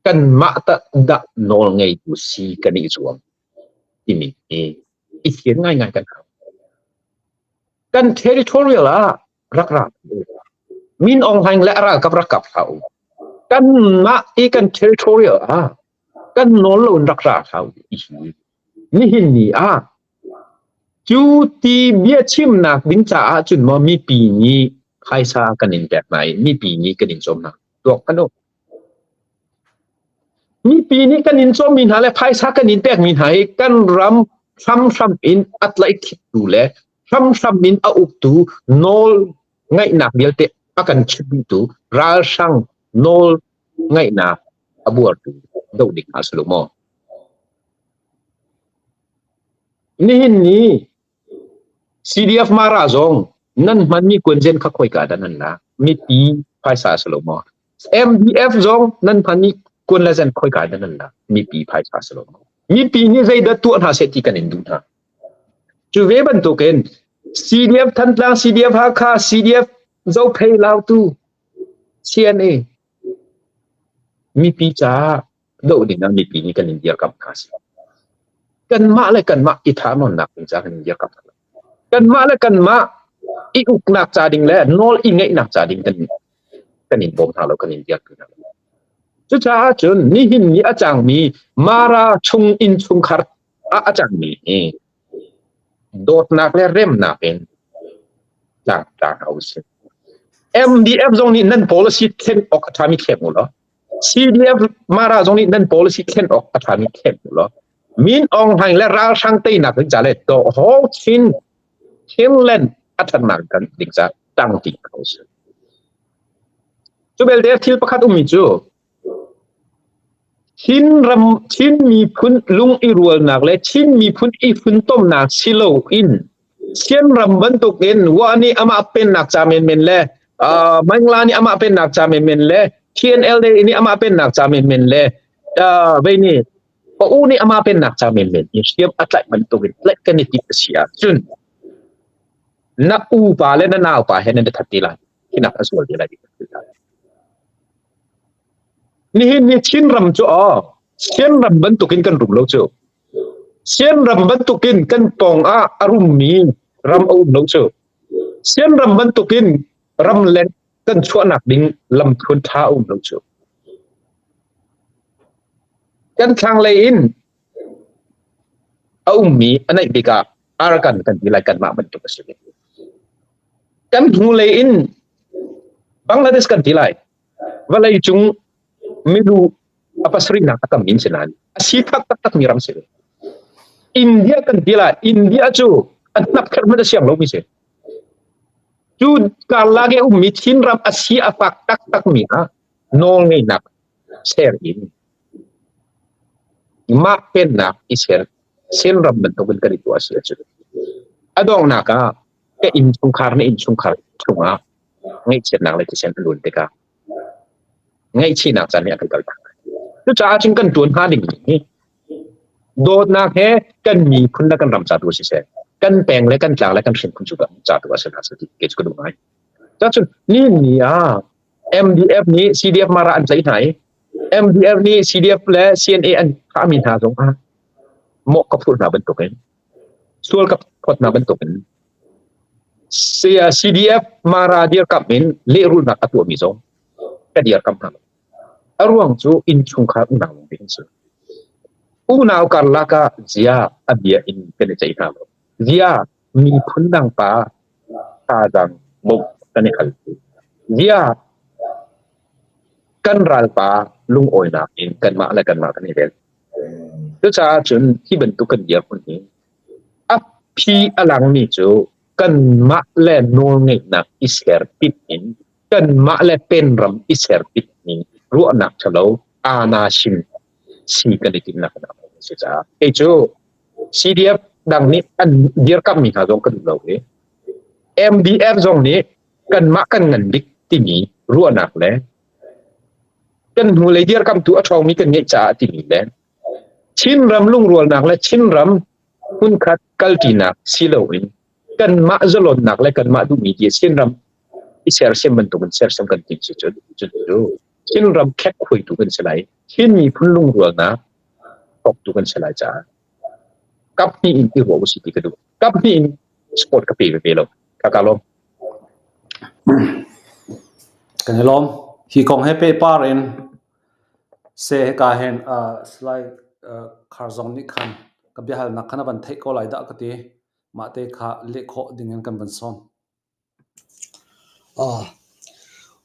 C: kanmah tah dah nawl ngeitu si kan i zuam timi hi i fian ngaingai kan hau. Kan territorial ah rak ra Min Aung Hlaing le a ralkap rak kap hlah u. Kanmah i kan territorial ah kan nawl lo in rak ra hlah u hi nihin ni ah cu ti bia chimnak ding caah cun maw mipi nih phaisa kan in pek hna i mipi nih kan in cawm hna tuak kan u Mipi nih kan in cawmmi hna le phaisa kan in pekmi hna hi kan ram hramhram in a tlaihkhiptu le hramhram in a uktu nawl ngaihnak vialte a kan chimtu ralhrang nawl ngaihnak a buartu doh ding hna si lo maw? Nihin ni CDF Mara zong nan hmanmi kuanzen kha khoika dah nan lak? Mipi phaisa a si lo maw? MDF zong nan hmanmi kuan le zen khoika dah nan lak? Mipi phaisa a si lo maw? Mipi nih zeidah tuah hna seh ti kan in duh hna. Cu ve bantukin CDF Thantlang, CDF Hakha, CDF Zophei Lautu, CNA mipi caah doh ding ah mipi nih kan in dirkamh hna si. Kanmah le kanmah i thahnawnnak ding caah kan in dirkamh hna. Kanmah le kanmah i uknak ca ding le nawl i ngeihnak ca ding kan kan in bawm hna lo, kan in dirpi hna lo. Cucaah cun nihin ni a cangmi Mara chung inn chungkhar ah a cangmi hi dawtnak le remnak in tlang tlang hna usih. MDF zong nih nan policy thlen awk a ṭhami thleng u law CDF Mara zong nih nan policy thlen awk a ṭhami thleng u law Min Aung Hlaing le ralhrang teinak ding ca le the whole Chin Chinland a ṭhatnak kan ding ca tangti ko si. Cu belte thil pakhat ummi cu Chin ram Chin miphun lung i rualnak le Chin miphun i funtomnak si loin Chin ram bantukin Wa nih amah pennak ca menmen le Mangla nih amah pennak ca menmen le TNLA nih amah pennak ca menmen le vei nih Pa u nih amah pennak ca menmen in hriam a tlaih bantukin tlaih kan i timh a si ahcun na upa le na naupa he nan i that ti lai. Hinak a zual ti lai. Nihin ni Chinram cu aw Chinram bantukin kan rum lo cu. Chinram bantukin kan pawng ah a rummi ram a um lo cu. Chinram bantukin ram le kan chuahnak ding lamthlun ṭha a um lo cu. Kan thlanglei in a ummi a naih bik ah Arakan kan ti lai kanmah bantuk a si ve. Kan hnulei in Bangladesh kan ti lai. Vawlei cung milu a pasarihnak a tam in si nain a sifak taktak mi ram si ve. India kan ti lai. India cu a hnapkherh hmanh a siang lomi si. Cu karlak i ummi Chinram a si a fak taktak mi ah nawlngeihnak ser in mah pennak i ser Chinram bantukin kan i tuah si ahcun a donghnak ah ka innchungkhar na innchungkhar chungah ngaihchiatnak le thisen a luan tikah ngaihchihnak caan nih a kan kaltak. Cucaah cun kan ṭuan hnga ding hi dawtnak he kan miphun le kan ram ca tu siseh, kan peng le kan tlang le kan hrinphun cu ca tu a si hna ti ke cu ka duh ngai. Cacun ni ni ah MDF nih CDF Mara an tlaih hna i MDF nih CDF le CNA an thahmi hna zong ah mawh ka phurh hna bantukin sual ka phawt hna bantukin CDF Mara dirkamh in lehrulhnak a tuahmi zong ka dirkamh hna lo. A ruang cu innchungkhar unau lawng an si. Unau karlak ah zia a bia in kan i ceih hna lo. Zia miphun dang pa thazaang bawmh kan i hal. Zia kan ralpa lungawinak in kanmah le kanmah kan i rel. Cucaah cun hi bantuk kan dirhmun hi a phi a langmi cu kanmah le nawlngeihnak i serpit in kanmah le penram i serpit ning ruahnak ṭhalo aa-na-sim si kan i timhnak a si caah kei cu CDF dang nih an dirkamhmi hna zong ka duh lo i MDF zong nih kanmah kan ngan bik timi ruahnak le kan hnulei dirkamtu a ṭhawngmi kan ngeih caah timi le Chinram lungrualnak le Chinram hmunkhat kalṭinak si loin kanmah zalonnak le kanmah duhmi ti Chinram i sersiam bantukin sersiam kan tim si cun cu Chinram khek khuaitu kan si lai. Chin miphun lungrualnak thawktu kan si lai caah kap hnih in i ruah usih ti ka duh. Kap hnih in support ka pe ve lo. Ka ka lawm.
A: Kan i lawm. Hi kong he pehpar in Seh hika hin slide khar zong nih khan ka biahalnak khan a van theih ko lai dah ka ti. Mah te kha leh khawh ding in kan van sawm.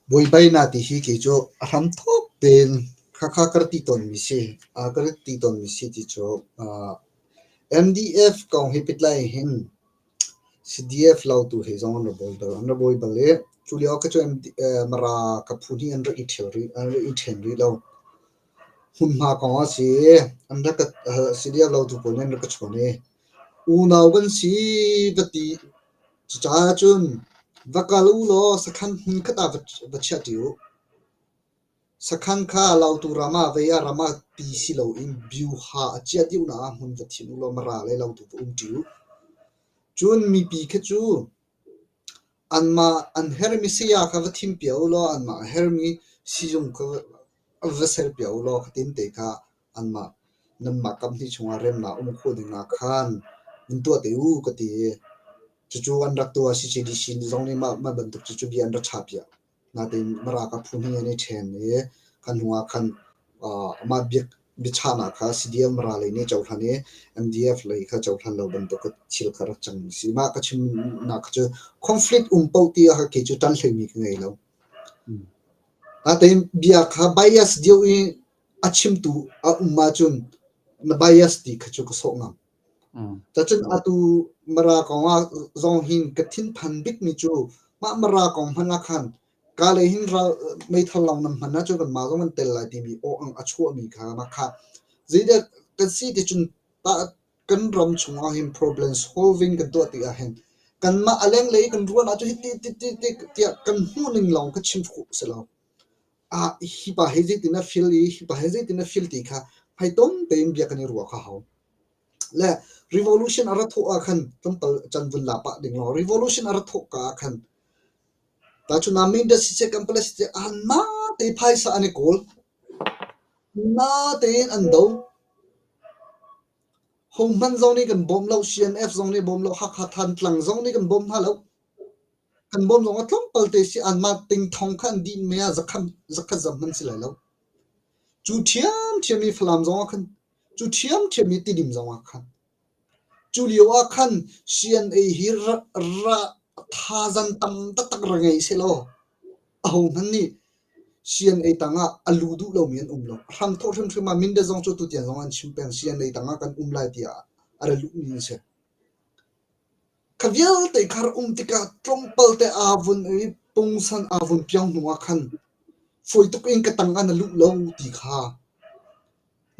B: Buaibainak ti hi kei cu a hramthawk tein khakha ka rak ti tawnmi si. Ka rak ti tawnmi si ti cu MDF kong he pehtlai hin CDF lautu he zong an ra bawi bal. An ra bawi bal i cu lio kha cu Mara ka phu nih an rak i ṭhial rih, an rak i ṭhen rih lo. Hmunhma kong ah si an rak ka CDF lautu pawl nih an rak ka chawn i unau kan si va ti. Cucaah cun va kal u law sakhan hmunkhat ah va chiahṭi u. Sakhan kha Lautu ram ah vei ah ram ah ti si loin Byuha a ciah dihnak ah hmun va thin u law Mara le Lautu va umṭi u. Cun mipi kha cu anmah an herhmi saya kha va thimpiak u law anmah a herhmi sizung kha va serpiak u law khatin te kha anmah nanmah kamhnih chungah remnak um khawh dingah khan in tuah te u ka ti i cucu an rak tuah. CCDC zong nih mah bantuk cucu bia an rak chahpiak. Natein Mara ka phu hnih an i ṭhen i kha hnu ah khan amah biak. biachahnak kha CDF Mara lei nih cohlan i MDF lei kha cohlan lo bantuk thil kha rak cang si. Mah ka chimnak kha cu conflict um paoh ti ah kei cu ṭan hleimi ka ngei lo. Natein bia kha bias deuh i a chimtu a um ahcun na bias ti kha cu ka sawh ngam. Cacun atu Mara kong ah zong hin ka thinphan bikmi cu mah Mara kong hmanh ah khan ka lei hin ral meithal lawng nan hman ahcun kanmah zong kan tel lai timi aw ang a chuahmi kha mah kha zeidah kan si ti cun tah kan ram chungah hin problem solving kan tuah tik ah hin kanmah a lenglei kan ruahnak cu hiti ti ti ti tiah kan hmuhning lawng kha chim khawh si lo. Ah hi pa hi zeitin a feel i hi pa hi zeitin a feel ti kha hmaitonh tein bia kan i ruah kha hau. Le revolution a ra thawh ah khan tlawmpal can vun la pah ding law revolution a ra thawh ka ah khan tahchun ah Mindat siseh Kampala siseh anmah te phaisa an i kawl. Natein an do. Hohmanh zong nih kan bawm lo, CNF zong nih bawm lo, Hakha Thantlang zong nih kan bawm hna lo. Kan bawm zong ah tlawmpal te si anmah tingthong kha an dih me ah zakhat zakhat zam hmanh si lai lo. Cu ṭhiamṭhiam i Falam zong ah khan, cu ṭhiamṭhiam i Tidim zong ah khan. Cu lio ah khan CNA hi ra, ra thazan tam taktak ra ngei sehlaw ahohmanh nih CNA tangah a lu duh lomi an um lo. A hramthawk hrimhrim ah Mindat zong cu tutiang zong an chim peng CNA tangah kan um lai tiah a ra luhmi an si. Kha vialte kha rak um tikah tlawmpal te aa vun i pungsan aa vun piang hnu ah khan fawi tuk in ka tang ah na luh lo ti kha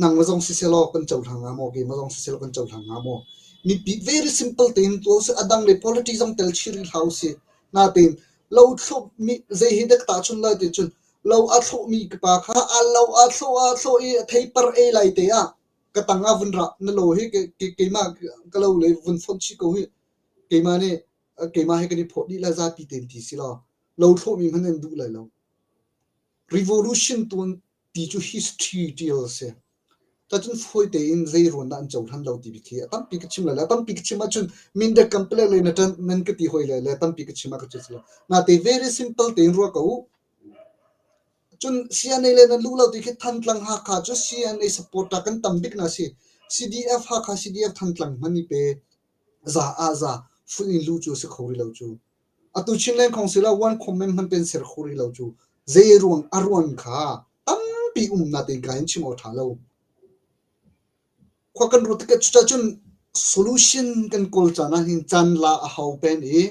B: Nangmah zong sisehlaw kan cohlang hnga maw, keimah zong sisehlaw kan cohlang hnga maw? Mipi very simple tein tuah usih. A dang le politics zong tel chih rih hlah usih. Natein lo thlawh mi zei hi dah ka tahchunh lai ti cun lo a thlawhmi pa kha a lo a thlawh a thlawh i a theipar ei lai te ah ka tang ah vun ra na lo hi keimah ka lo le vun fonh chih ko hi keimah nih keimah he kan i phawt dih lai zapi tein ti si law lo thlawhmi hmanh an duh lai lo. Revolution tuan ti cu history ṭial a si. Cacun fawi tein zei ruan dah an cohlan lo ti khi a tampi ka chim lai le a tampi ka chim ahcun mindat kan palek le na ṭan nan ka ti hoi lai le tampi ka chim ah ka cu Nate very simple tein ruah ko u. Cun CNA le nan luh lo ti khi Thantlang Hakha cu CNA supporter kan tam bik na si. CDF Hakha CDF Thantlang hman i pe za ah za full in lu cu si kho rih lo cu. Atu Chinland Council ah one comment hmanh pen ser kho rih lo cu zei ruang a ruan kha tampi um natein ka in chim awk ṭha lo. Khua kan ruat tikah cucacun solution kan kawl caan ah hin caan la a hau peng i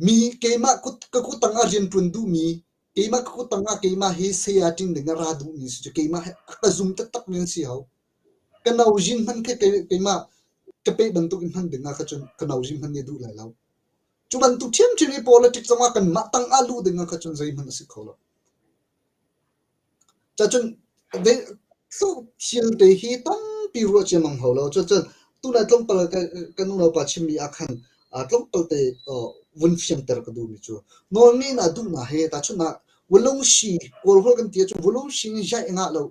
B: mi keimah kut ka kutang ah rian ṭuan duhmi keimah ka kutang ah keimah hi saya ṭing ding a ra duhmi si cu keimah hi a ka zum taktak mi an si hau. Ka nozin hmanh khi keimah ka peh bantuk in hman ding ah kha cun ka nozin hmanh nih a duh lai lo. Cu bantuk ṭhiamṭhiam i politics zong ah kanmah tang ah luh ding ah kha cun zeihmanh a si kho lo. Cacun thil te hi tampi ruah ciammam hau lo. Cucun tunai tlawmpal kan unaupa chimmi ah khan tlawmpal te vun fianter ka duhmi cu nawlngeihnak duhnak he tahchunhnak Walungsi Kawlholh kan ti ahcun Walungsi in jaih a ngah lo.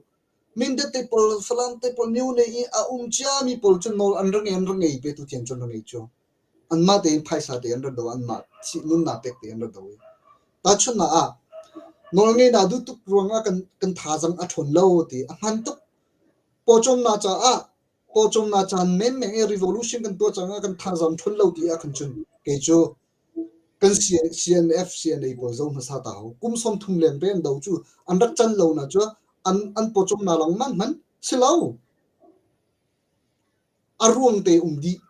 B: Mindat te pawl, Falam te pawl, Myone i a um ciami pawl cu nawl an ra ngei an ra ngei ve tu tiang cun ra ngei cu. Anmah tein phaisa te an ra do, anmah nunnak pek te an ra do i. Tahchunhnak ah, nawlngeihnak duh tuk ruangah kan, kan thazaang a ṭhawn lo ti a hman tuk. Pawcawmnak caah pawcawmnak caan menmen i revolution kan tuah cang ah kan thazaang ṭhawn lo ti ah khan cun kei cu kan CNF CNA pawl zo hmasa ta hau. Kum 30 leng pe an do cu an rak can lo na cu an an pawcawmnak lawng man hman si lo. A ruang te um dih.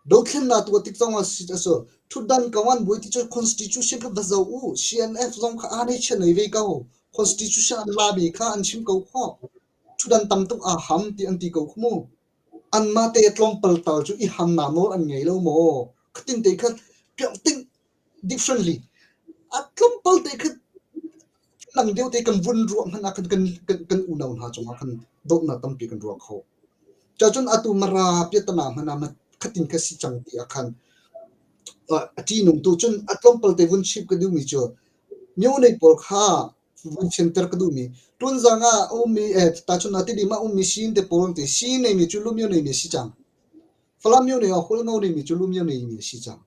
B: Dothlennak tuah tik zong ah ṭhutdan ko an buai ti cu constitution kha va zoh u. CNF zong kha aa nei chia nei ve ko. Constitution an lami kha an chim ko khawh. Ṭhutdan tam tuk aa ham ti an ti ko khu mu. Anmah te tlawmpal tal cu i hamnak nawl an ngei lo maw? Khatin te kha piang ting differently. A tlawmpal te kha nang deuh te kan vun ruah hmanh ah khan kan kan kan unau hna cungah khan dawtnak tampi kan ruah kho. Cacun atu mara piatana hmanh ah khatin kha si cang ti ah khan a ṭihnung tu cun a tlawmpal te vun chim ka duhmi cu myo nei pawl kha vun fianter ka duhmi ṭunzang ah a ummi eh tahchun ah Tidim ah ummi Sin te pawl ti Sin neimi cu Lumyo neimi a si cang. Falam myo nei ah Hualngo neimi cu Lumyo neimi a si cang.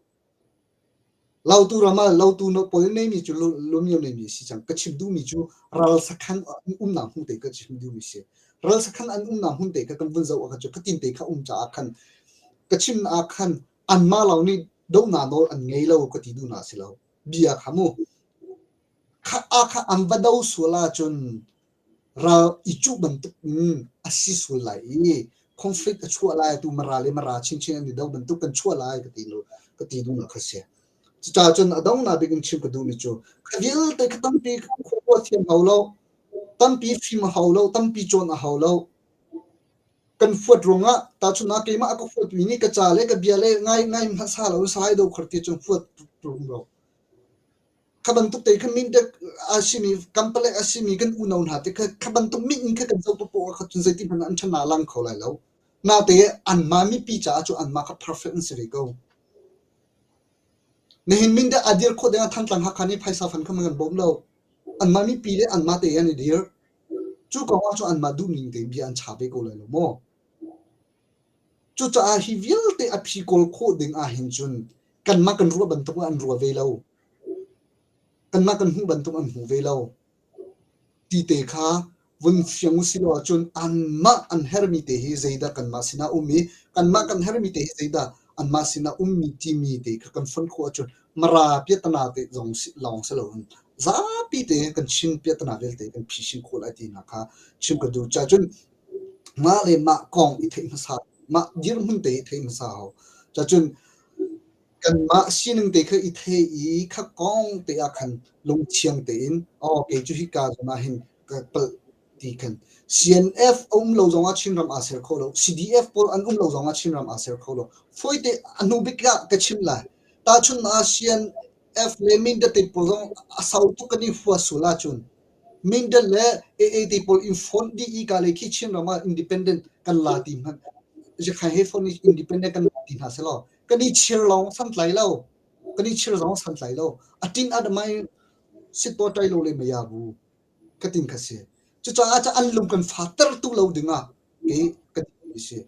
B: Lautu ram ah lautu pawl neimi cu lumio neimi a si cang. Ka chim duhmi cu ral sakhan an umnak hmun te ka chim duhmi si. Ral sakhan an umnak hmun te kha kan vun zoh ah cun khatin te kha um caah khan ka chim ah khan anmah lawng nih dohnak nawl an ngei lo ka ti duhnak si lo. Bia kha mu. Kha a kha an va do sual ahcun ral i cuh bantuk in a si sual lai i conflict a chuah lai atu Mara le Mara chinchin an i do bantuk kan chuah lai ka ti lu ka ti duhnak kha si. Cucaah cun a donghnak bik in chim ka duhmi cu kha vialte kha tampi khua thiam hau lo, tampi fim a hau lo, tampi cawn a hau lo. Kan fuat ruangah tahchunhnak keimah a ka fuatmi nih ka ca le ka bia le ngai ngai hmasa lo Salai Dokhar ti cun fuat rum lo. Kha bantuk te khan min a simi kampalek a simi kan unau hna te kha kha bantuk min in kha kan zoh paoh ah kha cun zeiti hmanh ah an ṭhan lang kho lai lo. Nate anmah mipi caah cu anmah kha perfect an si ve ko. Nihin min dah a dir khawh ding ah Thantlang Hakha nih phaisa fan kha man kan bawm lo. Anmah mipi le anmah te an i dir. Cu kong ah cun anmah duhning tein bia an cha ve ko lai lo maw? Cucaah hi vialte a phi kawl khawh ding ahhin cun kanmah kan ruah bantuk in an ruah ve lo. Kanmah kan hmuh bantuk an hmu ve lo. Ti te kha vun fiang usih law ahcun anmah an hermi te hi zeidah kanmah sinah um i kanmah kan hermi te hi zeidah anmah sinah ummi timi te kha kan fonh khawh ahcun Mara piahtana te zong lawng si loin zapi te kan Chin piahtana vialte kan phisin khawh lai tinak kha chim ka duh. Cacun mah le mah kong i theih hmasa mah dirhmun te i theih hmasa hau. Cacun kanmah sining te kha i thei i kha kong te ah khan lungthiang tein aw kei cu hika zawn ah hin ka palh ti khan CNF a um lo zongah Chinram aa ser kho lo CDF pawl an um lo zongah Chinram aa ser kho lo fawite a hnu bik ah ka chim lai tahchun ah CNF le Mindat pawl zong a sau tuk kan i hua sual ahcun Mindat le AA te pawl in phone dih i ka le khi Chinram ah independent kan la ti hmanh Jakhai he phone independent kan la ti hna selaw kan i chir lawng santlai lo kan i chir zong santlai lo a tin a mai sit to tai lo le maya bu ka tin kha si cucaah ca an lung kan fater tu lo dingah ke ka ti si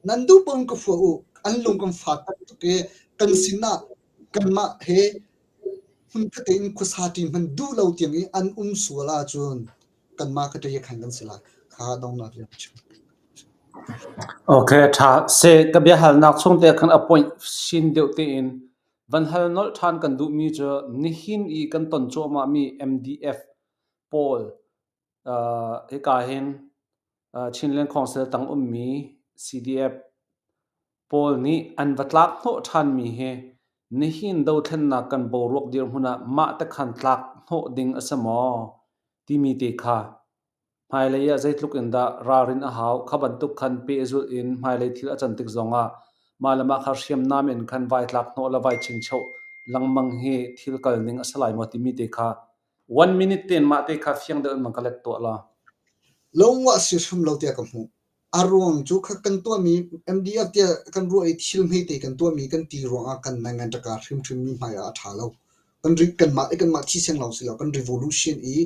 B: nan duh pon ka fua u an lung kan fater tuk i kan sinah kanmah he hmun khat in khuasa ṭi hman duh lo tiang i an um sual ahcun kanmah ka ṭe khan kan si lai kha dongnak rian chim.
A: Okay, ṭha. Se ka biahalnak chung te khan a point sin deuh tein van hal nolh ṭhan kan duhmi cu nihin i kan ton cuahmahmi MDF pawl uh, hika hin uh, Chinland Council tang ummi CDF pawl nih an va tlak hnawh ṭhanmi hi nihin dothlennak kan boruak dirhmun ah mah te khan tlak hnawh ding a si maw timi te kha hmailei ah zeitluk in dah ralrin a hau kha bantuk khan pehzulh in hmailei thil a can tik zongah mah le mah kha hriamnam in khan vai tlak hnawh le vai chingchoh lengmang hi thil kal ning a si lai maw timi te kha one minute tein mah te kha fiang deuh in man ka let tuah la.
B: Lungwah si hrim lo tiah ka hmuh. A ruang cu kha kan tuahmi MDF tiah kan ruah i thil hmete kan tuahmi kan ti ruangah kan nangan ṭaka hrimhrim mi hmai ah a ṭha lo. Kan ri kanmah i kanmah thisen lawng si lo kan revolution i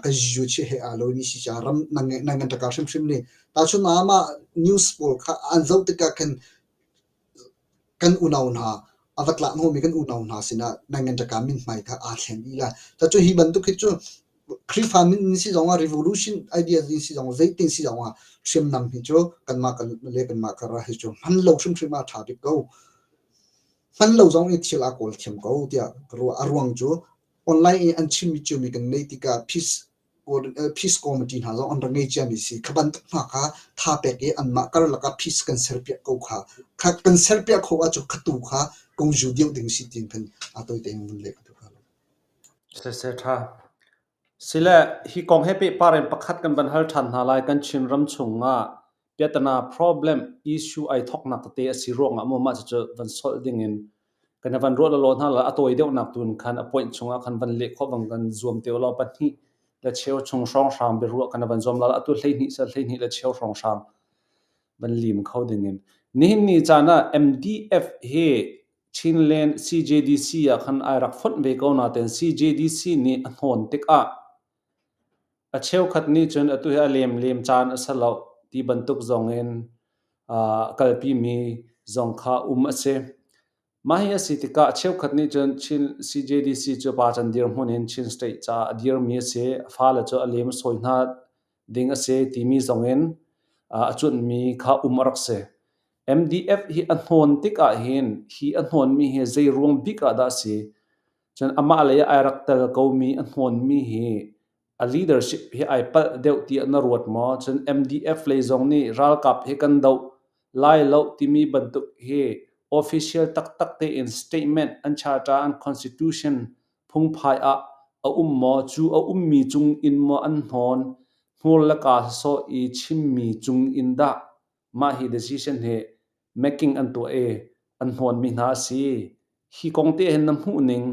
B: kan zizuchi he aa lomi si caah ram nangan ṭaka hrimhrim nih tahchun ah mah news pawl kha an zoh tikah khan kan unau hna a va tlak hnawhmi kan unau hna sinah nangan ṭaka mithmai kha aa thleng dih lai. Cucu hi bantuk hi cu Khrihfa min in si zongah revolution ideas in si zongah zeitin si zongah hriamnam hi cu kanmah kan le kanmah kar ah hi cu hman lo hrimhrim ah a ṭha bik ko. Hman lo zong i thil aa kawl thiam ko tiah ka ruah. A ruang cu online i an chimmi ciomi kan neih tikah peace peace committee hna zong an rak ngei ciami si. Kha bantuk hna kha tha pek i anmah karlak ah peace kan serpiak ko kha. Kha kan serpiak kho ahcun kha tu kha kongzu deuh ding si tiin khan aa tawi tein vun leh ka duh.
A: Siseh ṭha. Sile hi kong he pehpar in pakhat kan van hal ṭhan hna lai. Kan Chinram chungah piatana problem issue ai thoknak tete a si ruangah maw mah cucu van solh dingin kan van ruah lawlaw hna la a tawi deuhnak tu in khan a point chungah khan van leh khawh bang kan zuam te law pahnih le cheu chung hrawnghrang biaruah kan van zuam la atu 12 sal 12 le cheu hrawnghrang van lim kho dingin nihin ni caan ah MDF hi Chinland CJDC ah khan ai rak fonh ve ko nain CJDC nih a hnawn tikah a cheukhat nih cun atu hi a lemlem caan a si lo ti bantuk zong in kalpimi zong kha um a si. Mah hi a si tikah cheukhat nih cun Chin CJDC cu pacan dirhmun in Chin State caah a dirmi a si, a fale cu a lem a sawi hna ding a si timi zong in a cuanhmi kha um a rak si. MDF hi a hnawn tik ahhin hi a hnawnmi hi zei ruang bik ah dah a si? Cun amah lei ah ai rak tel komi a hnawnmi hi a leadership hi ai palh deuh tiah na ruat maw? Cun MDF lei zong nih ralkap hi kan doh lai lo timi bantuk hi official taktak tein statement an charter an constitution phungphai ah a um maw? Cu a ummi cung in maw an hnawn? Hmur le kaa sawsawh i chimmi cung in dah mah hi decision hi making an tuah i an hnawnmi hna a si. Hi kong te hin na hmuh ning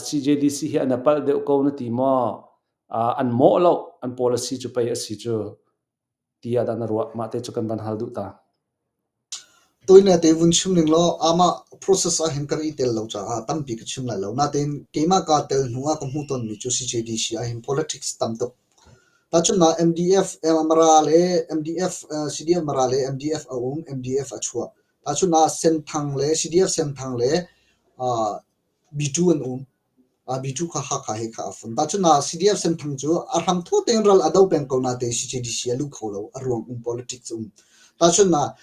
A: CJDC hi an i palh deuh ko na ti maw? An mawh lo, an policy cu pei a si cu tiah dah na ruah? Mah te cu kan van hal duh ta.
B: Tuine te vun chim ning law amah process ah hin kan i tel lo caah tampi ka chim lai lo. Natein keimah kaa tel hnu ah ka hmuh tonmi cu CJDC ah hin politics tam tuk. Tahchunhnak MDF Mara le MDF CDF Mara le MDF a um, MDF a chuah. Tahchunhnak Senthang le CDF Senthang le B2 an um. B2 kha Hakha he kha a fun. Tahchunhnak CDF Senthang cu a hram thaw tein ral a do peng ko natein CJDC a luh kho lo. A ruang um politics um. Tahchunhnak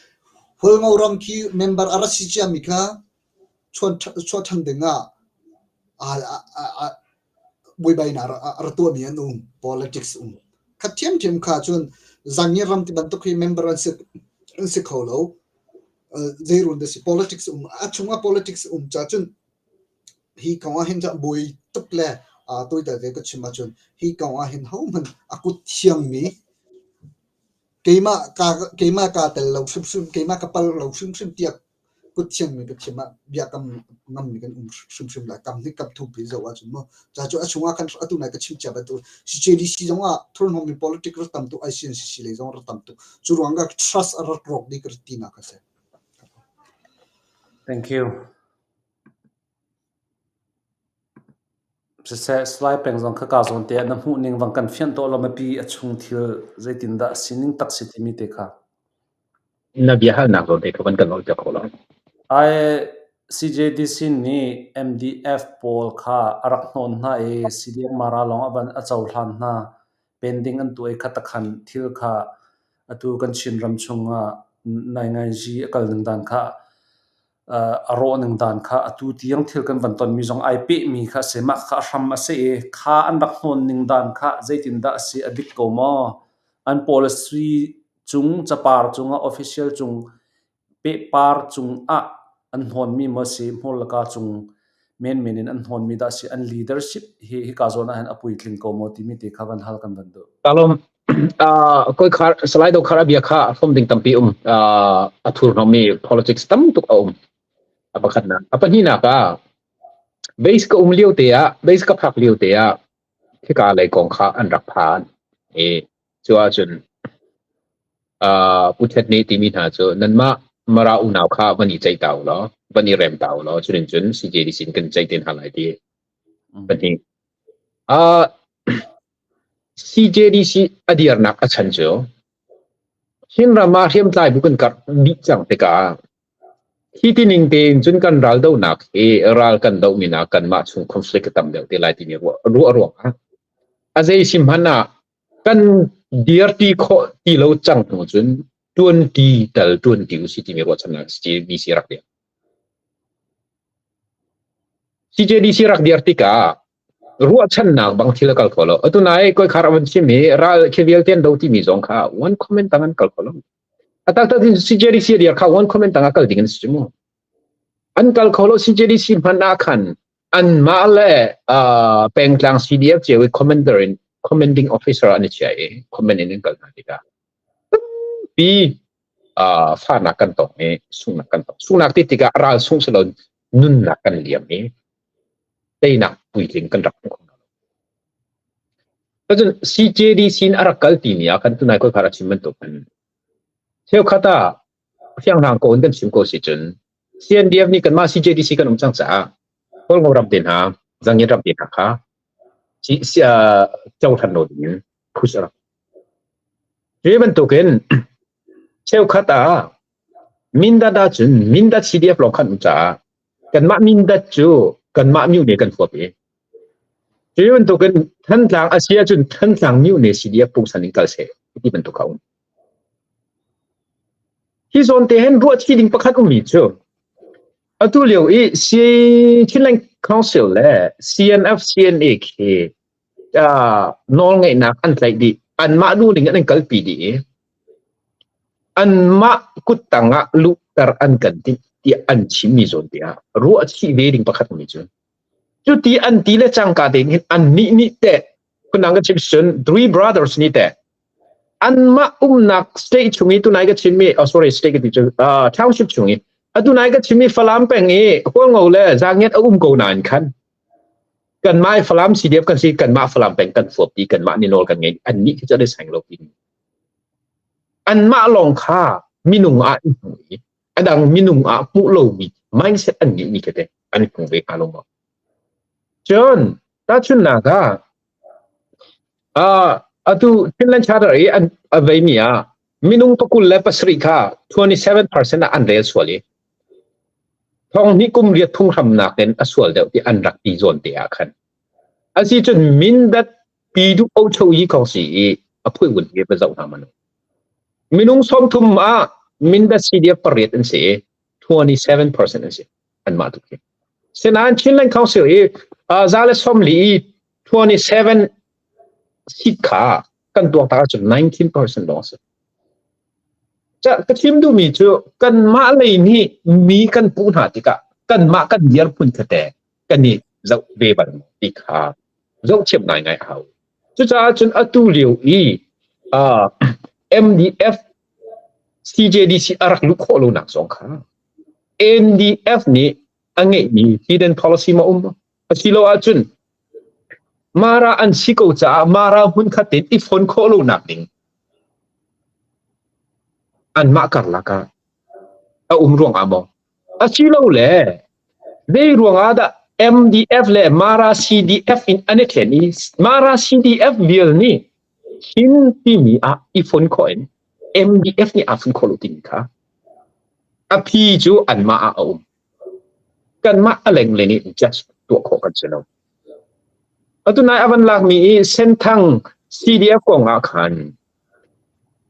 B: Hualngo ram khi member a rak si ciami kha chuah ṭhan ding ah buaibainak a ra tuahmi an um. Politics um. Kha ṭhiamṭhiam kha cun Zangir ram ti bantuk hi member an si, an si kho lo. Zeirun dah si politics um. A chungah politics um ca cun hi kong ah hin buai tuk le tawiter te ka chim ahcun hi kong ah hin hohmanh a kut thiangmi keimah ka keimah kaa tel lo hrimhrim keimah ka pal lo hrimhrim tiah kut thiangmi ka chim ah biakam ngammi kan um hrimhrim lai. Kam hnih kam thum pi zoh ahcun mu. Ca cu a chungah khan atu nai ka chim cia bantuk CJDC zong ah thurhnawmmi politic rak tam tuk ICNCC lei zong rak tam tuk. Cu ruang ah trust a rak rawk dih ka tinak a si.
A: Thank you. Siseh, Salai Peng zong kha kaa zawn te ah na hmuh ning vang kan fianh tuah law mipi a chung thil zeitindah a sining tak si timi te kha.
C: Na biahalnak zawn te kha van kan nawl piak kho lo.
A: Ai CJDC nih MDF pawl kha a rak hnawn hna i CDF Mara lawng a van a cohlan hna. Pending an tuah i kha takhan thil kha atu kan Chinram chungah naingainzi a kal ning dan kha a rawh ning dan kha atu tiang thil kan van tonmi zong ai pehmi kha a si. Mah kha a hram a si i kha an rak hnawn ning dan kha zeitindah a si a dik ko maw? An policy cung capar cungah official cung pehpar cungah an hnawnmi maw si hmur le kaa cung menmen in an hnawnmi dah si an leadership hi hika zawn ah hin a puitling ko maw timi te kha van hal kan van duh.
C: Kalom koi khar Salai Do khar abia kha fom ding tampi um a thurhnawmmi politics tam tuk a um a pakhatnak a pahnihnak ah base ka um lio te ah base ka phak lio te ah khika lei kong kha an rak phan i cu ahcun Pu Thet nih timi hna cu nanmah Mara unau kha van i ceih ta u law van i rem ta u law cunin cun CJDC in kan ceih te hna lai ti pahnih CJDC a dirnak a chan cu Chinram ah hriamtlai bu kan karh dih cang tikah hi tining tein cun kan ral dohnak hi ral kan dohmi nak kanmah chung conflict a tam deuh te lai timi ruah ruah ruangah a zei si hmanh ah kan dirti khawh ti lo cang hnu cun tuanti tal tuanti u si timi ruahchannak CJDC rak dir. CJDC rak dir tikah ruahchannak bang thil a kal kho lo. Atu nai koi khar avan chim i ral khi vialte an do timi zong kha one comment tang an kal kho lo. A taktak in CJDC dir kha one comment tang a kal ding an si mu. An kal kho lo CJDC hman ah khan anmah le pengtlang CDF cio i commander in commanding officer an i chia i comment in an kal hna tikah tampi fahnak kan tong i sunghnak kan tong. Sunghnak ti tikah ral sung si lo nunnak kan liam i teinak puitling kan rak hmu kho lo. Cun CJDC in a rak kal timi ah khan tunai koi khar a chim bantuk khan cheukhat ah fianghlang ko in kan chim ko si cun CNDF nih kanmah CJDC kan um cang caah Kawlngo ram te hna Zangin ram te hna kha cohlan lo ding in push a rak. Hi bantukin cheukhat ah Mindat ahcun Mindat CDF lawng khan um caah. Kanmah Mindat cu kanmah myone kan huap i cu bantukin Thantlang a si ahcun Thantlang myone CDF pungsan in kal seh ti bantuk a um. Hi zawn te hin ruahchih ding pakhat ummi cu atu lio i Chinland Council le CNF CNA khi nawlngeihnak an tlaih dih. Anmah duhning in an kalpi dih i anmah kuttang ah luhter an kan timh tiah an chimmi zawn te ah ruahchih ve ding pakhat ummi cu cuti an ti le cangka tein hin annih nih teh phundang ka chim cun Three Brothers nih teh anmah umnak state chung i tunai ka chimmi oh sorry state ka ti cu township chung i atunai ka chimmi Falam peng i Hualngo le Zangiat a um ko nain khan kanmah i Falam CDF kan si kanmah Falam peng kan fuap ti kanmah ni nawl kan ngei annih khi cu an i seng lo ti anmah lawng kha minung ah i hmu i adang minung ah hmuh lomi mindset an ngeihmi khi te an i hmu ve hnga lo maw cun tahchunhnak ah atu Finland Charter i an a veimi ah minung pakul le pasarih kha 27% ah an rel sual i thong hnih kum riat phunghramnak in a sual deuh ti an rak ti zawn te ah khan asi cun Mindat Pidu Ocho yi kong si i a phui vun hi va zoh hna manu minung 30 ah Mindat CDF pariat an si i 27% an si anmah tu khi sinain Chinland Council i za le som li i 27 seat kha kan tuak tak ahcun 19% lawng si. Ka chim duhmi cu kanmah lei nih mi kan puh hna tikah kanmah kan dirhmun tete kan i zoh ve bal maw ti kha zoh thiam ngaingai a hau. Cucaah cun atu lio i MDF CJDC a rak luh khawh lonak zong kha NDF nih a ngeihmi hidden policy ma um asilo ahcun Mara an si ko caah Mara hmunkhat in i fon khawh lonak ding anmah karlak ah a um ruangah maw asilole zei ruangah dah MDF le Mara CDF in an i thlen i Mara CDF vial nih Chin timi ah i fon khawh in MDF nih aa fon khawh lo timi kha a phi cu anmah ah a um. Kanmah a lengle nih judge tuah khawh kan si lo. Atu nai a van lakmi i Senthang CDF kong ah khan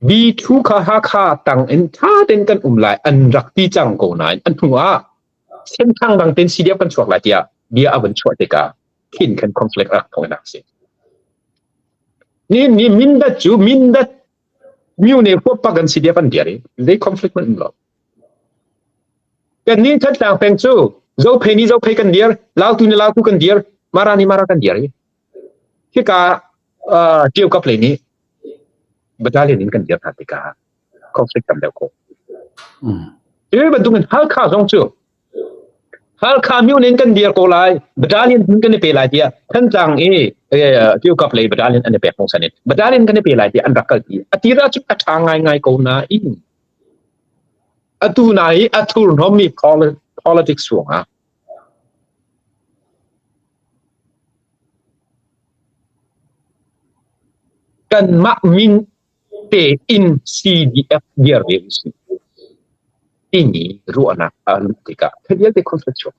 C: B2 kha Hakha tang in tha tein kan um lai an rak ti cang ko nain an hnu ah Senthang dang tein CDF kan chuak lai tiah bia a van chuah tikah khin khan conflict rak thawngnak si. Ni ni Mindat cu Mindat Myone huap pak an CDF an dir i zei conflict hmanh um lo. Kannih Thantlang peng cu Zophei nih Zophei kan dir, Lautu nih Lautu kan dir, Mara nih Mara kan dir i hika Ṭio kap lei nih battalion in kan dir hna tikah conflict tam deuh ko. Hi bantukin Halkha zong cu Halkha myo in kan dir ko lai, battalion kan i pe lai tiah Thantlang i Ṭio kap lei battalion an i pek hmung in battalion kan i pe lai tiah an rak kalpi. A tir ahcun a ṭha ngaingai ko nain Atu na hi a thurhnawmmi politics ruangah kanmah min tein CDF dir ve usih timi ruahnak a luh tikah thil vialte conflict chuak.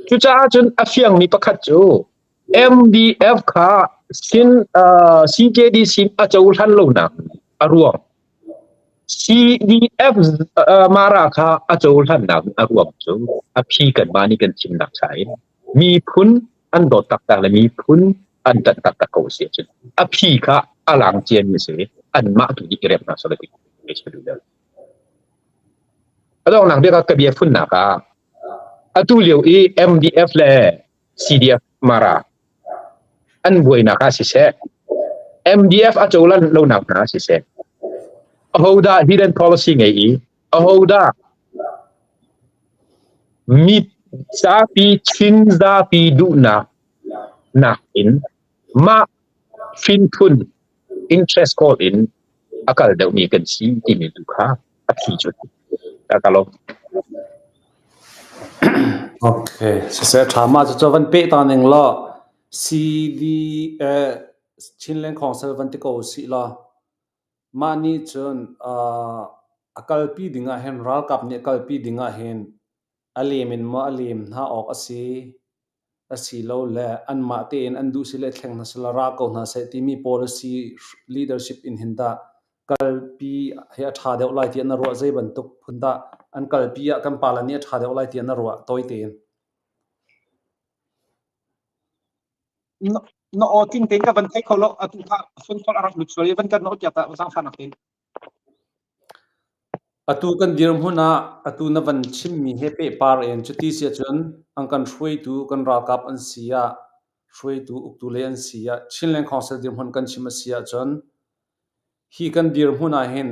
C: Cucaah cun a fiangmi pakhat cu MDF kha sin CJD sin a cohlan lonak a ruang CDF Mara kha a cohlannak a ruang cu a phi kanmah nih kan chimnak cha in miphun an dawt taktak le miphun an ṭanh taktak ko si ahcun a phi kha a lang ciami si anmah tu nih i rem hna seh ti A donghnak bik ah ka bia funnak ah atu lio i MDF le CDF Mara an buainak ah siseh MDF a cohlan lonak hna ah siseh ahodah hidden policy ngei i ahodah mi zapi Chin zapi duhnak nakin mah hrinphun interest kawl in a kal deuhmi kan si timi tu kha a phi cu ka lawm.
A: Okay, siseh ṭha mah cu van peh ta ning law CD eh Chinland Council van ti ko usih law mah nih cun a kalpi ding ah hin ralkap nih a kalpi ding ah hin. A lem in maw a lem hna awk a si, asilole anmah tein an duh sile thleng hna seh ra ko hna seh timi policy leadership in hin dah kalpi hi a ṭha deuh lai tiah na ruah? Zei bantuk phun dah an kalpi ah kan pale nih a ṭha deuh lai tiah na ruah? Tawi tein.
D: Na aw tling tein ka van thei kho lo atu kha phone call a rak lut sual i van kan nawl piak ta zaangfahnak tein.
A: Atu kan dirhmun ah atu na van chimmi he pehpar in cuti si ahcun an kan hruaitu kan ralkap an si ah hruaitu uktu lei an si ah Chinland Council dirhmun kan chim a si ahcun hi kan dirhmun ah hin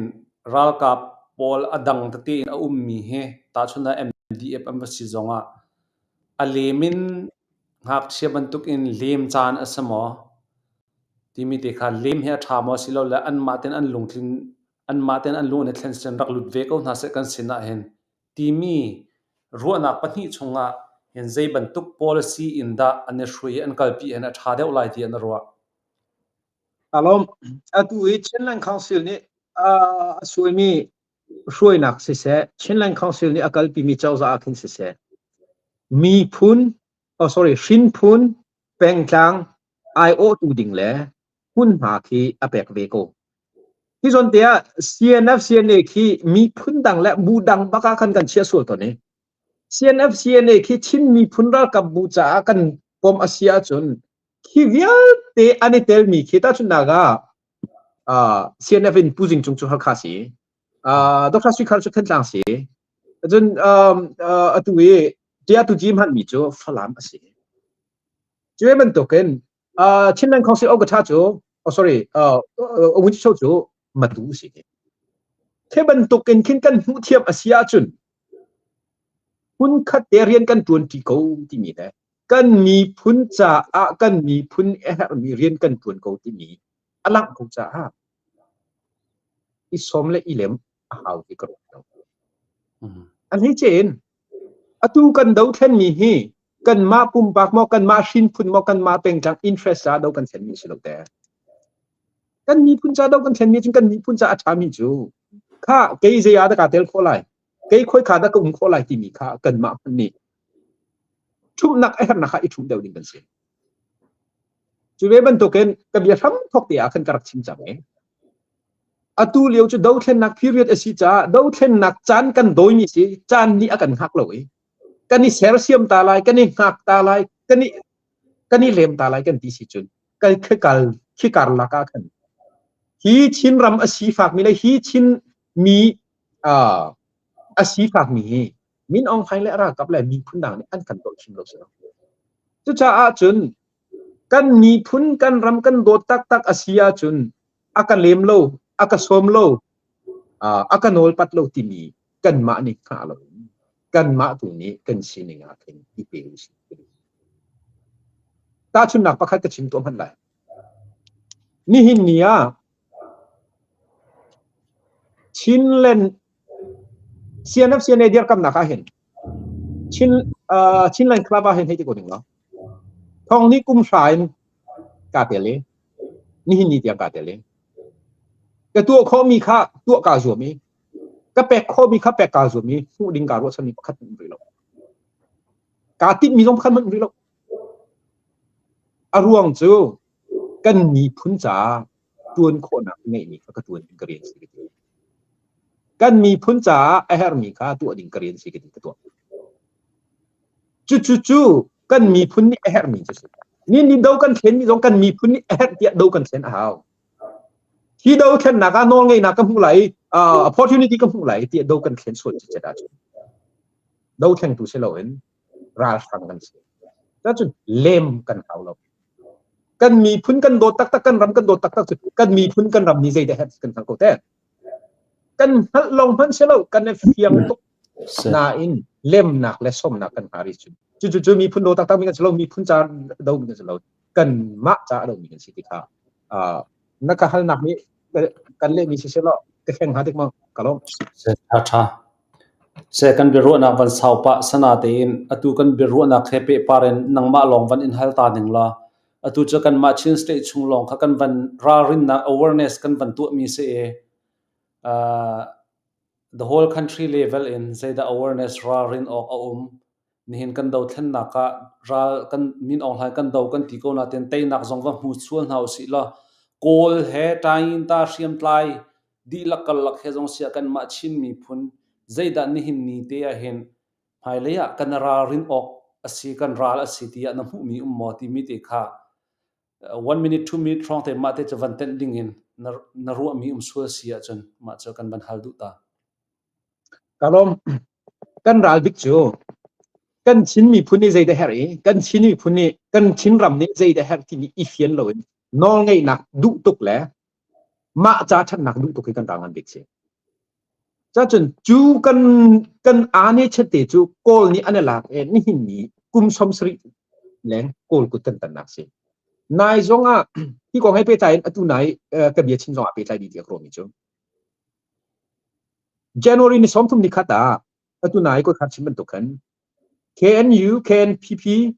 A: ralkap pawl a dang tete in a ummi hi tahchun ah MDF an va si zongah a lem in ngakchia bantukin lem caan a si maw? Timi te kha lem hi a ṭha maw silole anmah tein an lungtlin anmah tein an lung an i thlen sian rak lut ve ko hna seh kan sin ah hin timi ruahnak pahnih chungah hin zei bantuk policy in dah an i hrui i an kalpi hin a ṭha deuh lai tiah na ruah?
D: Alom, atu i Chinland Council nih a suaimi hruainak siseh, Chinland Council nih a kalpimi cozah ah khin siseh, miphun, oh sorry, hrinphun pengtlang aiawhtu ding le hmunhma khi a pek ve ko. Hi zawn te ah CNF CNA khi miphun dang le bu dang bak ah khan kan chiah sual tawn i CNF CNA khi Chin miphun ralkap bu caah kan pom a si ahcun khi vialte an i telmi khi tahchunhnak ah uh, CNF in Pu Zing Cung cu Halkha si uh, Dr. Sui Khar cu Thantlang si cun um, uh, atu i Tia Tu Ji hmanmi cu Falam a si. Cu bantukin uh, Chinland Council Ogata cu oh sorry uh, uh, cu Matu si. Khi bantukin khin kan hmuh thiam a si ahcun hmunkhat te rian kan ṭuan ṭi ko timi le kan miphun caah kan miphun a herhmi rian kan ṭuan ko timi a langh ko caah i sawm le i lem a hau ti ka ruat lo. A hleice in atu kan dothlenmi hi kanmah pumpak maw kanmah hrinphun maw kanmah pengtlang interest ah do kan thlenmi si lo te. Kan miphun ca do kan thlenmi cun kan miphun ca a ṭhami cu kha kei zei ah dah kaa tel khawh lai kei khoi kha dah ka um khawh lai timi kha kanmah hmanh nih ṭhumhnak a herhnak kha i ṭhumh deuh ding kan si. Cu ve bantukin ka bia hram thawk te ah khan ka rak chim cang i atu lio cu dothlennak period a si caah dothlennak caan kan dawimi si caan nih a kan hngak lo i kan i sersiam ta lai kan i hngak ta lai kan i kan i lem ta lai kan ti si cun kai khikal khikar lak ah khan hi Chinram a sifakmi le hi Chin mi a sifakmi hi Min Aung Hlaing le a ralkap le miphun dang nih an kan dolh hrim lo si lo. Cucaah cun kan miphun kan ram kan dawt taktak a si ahcun a ka lem lo, a ka sawm lo, a ka nawlpat lo timi kanmah nih hngah lo in kanmah tu nih kan sining ah khin i pe usih. Tahchunhnak pakhat ka chim tuah hmanh lai. Nihin ni ah Chinland CNF CNA dirkamnak ah hin Chin uh, Chinland Club ah hin hei ti ko ding lo. Thong ni kum hra in ka tel i nihin ni tiang ka tel i ka tuah khawhmi kha tuah kaa zuam i ka pek khawhmi kha pek kaa zuam i hmuh ding kaa ruahchanmi pakhat hmanh um rih lo. Kaa tinhmi zong pakhat hmanh um rih lo. A ruang cu kan miphun caah ṭuan khawhnak ngeihmi kha ka ṭuan ding ka rian si ka ti. Kan miphun caah a herhmi kha tuah ding ka rian si ka ti ka tuah. Cucu cu kan miphun nih a herhmi cu si. Ni ni do kan thlenmi zong kan miphun nih a herh tiah do kan thlen a hau. Hi do thlennak ah nawlngeihnak ka hmuh lai, uh, opportunity ka hmuh lai tiah do kan thlen sual cicet ahcun do thlengtu si loin ralhrang kan si. Cun lem kan hau lo. Kan miphun kan dawt taktak, kan ram kan dawt taktak cu kan miphun kan ram nih zeidah herh kan hngal ko te. Kan hngalh lawng hmanh si lo, kan i fiang tuk nain lemnak le somnak kan hnga rih cun. Cucu cu miphun daw taktak mi kan si lo, miphun ca do mi kan si lo, kanmah ca a do mi kan si ti kha na ka halnak nih kan lehmi si selaw ka hleng hnga dik maw ka lawm.
A: Tha tha. Se kan biaruahnak van sau pah sana tein atu kan biaruahnak he pehpar in nangmah lawng van in hal ta ning la atu cu kanmah Chin State chung lawng kha kan van ralrinnak awareness kan van tuahmi si i uh, The whole country level in zeidah awareness ralrin awk a um? Nihin kan dothlennak ah ral kan Min Aung Hlaing kan do kan ti ko nain teinak zong va hmu sual hna usih law Kawl he Tainta hriamtlai dihlak karlak he zong siah kanmah Chin miphun zeidah nihin ni te ah hin hmailei ah kan ralrin awk a si, kan ral a si tiah na hmuhmi um maw timi te kha one minute, 2 minute hrawng te mah te cu van tenh ding in na, na ruahmi um sual si ahcun mah cu kan van hal duh ta.
D: Ka lawm. Kan ral bik cu kan Chin miphun nih zeidah herh i kan Chin miphun nih kan Chin ram nih zeidah herh timi i fian loin nawlngeihnak duh tuk le mah ca ṭhatnak duh tuk hi kan ral ngan bik si. Cacun cu kan kan aa ne chet te cu Kawl nih an i lak i nihin ni kum 70 leng Kawl kut kan tannak si. Nai zong ah hi kong he pehtlai in atu nai ka bia chim zong ah pehtlai dih tiah ka ruahmi cu January ni 30 ni khat ah atu nai ko khat chim bantuk khan KNU, KNPP,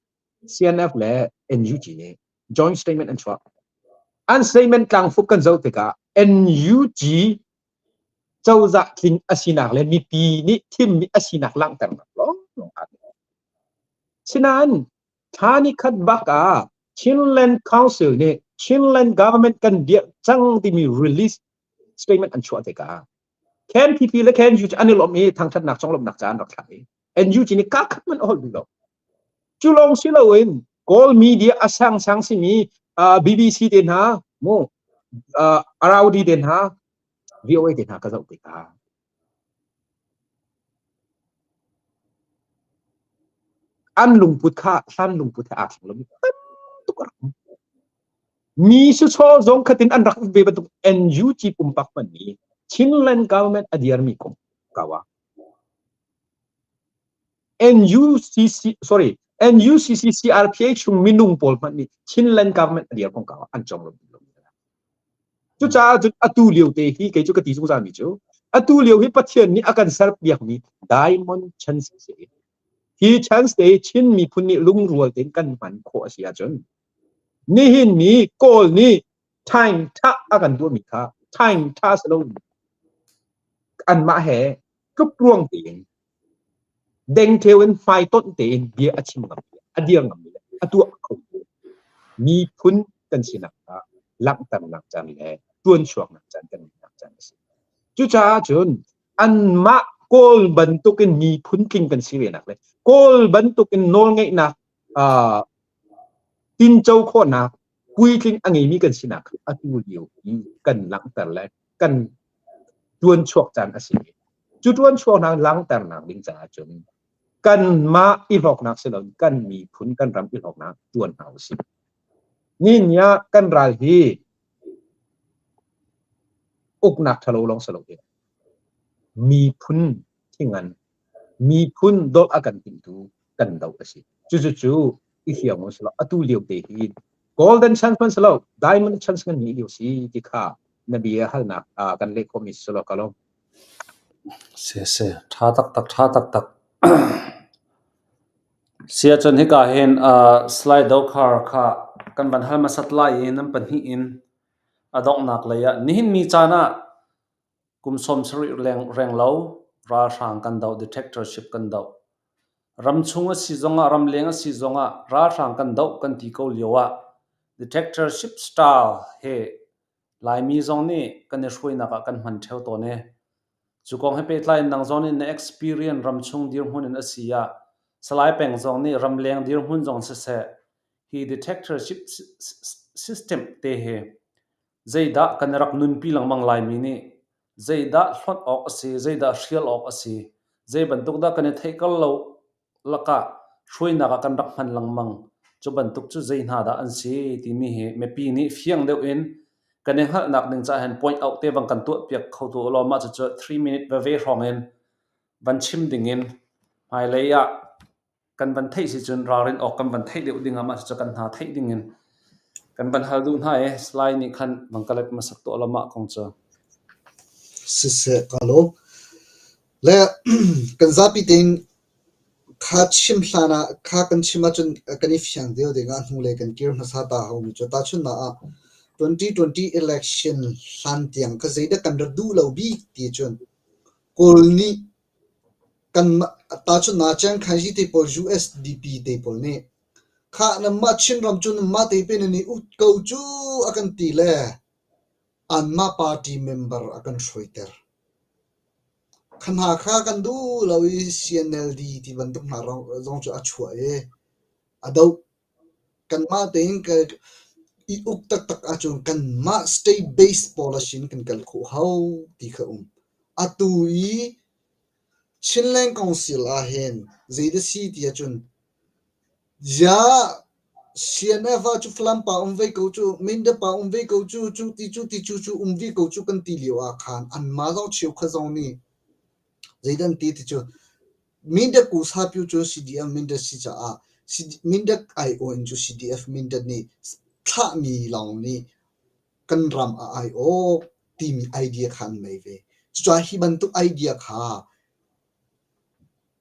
D: CNF le NUG nih joint statement an chuah. An statement tlangfuk kan zoh tikah NUG cozah tling a sinak le mipi nih thimmi a sinak langhternak lawnglawng aa tel. Sinain thla ni khat bak ah Chinland Council nih Chinland government kan dirh cang timi release statement an chuah tikah KNPP le KNU cu an i lawmh i thangthatnak conglawmhnak ca an rak thlak i NUG nih kaa khat hmanh a holh duh lo. Cu lawng si loin Kawl media a sangsang simi uh, BBC te hna mu uh, ROD te hna VOA te hna ka zoh tikah an lungput kha hlan lungput he aa thleng lomi tam tuk a rak um. Mi suchaw zong khatin an rak ve bantuk NUG pumpak hmanh nih Chinland government a dirmi kong kau ah NUCC sorry NUCC CRPH chung minung pawl hmanh nih Chinland government a dir kong kau ah an cong lo. Cucaah cun atu lio te hi kei cu ka ti zungzal mi cu atu lio hi Pathian nih a kan serpiak mi diamond chance a si. Hi chance te hi Chin miphun nih lungrual tein kan hman khawh a si ahcun nihin ni Kawl nih time tha a kan tuahmi kha time tha si lo anmah he tlukruang tein dengtheu in hmaitonh tein bia a chim ngam a dir ngam le a tuah kho miphun kan sinak kha langhternak caan le tuanchuaknak caan kan ngeihnak caan a si. Cucaah cun anmah Kawl bantukin miphun tling kan si ve nak le Kawl bantukin nawlngeihnak uh, tinco khawhnak puitling a ngeimi kan sinak atu lio i kan langhter le kan tuanchuak caan a si. Cu tuanchuaknak langhternak ding caah cun kanmah i hlawknak si loin kan miphun kan ram i hlawknak tuan hna usih. Ni ni ah kan ral hi uknak ṭhalo lawng si lo hi miphun thingan miphun dawt a kan timtu kan do a si. Cucu i fiang u silo atu lio te hi golden chance man silo diamond chance kan ni lio si ti kha na bia halnak kan leh khawhmi silo ka lawm.
A: Se se tha taktak tha taktak. Sia cun hika hin slide do khar kha kan van hal hmasat lai i nan pahnih in a donghnak lei ah nihin ni caan ah Kum 70 renglo ralhrang kan doh, dictatorship kan doh. Ramchung a si zongah ramleng a si zongah ralhrang kan doh kan ti ko lio ah dictatorship style he Laimi zong nih kan i hruainak ah kan hman ṭheo tawn i cu kong he pehtlai in nang zong nih na experience ramchung dirhmun in a si ah Salai Peng zong nih ramleng dirhmun zong siseh hi dictatorship system te hi Zeidah kan rak nunpi lengmang laimi nih zeidah hlonh awk a si, zeidah hrial awk a si, zei bantuk dah kan i theihkal lo lakah hruainak ah kan rak hman lengmang. Cu bantuk cu zei hna dah an si timi hi mipi nih fiang deuh in kan i hngalhnak ding caah hin point out te bang kan tuah piak kho tu ulaw mah cucu 3 minute veve hrawng in van chim ding in hmailei ah kan van theih si cun ralrin awk kan van theih deuh ding ah mah cucu kan hna theih ding in kan van hal duh hna i Salai nih khan van ka let hmasak tuah law mah kong cu.
B: Siseh ka lawm. Le kan zapi tein kha chim hlan ah kha kan chim ahcun kan i fiang deuh ding ah hnulei kan kir hmasa ta haumi cu tahchunhnak ah 2020 election hlan tiang kha zeidah kan rak duh lo bik ti cun. Kawl nih kanmah tahchunhnak ah Chiang Kai-shek te pawl USDP te pawl nih khah nanmah Chinram cu nanmah te pe nan i ut ko cu a kan ti le anmah party member a kan hruaiter. Kha hna kha kan duh lo i CNLD ti bantuk hna zong cu a chuah i a doh. Kanmah tein i uk taktak ahcun kanmah state based policy in kan kal khawh hau ti kha um. Atu i Chinland Council ahhin zeidah si ti ahcun ziah CNF ah cu Falam pa um ve ko cu, Mindat pa um ve ko cu, cu ti cu ti cu cu um ve ko cu kan ti lio ah khan anmah zong cheukhat zong nih zeidah an ti ti cu Mindat Kusapyu cu CDF Mindat si caah Mindat aiawh in cu CDF Mindat nih thlahmi lawng nih kan ram a aiawh timi idea kha an ngei ve. Cucaah hi bantuk idea kha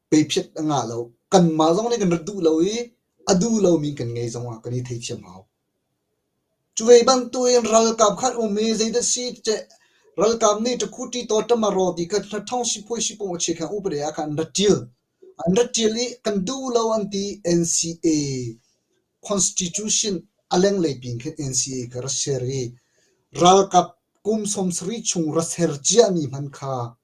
B: peiphiat a ngah lo. Kanmah zong nih kan rak duh lo i a duh lomi kan ngei zong ah kan i theithiam hau. Cu ve bantukin ralkap kha an um i zeidah si teh ralkap nih ṭakhuṭi taw ṭamaraw ti kha ṭhawng siphawi sipung a chia khan upade ah khan an rak ṭil. An rak ṭil i kan duh lo an ti NCA Constitution a lenglei pin khin NCA kha rak ser i ralkap kum 70 chung rak ser ciami hmanh kha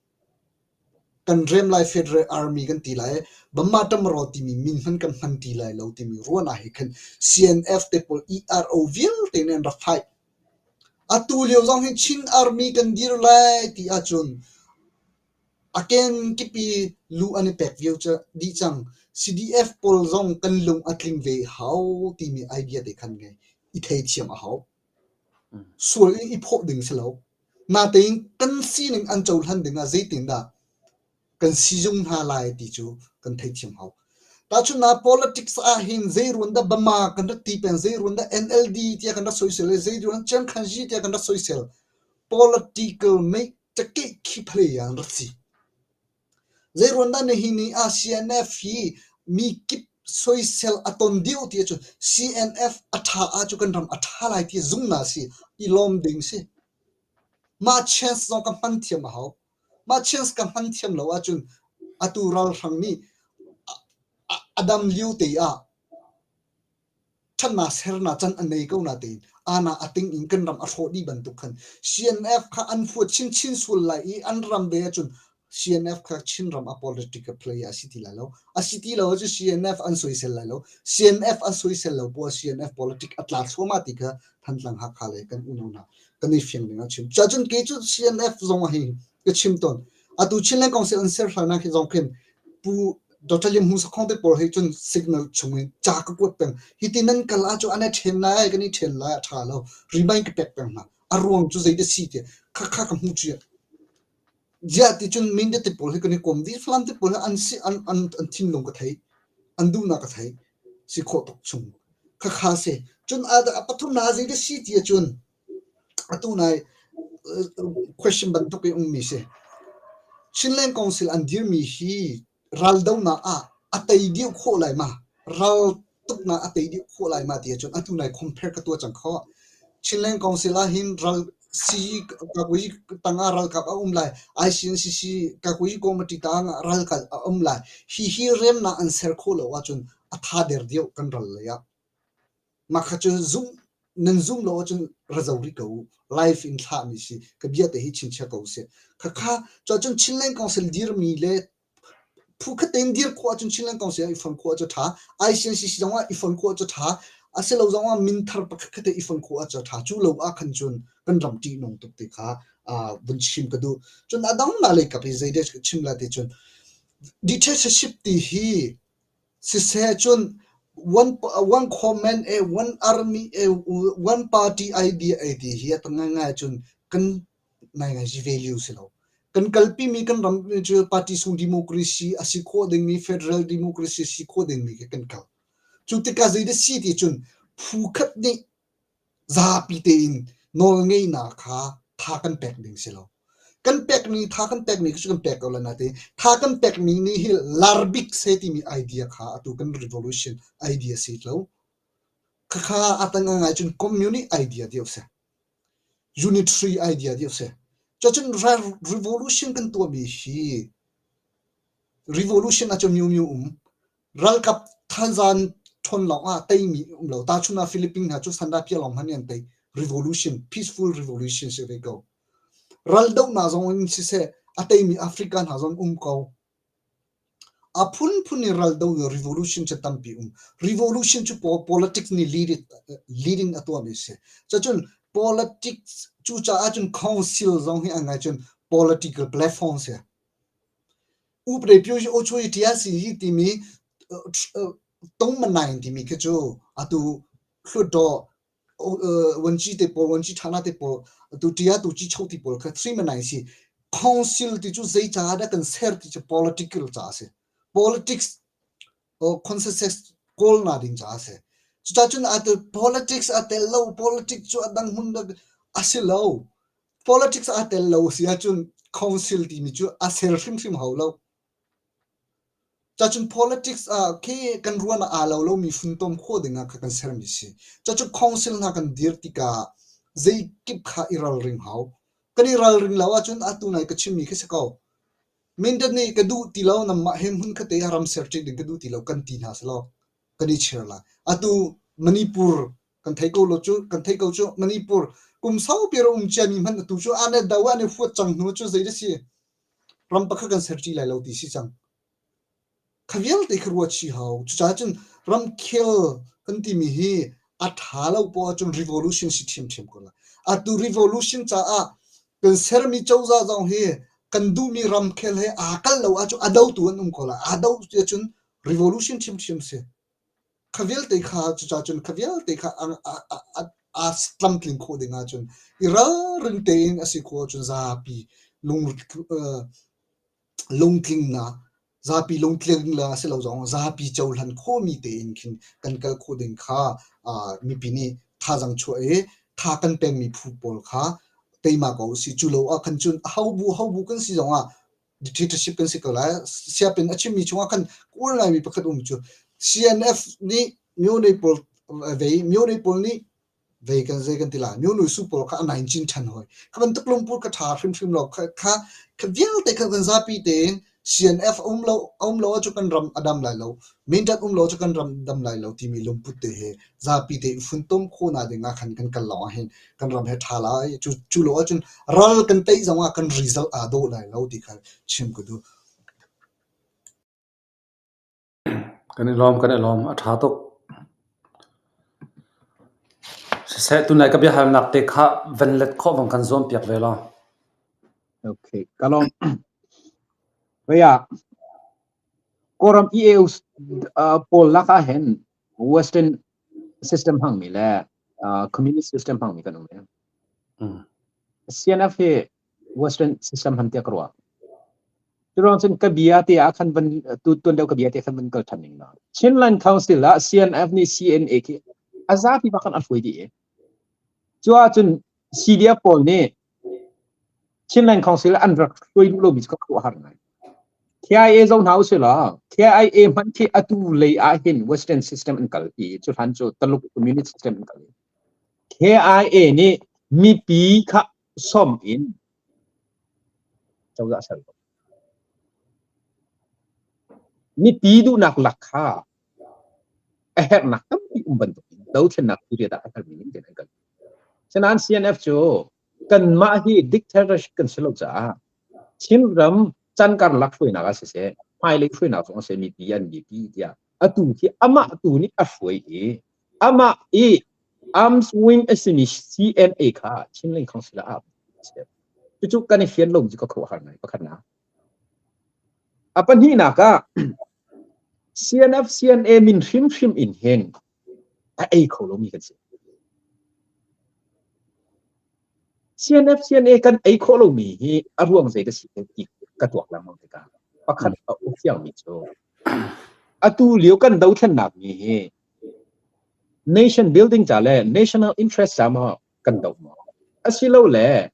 B: Kan rem lai Federal Army kan ti lai i Bama Tamaraw timi min hmanh kan hman ti lai lo timi ruahnak he khan CNF te pawl ERO vialte nih an rak fight. Atu lio zong hi Chin Army kan dir lai ti ahcun a kenkip i lu an i pek viau dih cang. CDF pawl zong kan lung a tling ve hau timi idea te khan ngei i theithiam a hau. Sual in i phawh ding si lo. Natein kan sining an cohlan dingah zeitindah kan sizung hna lai ti cu kan theithiam hau. Tahchunhnak politics ah hin zeiruan dah Bama kan rak ti peng, zeiruan dah NLD tiah kan rak soisel i zeiruan Chiangkhanzi tiah kan rak soisel. Political mei cakeh khi phalei ah an rak si. Zeiruan dah nihin ni ah CNF hi mi kip soisel a ton deuh ti ahcun CNF a ṭha ahcun kan ram a ṭha lai ti zumhnak a si. I lawm ding si. Mah chance zong ka hman thiam a hau. Mah chance ka hman thiam lo ahcun atu ralhrang nih a dam lio te ah ṭhatnak sernak can a nei ko natein aana a ting in kan ram a hrawh dih bantuk khan CNF kha an fuat chinchin sual lai i an ram ve ahcun CNF kha Chinram a political player a si ti lai lo. A si ti lo ahcun CNF an soisel lai lo. CNF an soisel lo poah CNF politic a tla thluahmah ti kha Thantlang Hakha le kan unau hna kan i fiang ding ah chim. Cuahcun kei cu CNF zong ah hin ka chim tawn. Atu Chinland Council an ser hlan ah khi zong khin Pu Dr. Lim Hung Sakhong te pawl he cun signal chung in ca ka kuat peng. Hi ti nan kal ahcun an i ṭhen lai, kan i ṭhen lai a ṭha lo. Remind ka pek peng hna. A ruang cu zei dah si ti khakha ka hmu cia. Ziah ti cun Mindat te pawl hi kan i kom dih. Falam te pawl hi an si an an an thinlung ka thei. An duhnak ka thei. Si khawh tuk chung. Khakha si. Cun a a pathum na zei dah si ti ahcun Atu nai question bantuk in ummi si. Chinland Council an dirmi hi raldonak ah a tei deuh khawh lai ma? Ral tuknak a tei deuh khawh lai ma ti ahcun atu nai compare ka tuah cang khawh. Chinland Council ah hin ral si kakui tangah ralkap a um lai. ICNCC kakui committee tangah ralkap a um lai. Hi hi remnak an ser khawh lo ahcun a tha der deuh kan ral lei ah. Mah kha cu zumh nan zum lo ahcun ra zo rih ko u. Live in thlahmi si. Ka bia te hi chinchiah ko usih. Khakha cuahcun Chinland Council dirmi le phu khat tein dir khawh ahcun Chinland Council ah i fon khawh ahcun ṭha. ICNCC zong ah i fon khawh ahcun ṭha. Asilo zong ah min thar pakhat khat te i fon khawh ahcun ṭha. Cu lo ah khan cun kan ram ṭihnung tuk ti kha uh, vun chim ka duh. Cun a dang na lei kap hi zei deh ka chim lai ti cun dictatorship ti hi Siseh cun one command e one army e one party idea e ti hi a tam ngaingai ahcun kan ngaingai value si lo. Kan kalpimi kan ram cu party sung democracy a si khawh dingmi federal democracy si khawh dingmi khi kan kal. Cu tikah zei dah si ti cun phu khat nih Zapi tein nawlngeihnak kha tha kan pek ding si lo. Kan pekmi tha kan pekmi cu kan pek ko lai nain tha kan pekmi nih hi lar bik seh timi idea kha atu kan revolution idea si lo. Khakha a tang ngai cun communist idea deuh si. Unitary idea deuh si. Cucun revolution kan tuahmi hi revolution ahcun myo um. Ralkap thanzan ṭhawn lawng ah teimi um lo. Tahchun ah Philippines hna cu sandahpiah lawng hmanh nih an tei. Revolution, peaceful revolution si ve ko. Raldohnak zong in siseh a teimi Africa hna zong um ko. A phunphun in raldo revolution cu tampi um. Revolution cu politics nih leading a tuahmi a si. Cucun politics cucaah cun council zong hi a ngai cun political platform si. Upade pyo hi timi tongmanain timi khi cu atu Hlutdaw vuanci te pawl vuanci ṭhana te pawl atu ṭia tu ci cho ti pawl kha 3 si. Council ti cu zei caah dah kan ser ti cu political caah a si. Politics consensus kawlnak ding caah a si. Cucaah cun atu politics a tel lo, politics cu a dang hmun a si lo. Politics aa tel lo si ahcun council timi cu a ser hrimhrim hau lo. Cacun politics ah khi kan ruan ah aa lo lomi funtom khawh ding ah kha kan sermi si. Cacun council hna kan dir tikah zeikip kha i ralring hau. Kan i ralring lo ahcun atu nai ka chimmi khi si ko. Mindat nih ka duh ti lo nangmah he hmun khat te ah ram ser ṭi ding ka duh ti lo kan ti hna selaw kan i chir lai. Atu Manipur kan thei ko lo cu kan thei ko cu Manipur kum saupi ra um ciami hmanh atu cu an i do an i huat cang hnu cu zei da si ram pakhat kan ser ṭi lai lo ti si cang. Kha vialte kha ruat chih hau. Cucaah cun ramkhel kan timi hi a ṭha lo poah ahcun revolution si ṭhiamṭhiam ko lai. Atu revolution caah kan sermi cozah zong hi kan duhmi ramkhel he aa kalh lo ahcun a dotu an um ko lai. Aa do ahcun revolution ṭhiamṭhiam si. Kha vialte kha cucaah cun kha vialte kha aa tlamtling khawh ding ahcun i ralring tein a si khawh ahcun zapi lung lungtlingnak zapi lungtlingnak a si lo zong zapi cohlan khawhmi tein khin kan kal khawh ding kha mipi nih thazaang chuah i tha kan pekmi phu pawl kha teima ko usih. Cu lo ah khan cun aho bu ho bu kan si zongah dictatorship kan si ko lai. Siapin a chimmi chungah khan kawl ngaimi pakhat um cu CNF nih myone pawl vei myone pawl nih vei kan zei kan ti lai myone su pawl kha a nain cin ṭhan hoi. Kha bantuk lungput kha ṭha hrimhrim lo kha kha kha vialte kha kan zapi tein CNF um lo um lo ahcun kan ram a dam lai lo. Mindat um lo cu kan ram dam lai lo timi lungput te he zapi te i funtom khawhnak ding ah khan kan kal lawng ah hin kan ram he ṭha lai. Cu cu lo ahcun ral kan tei zong ah kan result aa dawh lai lo ti kha chim ka duh.
A: Kan i lawm, kan i lawm. A ṭha tuk. Siseh, tunlai ka biahalnak te kha van let khawh vang kan zuam piak ve law.
D: Okay, ka lawm. Vaya, Kawlram EAO pawl lak ah hin Western system hmangmi le communist system hmangmi kan um i CNF hi Western system hman tiah ka ruah. Curuang cun ka bia te ah khan van tu tuan deuh ka bia te khan van kal than ning la. Chinland Council ah CNF nih CNA khi a zapi bak kan a hruai dih i. Cu ahcun CDF pawl nih Chinland Council an rak hruai duh lomi cu ka khuaruah har ngai. KIA zoh hna usih law KIA hmanh khi atu lei ah hin Western system an kal i cu hlan cu Taluk communist system an kal i KIA nih mipi kha som in cozah ser ko. Mipi duhnak lak kha a herhnak tampi um bantuk in dothlennak period ah a herhmi ning tein an kal. Sinain CNF cu kanmah hi dictatorship kan si lo caah Chinram chan karlak hruainak ah siseh, hmailei hruainak zong a si mipi an biapi tiah atu khi amah tu nih a hruai i amah i arms wing a simi CNA kha Chinland Council ah cucu kan i fian lo cu ka khuaruahhar ngai pakhatnak. A pahnihnak ah CNF CNA min hrimhrim in hin a ei kho lomi kan si. CNF CNA kan ei khawh lomi hi a ruang zei ka si ti ka tuak lengmang tikah pakhat a um fiangmi cu atu lio kan dothlennak mi hi nation building ca le national interest ca maw kan doh maw asilole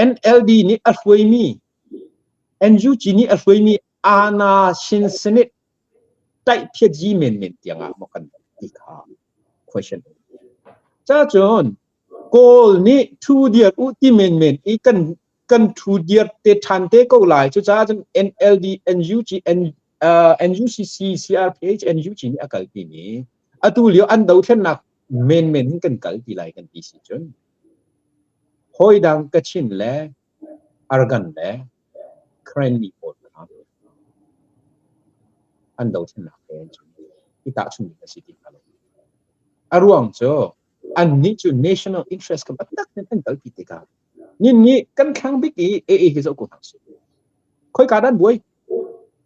D: NLD nih a hruaimi NUG nih a hruaimi Ana Shin Senate taih-phiat-yi menmen tiang ah maw kan ti kha question. Ca cun Kawl nih thu diar u ti menmen i kan kan ṭhu dir te ṭhan te ko lai. Cucaah cun NLD, NUG, N, uh, NUCC, CRPH, NUG nih a kalpi mi atu lio an dothlennak menmen hin kan kal ti lai kan ti si cun hawidang Kachin le Arakan le Karenni pawl kha an dothlennak he cun i tahchunh ding a si ti hnga lo. A ruang cu annih cu national interest kha biatak in an kalpi tikah nin nih kan thlang bik i AA hi zoh ko hna usih. Khoika dah an buai?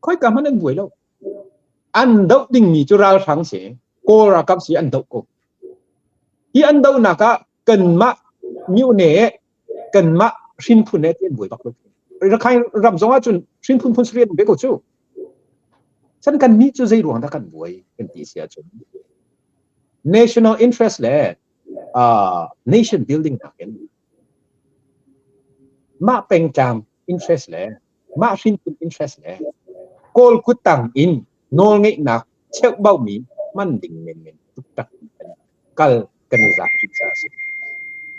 D: Khoika hmanh an buai lo. An doh dingmi cu ralhrang si, Kawl ralkap si an doh ko. Hi an dohnak ah kanmah myone kanmah hrinphun he ti an buai bak lo. Rakhine ram zong ah cun hrinphun phun sarih an be ko cu. San kan nih cu zei ruang dah kan buai kan ti si ahcun national interest le uh, nation building nakin mah pengtlang interest le mah hrinphun interest le Kawl kuttang in nawlngeihnak cheuhbaumi hman ding menmen tuktak kal kan i zaap rih caah a si.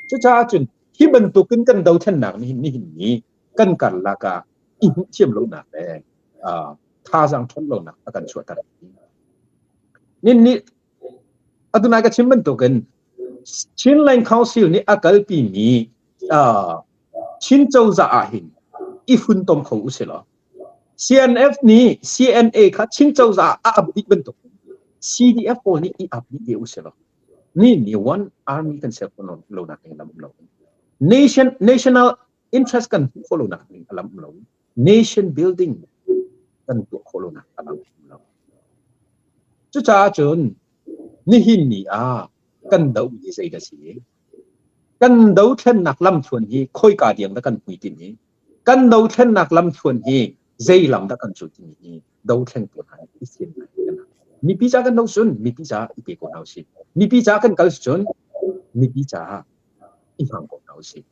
D: Cucaah cun hi bantukin kan dothlennak nihin nihin ni kan karlak ah i hmuhthiam lonak le uh, thazaang ṭhawn lonak a kan chuahter. Nin nih atunai ka chim bantukin Chinland Council nih a kalpimi uh, Chin cozah ah hin i funtom kho u sih law CNF nih CNA kha Chin cozah ah a ap dih bantuk CDF pawl nih i ap dih ve u sih law ni ni one army kan ser khawh lo nak ding lam um lo. Nation national interest kan hmuh khawh lo nak ding lam um lo. Nation building kan tuah khawh lo nak lam um lo. Cucaah cun nihin ni ah kan doh mi zei dah si? Kan dothlennak lamthluan hi khoika tiang dah kan hmuitinh i kan dothlennak lamthluan hi zei lam dah kan zulh timi hi dothlentu hna nih i fian ngai kan hau. Mipi ca kan do cun mipi ca i pe ko hna usih. Mipi ca kan kal cun mipi caah i hmang ko hna usih.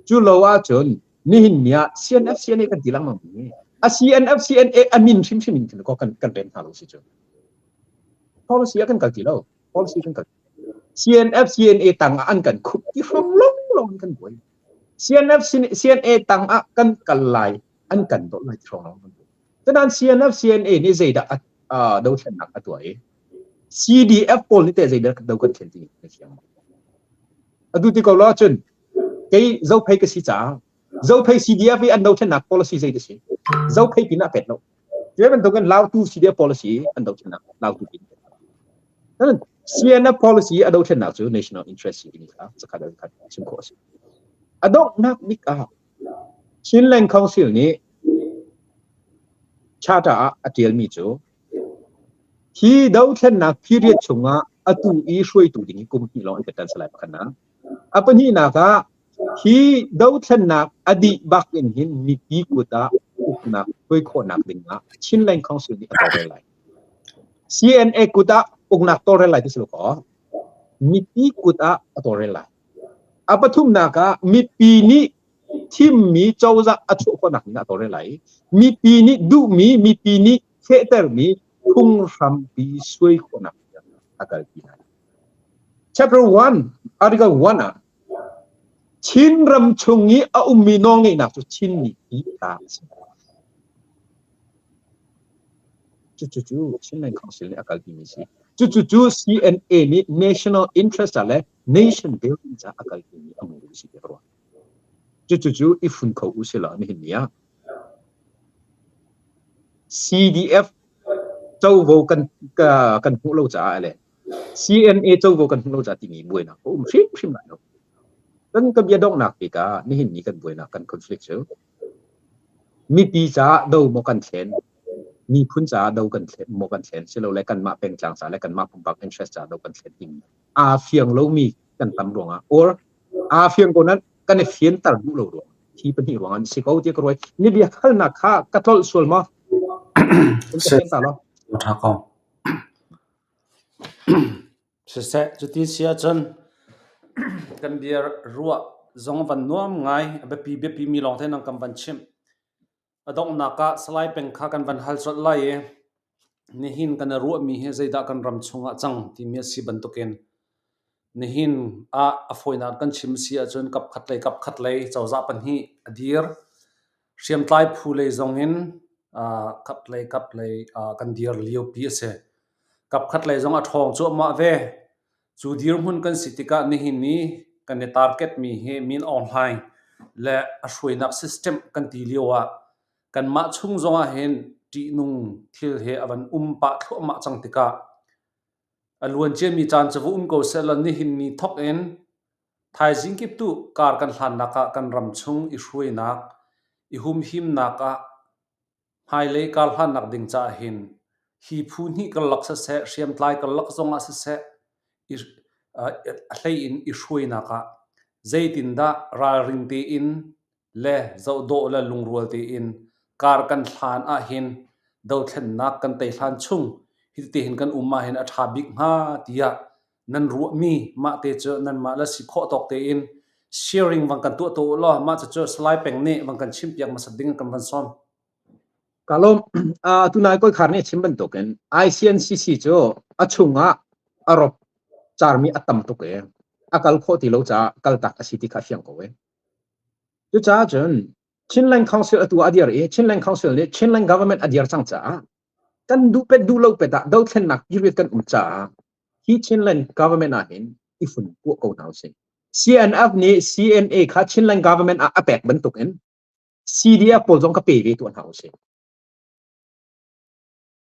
D: Cu lo ahcun nihin ni ah CNF CNA kan ti lengmang mi a CNF CNA a min hrimhrim in kan kan kan rem hna lo si cu. Policy ah kan kal ti lo. Policy kan kal. CNF CNA tang ah an kan khup ti hrom long long kan buai. CNF CNA tang ah kan kal lai an kan dawh lai ti hrom long kan buai. Tanan CNF CNA nih zeidah a dothlennak a tuah i CDF pawl nih teh zeidah do kan thlen ti ka fiang. Atu ti ko lo cun kei Zophei ka si caah Zophei CDF i an dothlennak policy zei si Zophei pin ah pet lo. Cu bantukin Lautu CDF policy an dothlennak Lautu pin. CNF policy a dothlennak cu national interest si timi kha zakhat ah zakhat chim khawh a si. A donghnak bik ah Chinland Council nih charter ah a ṭialmi cu hi dothlennak period chungah atu i hruaitu ding hi kum hnih lawng an pe si lai pakhatnak. A pahnihnak ah hi dothlennak a dih bak in hin mipi kut ah uknak hruai khawhnak ding ah Chinland Council nih a tawlrel lai. CNA kut ah uknak tawlrel lai ti si lo kaw mipi kut ah a tawlrel lai. A pathumnak ah mipi nih thimmi cozah a chuah khawhnak ding ah a tawlrel lai. Mipi nih duhmi, mipi nih fehtermi phunghrampi suai khawhnak a kalpi lai. Chapter 1, Article 1 ah Chin ram chung i a ummi nawlngeihnak cu Chin mipi ta a si. Cucu cu Chinland Council nih a kalpimi si. Cucu cu CNA nih national interest le nation building ca a kalpimi a muru si ti ka ruah. Cucu cu i fun kho u si law nihin ni ah CDF covo kan kan hmuh lo caah le CNA covo kan hmuh lo caah timi buainak a um hrimhrim lai lo. Kan ka bia donghnak bik ah nihin ni kan buainak kan conflict cu mipi caah do maw kan thlen miphun caah do kan thlen maw kan thlen silole kanmah pengtlang caah le kanmah pumpak interest caah do kan thlen timi aa fiang lomi kan tam ruangah or aa fiang ko nan kan i fianter duh lo ruang thi pahnih ruang an si ko ti ka ruai ni bia khalnak kha ka tlolh sual maw
A: ka lo tha ko siseh cuti si ahcun kan bia ruah zong van nuam ngai a biapi biapi mi lawng te nang kan van chimh A donghnak ah Salai Peng kha kan van hal colh lai i nihin kan i ruahmi hi zeidah kan ram chungah cang timi a si bantukin nihin ah a fawinak kan chim si ahcun kapkhat lei kapkhat lei cozah pahnih a dir. Hriamtlai phu lei zong in kap lei kap lei kan dir liopi a si. Kapkhat lei zong a ṭhawng cuahmah ve. Cu dirhmun kan si tikah nihin i kan i target mi hi Min Aung Hlaing le a hruainak system kan ti lio ah kanmah chung zong ah hin ṭihnung thil hi a van um pah thluahmah cang tikah a luanciami caan cu va um ko sehlaw nihin ni thawk in thaizing kip tu kar kan hlannak ah kan ram chung i hruainak, i humhimnak ah Hmailei karhlannak ding caah hin hi phu hnih karlak siseh, hriamtlai karlak zongah siseh, a hlei in i hruainak ah zeitindah ralring tein le zohdawh le lungrual tein kar kan hlan ahhin dothlennak kan tei hlan chung hitite hin kan um ahhin a ṭha bik hnga tiah nan ruahmi mah te cu nanmah le si khawh tawk tein sharing van kan tuah tuah u law mah cucu Salai Peng nih van kan chimpiak hmasat ding kan van sawm.
D: Ka lawm. Uh, tunai koi khar nih chim bantukin ICNCC cu a chungah a rop carmi a tam tuk e. A kal khawh ti lo caah kal tak a si ti kha fiang ko e. Cucaah cun Chinland Council atu a dir i Chinland Council nih Chinland Government a dir cang caah kan duh pet duh lo pet ah dothlennak period kan um caah hi Chinland government ah hin i fun tuah ko hna usih. CNF nih CNA kha Chinland government ah a pek bantuk in CDF pawl zong ka pe ve tuah hna usih.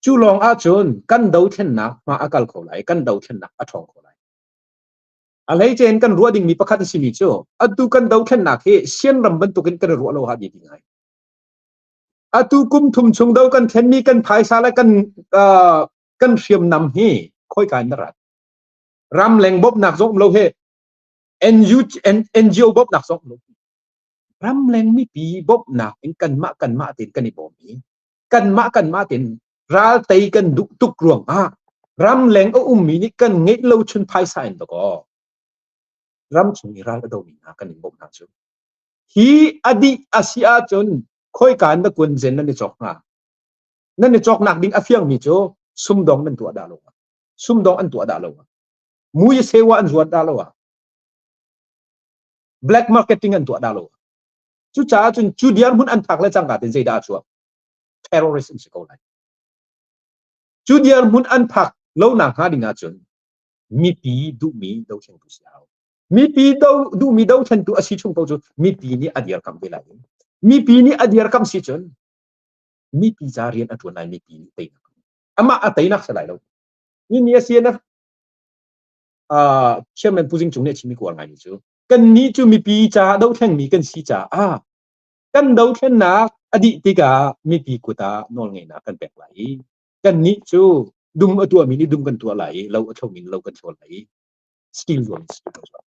D: Cu lawng ahcun kan dothlennak hma a kal kho lai, kan dothlennak a ṭhawng kho lai. A hleice in kan ruah dingmi pakhat a simi cu atu kan dothlennak hi Sianram bantukin kan i ruah lo ha bi ngai. Atu kum thum chung do kan thlenmi kan phaisa le kan uh, kan hriamnam hi khoika in na rat ramleng bawmhnak zong um lo he NGO bawmhnak zong um lo ramleng mipi bawmhnak in kanmah kanmah tein kan i bawm i kanmah kanmah tein ral tei kan duh tuk ruang ah ramleng a ummi nih kan ngeih lo chun phaisa in dakaw ram chung i ral a domi hna kan in bawmh hna cu hi adih asi ahcun khoika in na kun zen nan i cawk hnga Nan i cawknak ding a fiangmi cu sumdong nan tuah dah lo sumdong an tuah dah lo mui sewa an zuar dah lo black marketing an tuah dah lo cucaah cun cu dirhmun an phak le cangka ten zeidah a chuak terrorist an si ko lai cu dirhmun an phak lo nak hnga ding ahcun mipi duhmi dothlentu si hau mipi do duhmi dothlentu a si chung ko cu mipi nih a dirkam ve lai mipi nih a dirkam si cun mipi ca rian a ṭuan lai mipi nih teinak amah a teinak si lai lo ni ni a CNF uh, chairman Pu Zing Cung nih a chimmi kuar ngaimi cu kan nih cu mipi ca dothlenmi kan si caah kan dothlennak a dih tikah mipi kut ah nawlngeihnak kan pek lai i kan nih cu dum a tuahmi nih dum kan tuah lai i lo a thlomi nih lo kan thlo lai i steel zuam steel kan zuam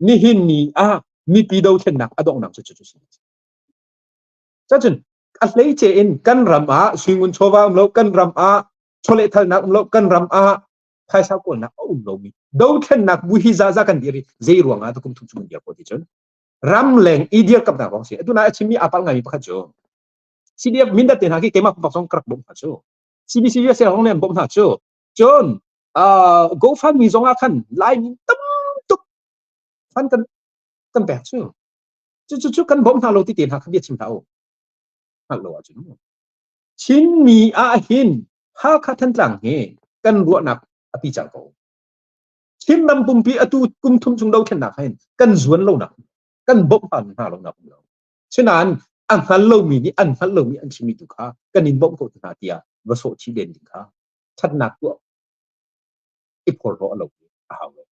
D: nihin ni ah mipi dothlennak a donghnak cu cu si Cacun a hleice in kan ram ah suingun chawva um lo, kan ram ah chawlehthalnak um lo, kan ram ah phaisa kawlnak a um lomi dothlennak bu hi zaza kan dir i zei ruang ah kum thum chung kan dir ko ti cun ramleng i dirkamnak ruang si atu nai a chimmi aa palh ngaimi pakhat cu CDF Mindat te hna khi keimah pumpak zong ka rak bawmh hna cu CBC USA zong nih an bawmh hna cu cun uh, GoFundMe zong ah khan Laimi tam tuk fund kan kan pek cu Cucu cu kan bawm hna lo ti te hna kha bia chim hlah u. Hngalh lo ahcun mu. Chinmi ah hin Hakha Thantlang hi kan ruahnak a pi cang ko. Chinram pumpi atu kum thum chung dothlennak hin kan zuan lonak kan bawmh hna hna lonak um lo. Sinain a hngal lomi nih an hngal lomi an chimmi tu kha kan in bawmh ko hna tiah va sawh chih len ding kha thatnak tuah i phorhlaw a lo a hau lo.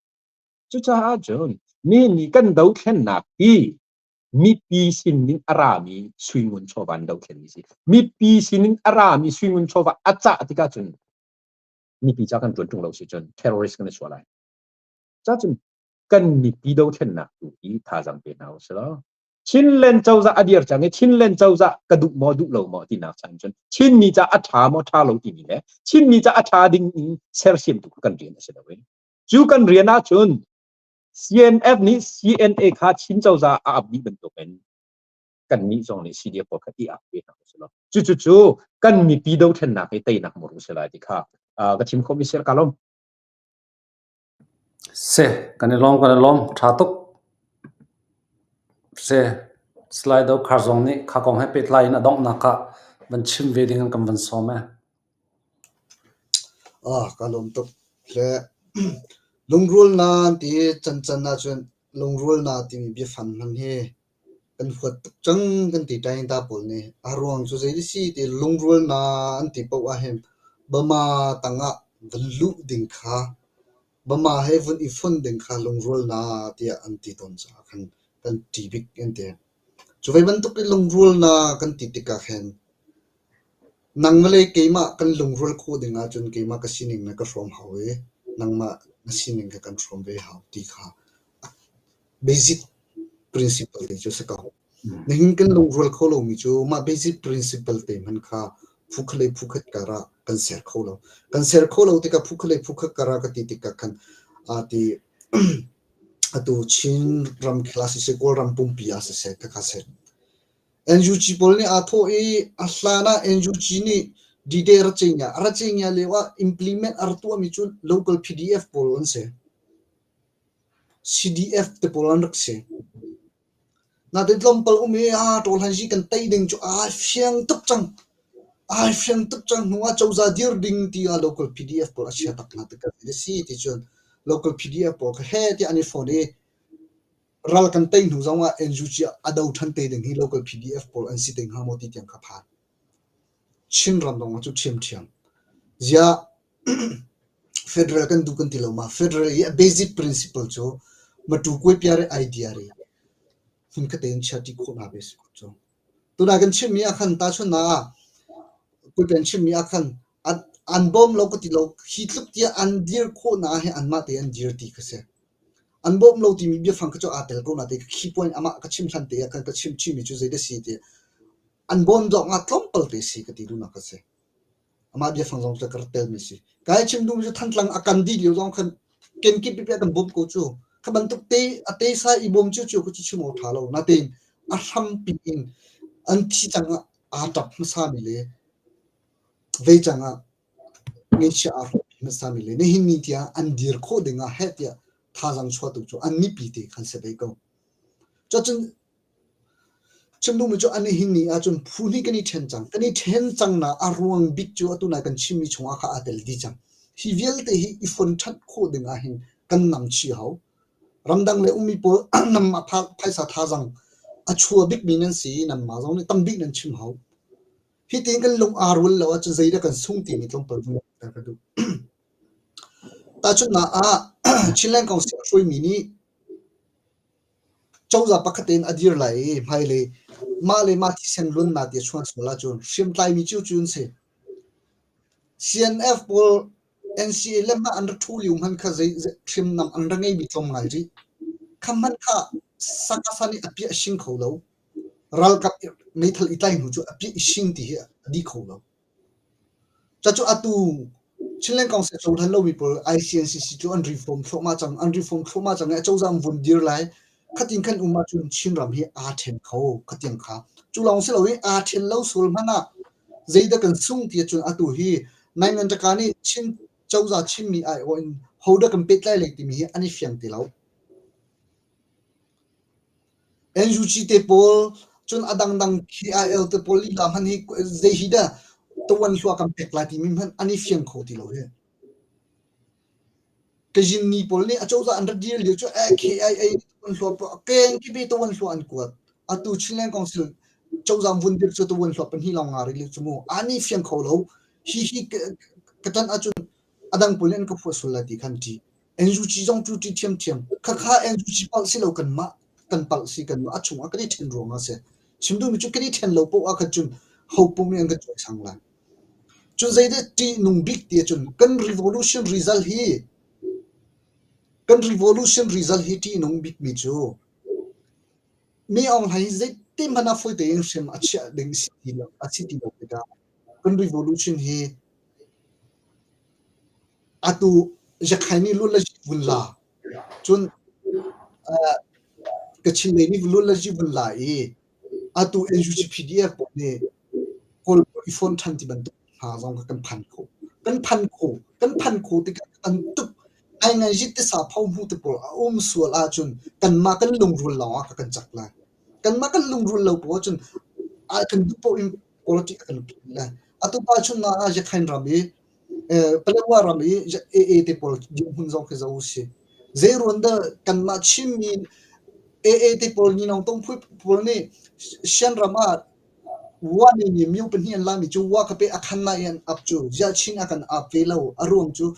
D: Cucaah cun mi nih kan dothlennak hi mipi sinin a rami suingun chawva an dothlenmi si. Mipi sinin a rami suingun chawva a cah tikah cun mipi ca kan ṭuan ṭung lo si cun terrorist kan i chuah lai. Cacun kan mipi dothlennak tu hi thazaang pe hna usih law Chinland cozah a dir cang i Chinland cozah ka duh maw duh lo maw tinak chan cun Chinmi ca a ṭha maw ṭha lo timi le Chinmi ca a ṭha ding in sersiam tu kan rian a si lo i Cu kan rian ahcun CNF nih CNA kha Chin cozah a ap dih bantukin kannih zong nih CDF pawl kha i ap ve hna usih law cucu cu kan mipi dothlennak hi teinak muru si lai ti kha ka chim khawhmi si ka lawm.
A: Si, kan i lawm kan i lawm. Ṭha tuk. Si. Salai Dokhar zong nih kha kong he pehtlai in a donghnak ah van chim ve ding in kan van sawm e.
B: Ah, ka lawm tuk. Le lungrualnak ti cancan ahcun lungrualnak timi biafang hman hi kan huat tuk cang kan ti ṭaingta pawl nih. A ruang cu zei a si ti lungrualnak an ti paoh ahhin Bama tangah van luh ding kha Bama he vun i fonh ding kha lungrualnak tiah an ti tawn caah khan kan ṭih bik an ti. Cu ve bantuk in lungrualnak kan ti tikah khin nangmah le keimah kan lungrual khawh ding ahcun keimah ka sining na ka hrawm hau i nangmah na sining kha kan hrawm ve hau ti kha basic principle te cu a si ko. Nihin kan lungrual kho lomi cu mah basic principle te hmanh kha phukhat le phukhat kar ah kan ser kho lo. Kan ser kho lo tikah phukhat le phukhat kar ah ka ti tikah khan aa ti atu Chin ramkhel ah siseh Kawlram pumpi ah siseh khakha si. NUG pawl nih aa thawh i a hlan ah NUG nih D-Day a ra cengah a ra cengah lio ah implement a ra tuahmi cu local PDF pawl an si. CDF te pawl an rak si. Natin tlawmpal um i aa ṭawlhanzi kan tei ding cu aa fiang tuk cang. Aa fiang tuk cang hnu ah cozah dir ding ti ah local PDF pawl a chia tak hna tikah a si ti cun local PDF pawl kha he tiah an i fon i ral kan tei hnu zong ah NUG a do ṭhan te ding hi local PDF pawl an si te hnga maw ti tiang kha phan. Chinram zong ah cu ṭhiamṭhiam. Ziah Federal kan duh kan ti lo ma? Federal i a basic principle cu matu kuaipiar idea ri hmunkhat tein chiah ṭi khawhnak ve si cu. Tunah kan chimmi ah khan tahchunhnak ah kuaipiar chimmi ah khan an, an bawm lo ka ti lo hi tluk tiah an dir khawhnak hi anmah te an dir ti kha si. An bawm lo timi biafang kha cu aa tel ko na te khi point amah ka chim hlan te ah khan ka chim chimi cu zei dah si ti an bawm zong ah tlawmpal te si ka ti duhnak a si. Amah biafang zong cu ka rak telmi si. Kai chim duhmi cu Thantlang a kan dih lio zong khan kenkip pipi a kan bawmh ko cu. Kha bantuk te a te sa i bawm cio cio ku cu chim awk ṭha lo. Natein a hrampi in an thi cang ah aa ṭap hmasami le vei cang ah ngaihchia aa hrawk hmasami le nihin ni tiang an dir khawh ding ah heh tiah thazaang chuahtu cu an mipi te khan si ve ko. Cucun Chim duhmi cu an nihin ni ahcun phu hnih kan i ṭhen cang. Kan i ṭhen cangnak a ruang bik cu atu nai kan chimmi chungah kha aa tel dih cang. Hi vialte hi i fon ṭhan khawh ding ahhin kan nam chih hau. Ramdang le ummi pawl nanmah phaisa thazaang a chua bikmi nan si i nanmah zong nih tambik nan chim hau. Hi tiin kan lung aa rual lo ahcun zeidah kan sung timi tlawmpal vun langhter ka duh. Tahchunhnak ah Chinland Council a hruaimi nih Cozah pakhat in a dir lai i hmailei mah le mah thisen luannak ti a chuan sual ahcun hriamtlaimi cio cu an si. CNF pawl NCA le mah an ra ṭhu lio hmanh kha zei hriamnam an ra ngeimi tlawm ngai rih. Kha hmanh kha sakasa nih a piah hring kho lo. Ralkap meithal i tlai hnu cu a piah i hring ti hi a dih kho lo. Cucu atu Chinland Council cohlan lomi pawl ICNCC cu an reform thluahmah cang. An reform thluahmah cang i acozah an vun dir lai. Khatin khan um ahcun Chinram hi aa ṭhen kho khatiang kha. Cu lawng si loin aa ṭhen lo sual hmanh ah zeidah kan sung ti ahcun atu hi Naingan nih Chin cozah chimmi aiawh in hodah kan pehtlai lai timi hi an i fiang ti lo. NUG te pawl cun a dangdang KIL te pawl lila hmanh hi zei hi dah tawan hlua kan pek lai timi hmanh an i fiang kho ti lo hi. Kazin ni pawl nih acozah an rak dir lio cu eh KIA tawan hlua keng kibe tawan hlua an kuat. Atu Chinland Council cozah vun dir cu tawan hlua pahnih lawng nga ri li cu mu. An i fiang kho lo. Hi hi ka tan ahcun a dang pawl nih an ka phuah sual lai ti khan ṭih. NUG zong cu ṭih ṭhiamṭhiam. Khakha NUG palh si lo kanmah kan palh si kanmah a chungah kan i ṭhen ruangah a si. Chim duhmi cu kan i ṭhen lo paoh ah khan cun ho paoh nih an kan cawisang lai. Cun zeidah ṭihnung bik ti ahcun kan revolution result hi kan revolution result hi ṭihnung bikmi cu mi Aung Hlaing hi zeitin hmanh ah fawi tein hrem a chiah ding si ti lo a si ti lo tikah kan revolution hi Atu Yakhai nih lun le vun la. Cun Kachin lei nih lun le vun la i atu NUG PDF pawl nih Kawl pawl i fon ṭhan ti bantuk hna zong kha kan phan kho. Kan phan kho. Kan phan kho tikah kan tuk. Ngaingai tisa pho hmu te pawl a um sual ahcun kanmah kan lungrual lawng ah kan cak lai. Kanmah kan lungrual lo poah cun a kan duh paoh in politics a kan pi lai. Atu pa chun ah Yakhain ram i Palawa ram i AA te pawl dirhmun zong khi zoh usih. Zei ruan dah kanmah Chinmi AA te pawl Nyinawng Tongphui pawl nih Shan ram ah Wa nih nih myo pahnih an lami cu wa ka pe a khan na i an ap cu ziah Chin a kan ap ve lo a ruang cu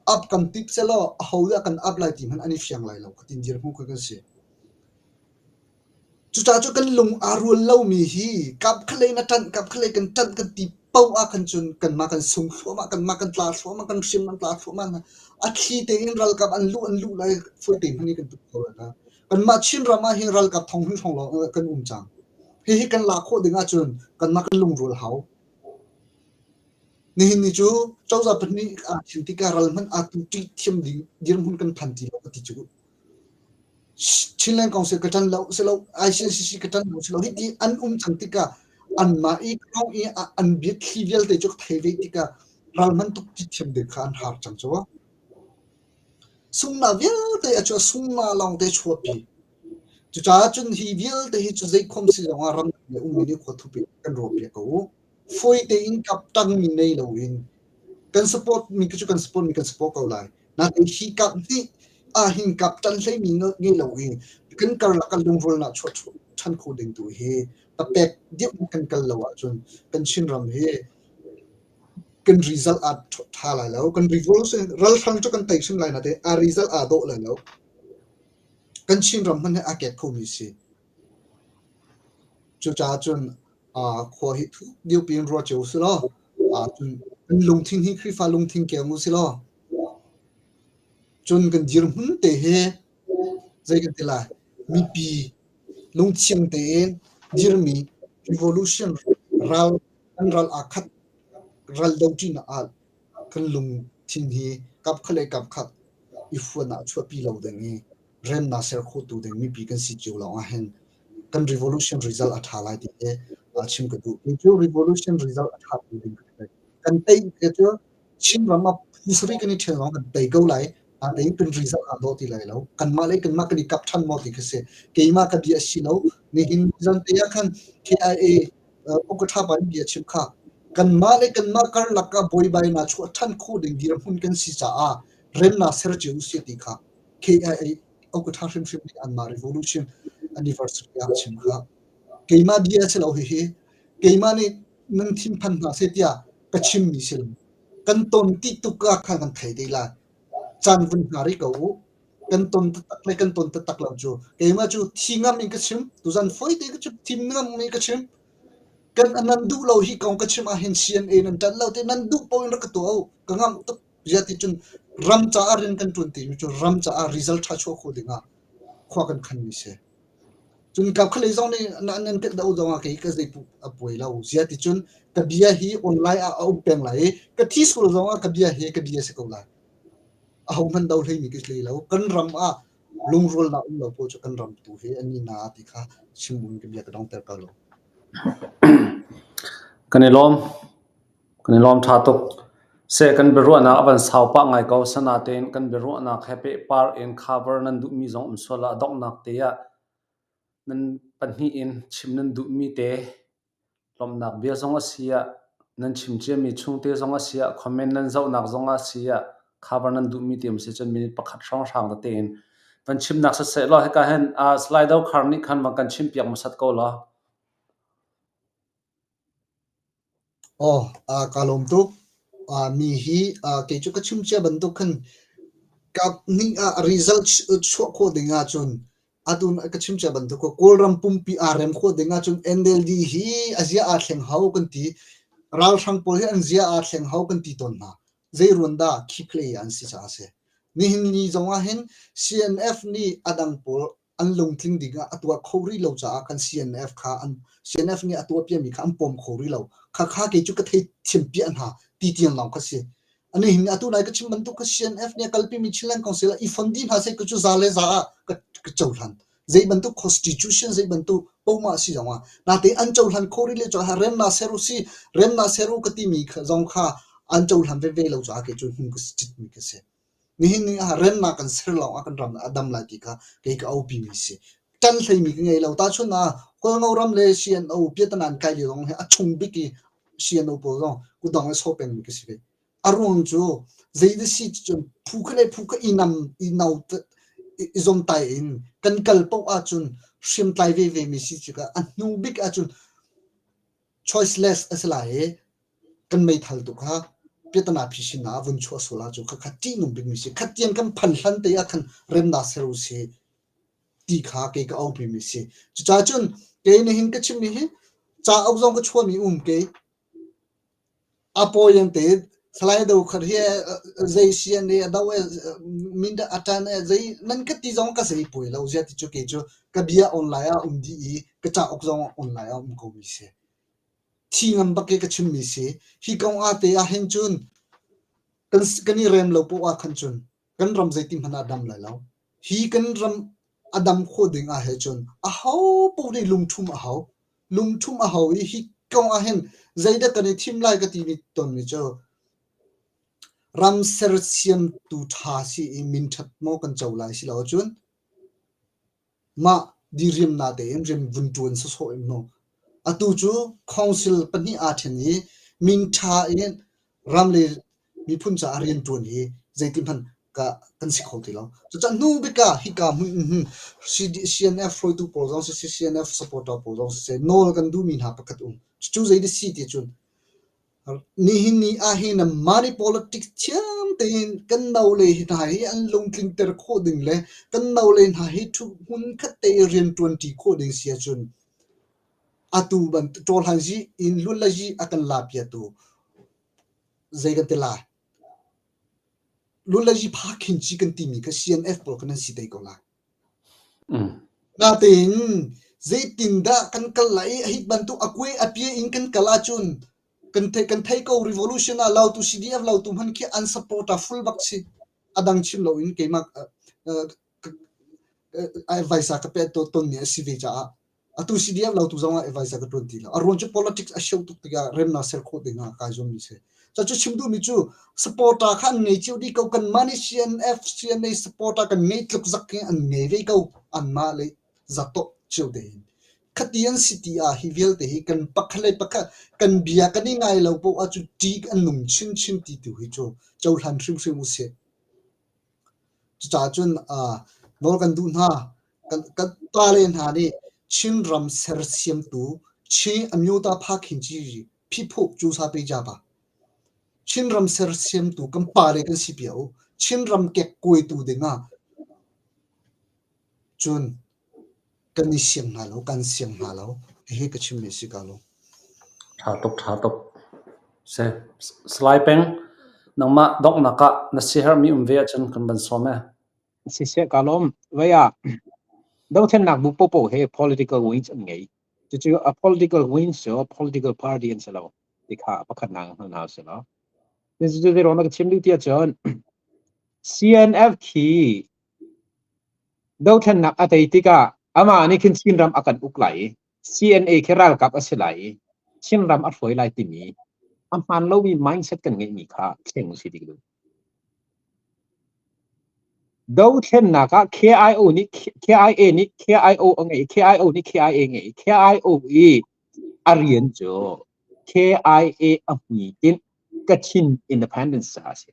B: ap kan tip selaw aho dah kan ap lai ti hmanh an i fiang lai lo ka tin dirhmun khi kan si. Cucaah cu kan lung aa rual lomi hi kapkhalei na ṭanh, kapkhalei kan ṭanh kan ti paoh ahkhan cun kanmah kan sung thluahmah, kanmah kan tla thluahmah, kan hriam kan tla thluahmah hna. A thli tein ralkap an luh an luh lai fawi te hmanh in kan tuk kho lai hna. Kanmah Chinram ah hin ralkap thong hnih hrawng lawng kan um cang. Hihi kan lak khawh ding ahcun kanmah kan lungrual hau. Nihin ni cu cozah pahnih aa thim tikah ral hmanh aa tu ṭih thiam ding dirhmun kan phan ti lo ka ti cu. Chinland Council ka ṭan lo si lo, ICCC ka ṭan lo si lo. Hiti an um cang tikah anmah i kong i an biathli vialte cu ka thei ve tikah ral hman tuk ti thiam ding kha an har cang cu. Sungnak vialte a chuah sungnak lawngte chuahpi. Cucaah cun hi vialte hi cu zeikhom si zongah ramdang le ummi nih khua thupi kan ruah piak ko u. Fawi tein kap ṭangmi nei loin kan support mi cu kan support mi kan support ko lai. Nain hi kap hnih ahhin kap ṭan hleimi ngei lo i kan karlak ah lungrualnak chuah ṭhan kho ding tu hi papek deuh in kan kal lo ahcun kan Chinram hi kan result aa ṭha lai lo. Kan revolution ralhrang cu kan tei hrim lai nain a result aa dawh lai lo. Kan Chinram hmanh hi aa kek khomi si. Cucaah cun khua hi thuk deuhpi in ruat cio usih law cun kan lungthin hi Khrihfa lungthin keng usih law cun kan dirhmun te hi zei kan ti lai mipi lungthiang tein dirmi revolution ral kan ral aa khat ral doṭinak ah kan lungthin hi kap khat le kap khat i fuan ah chuahpi lo ding i remnak ser khotu ding mipi kan si cio lawng ah hin kan revolution result a ṭha lai ti hi chim ka duh. Kei cu revolution result a ṭha tu ding ka thei. Kan tei ke cu Chinram ah phu sarih kan i ṭhial lawng kan tei ko lai. Natein kan result aa dawh ti lai lo. Kanmah le kanmah kan i kap ṭhan maw ti khi si. Keimah ka bia si lo. Nihin zan te ah khan KIA Ukaṭha pa nih bia chim kha kanmah le kanmah karlak ah buaibainak chuah ṭhan khawh ding dirhmun kan si caah remnak ser cio usih ti kha KIA Ukaṭha hrimhrim nih anmah revolution anniversary ah a chim kha. Keimah bia si lo hihi. Keimah nih nan thinphan hna seh tiah ka chimmi si lo. Kan ton ti tuk ah khan kan thei te lai. Caan vun hna rih ko u. Kan ton taktak le kan ton taktak lo cu. Keimah cu thi ngam in ka chim. Tuzan foi te ka chim. Thim ngam in ka chim. Kan nan duh lo hi kong ka chim ahhin CNA nan ṭanh lo te nan duh paoh in rak ka tuah u. Ka ngamh tuk. Ziah ti cun ram caah rian kan ṭuan timi cu ram caah result ṭha chuah khawh dingah khua kan khanmi si. Cun kapkhalei zong nih nan kan doh zongah kei ka zei a puai lo. Ziah ti cun ka bia hi online ah a um peng lai i ka thi sual zongah ka bia hi ka bia si ko lai. Ahohmanh do hleimi ka hlei lo. Kan ram ah lungrualnak um lo pawl cu kan ram tu hi an i na ti kha chim in ka bia ka dongter ko lo.
A: Kan i lawm. Kan i lawm ṭha tuk. Seh kan biaruahnak a van sau pah ngai ko. Sanatein kan biaruahnak he pehpar in cover nan duhmi zong um sual ah donghnak te ah nan pahnih in chim nan duhmi te lawmhnak bia zong a si ah nan chim ciami chungte zong a si ah comment nan zohnak zong a si ah cover nan duhmi te um si cun minute pakhat hrawnghrang tete in van chimnak siseh law hika hin uh, Slido khar nih khan van kan chimpiak hmasat ko law.
B: Aw, kaa lawm tuk. Mi hi kei cu ka chim cia bantuk khan kap hnih ah result chuah khawh ding ahcun atu ka chim cia bantuk Kawlram pumpi aa rem khawh ding ahcun NLD hi a zia aa thleng hau kan ti. Ralhrang pawl hi an zia aa thleng hau kan ti tawn hna. Zei ruan dah key play an si caah a si. Nihin ni zong ah hin CNF nih a dang pawl an lungtling ding ah a tuah kho rih lo caah kan CNF kha an CNF nih a tuah piami kha an pom kho rih lo. Khakha kei cu ka thei thiam piah hna ti tiang lawng kha si. Ani hin atu nai ka chim bantuk ka CNF nih a kalpimi Chinland Council ah i fon dih hna seh ka cu za le za ah ka, ka cohlan. Zei bantuk constitution zei bantuk poah si zong ah nate an cohlan kho rih le cu remna ser u si remna ser u ka timi zong kha an cohlan veve lo caah kei cu hnu ka citmi ka si. Nihin ni ah remnak kan ser lawng ah kan ram a dam lai ti kha kei ka aupi mi si. Ṭan hleimi ka ngei lo. Tahchun ah Hualngo ram le CNO piatana an kai lio zong hi a chung bik i CNO pawl zong kutdong i sawh pengmi ka si ve. A ruang cu zeidah si cun phu kha le phu kha i nam i no i zomtai in kan kal paoh ahcun hriamtlai veve mi si tikah a hnu bik ahcun choiceless a si lai i kan meithal tu kha piatana phisin ah vun chuah sual ahcun khakha ṭihnung bikmi si. Khatiang kan phan hlan te ah khan remnak ser u sih ti kha kei ka aupi mi si. Cucaah cun kei nihin ka chimmi hi cauk zong ka chuahmi um kei a pawi an ti. Salai Do Khar hi zei sian e a do e min dah a ṭan e zei nan ka ti zong ka zei pawi lo zia ti cu kei cu ka bia online ah um dih i ka cauk zong online ah um ko mi si. Thi ngam bak i ka chimmi si. Hi kong ah te ah hin cun kan kan i rem lo poah ah khan cun kan ram zeiti hmanh ah dam lai lo. Hi kan ram a dam khawh ding ah he cun aho paoh nih lungṭhum a hau. Lungṭhum a hau i hi kong ah hin zeidah kan i thim lai ka timi tawnmi cu ram sersiamtu ṭha si i minṭhat maw kan co lai si lo ahcun mah diriamnak tein rian vun ṭuan sawsawh in maw atu cu council pahnih aa ṭhen i min ṭha in ram le miphun caah rianṭuan hi zeitihmanh ka kan si kho ti lo. Cucaah hnu bik ah hika hmun hin CNF hruaitu pawl zong siseh, CNF supporter pawl zong siseh, nawl kan duhmi hna pakhat um. Cucu zei si ti cun nihin ni ah hin money politics thiam tein kan no le hna hi an lungtlinter khawh ding le kan no le hna hi hmun khat te i rianṭuanṭi khawh ding si ahcun atu bantuk ṭawlhanzi in lulazi a kan lapiatu zei kan ti lai lulazi pha khin chi kan timi kha CNF pawl kha nan si te ko lai. Natein zeitindah kan kal lai i hi bantuk a kuai a pia in kan kal ahcun kan thei kan thei ko revolution ah lautu CDF lautu hman khi an support a full bak si a dang chim loin keimah advice a ka pek ton ni a si ve caah Atu CDF lo tu zong ah advisor ka ṭuan ti lo. A ruang cu politics a sio tuk tikah remnak ser khawh ding ah kai zuammi si. Cu chim duhmi cu supporter kha an ngei cio dih ko. Kanmah nih CNF, CNA supporter kan ngei tluk zak hi an ngei ve ko. Anmah le zatawh cio tein. Khati an si ti ah hi vialte hi kan pakhat le pakhat kan bia kan i ngai lo poah ahcun ṭih an nung chinchin ti tu hi cu cohlan hrimhrim usih. Cucaah cun nawl kan duh hna. Kan pale hna nih Chinram sersiamtu Chin Amyota Phakhin Ci Phiphuh Cusa Pejaba Chinram sersiamtu kan pale kan si pia u. Chinram kekkuaitu dingah cun kan i siang hna lo, kan siang hna lo. Hihi ka chimmi a si ka lo.
A: Ṭha tuk, ṭha tuk. Si. Salai Peng, nangmah donghnak ah na siaherhmi um ve ahcun kan van sawm ee.
D: Siseh ka lawm. Vei ah dothlennak bu popo he political wings an ngei. Cucu a political wings cu political party an si lo. Ti kha pakhatnak hna hna si lo. Cucu zei na ka chim duh tiah cun CNF khi dothlennak a tei tikah amah nih khin Chinram a kan uk lai i CNA khi ralkap a si lai i Chinram a hruai lai timi a hmaan lomi mindset kan ngeihmi kha thleng usih ti ka duh. Dothlennak ah KIO nih KIA nih KIO a ngeih i KIO nih KIA a ngeih i KIO i a rian cu KIA a hmuitinh Kachin Independence caah a si.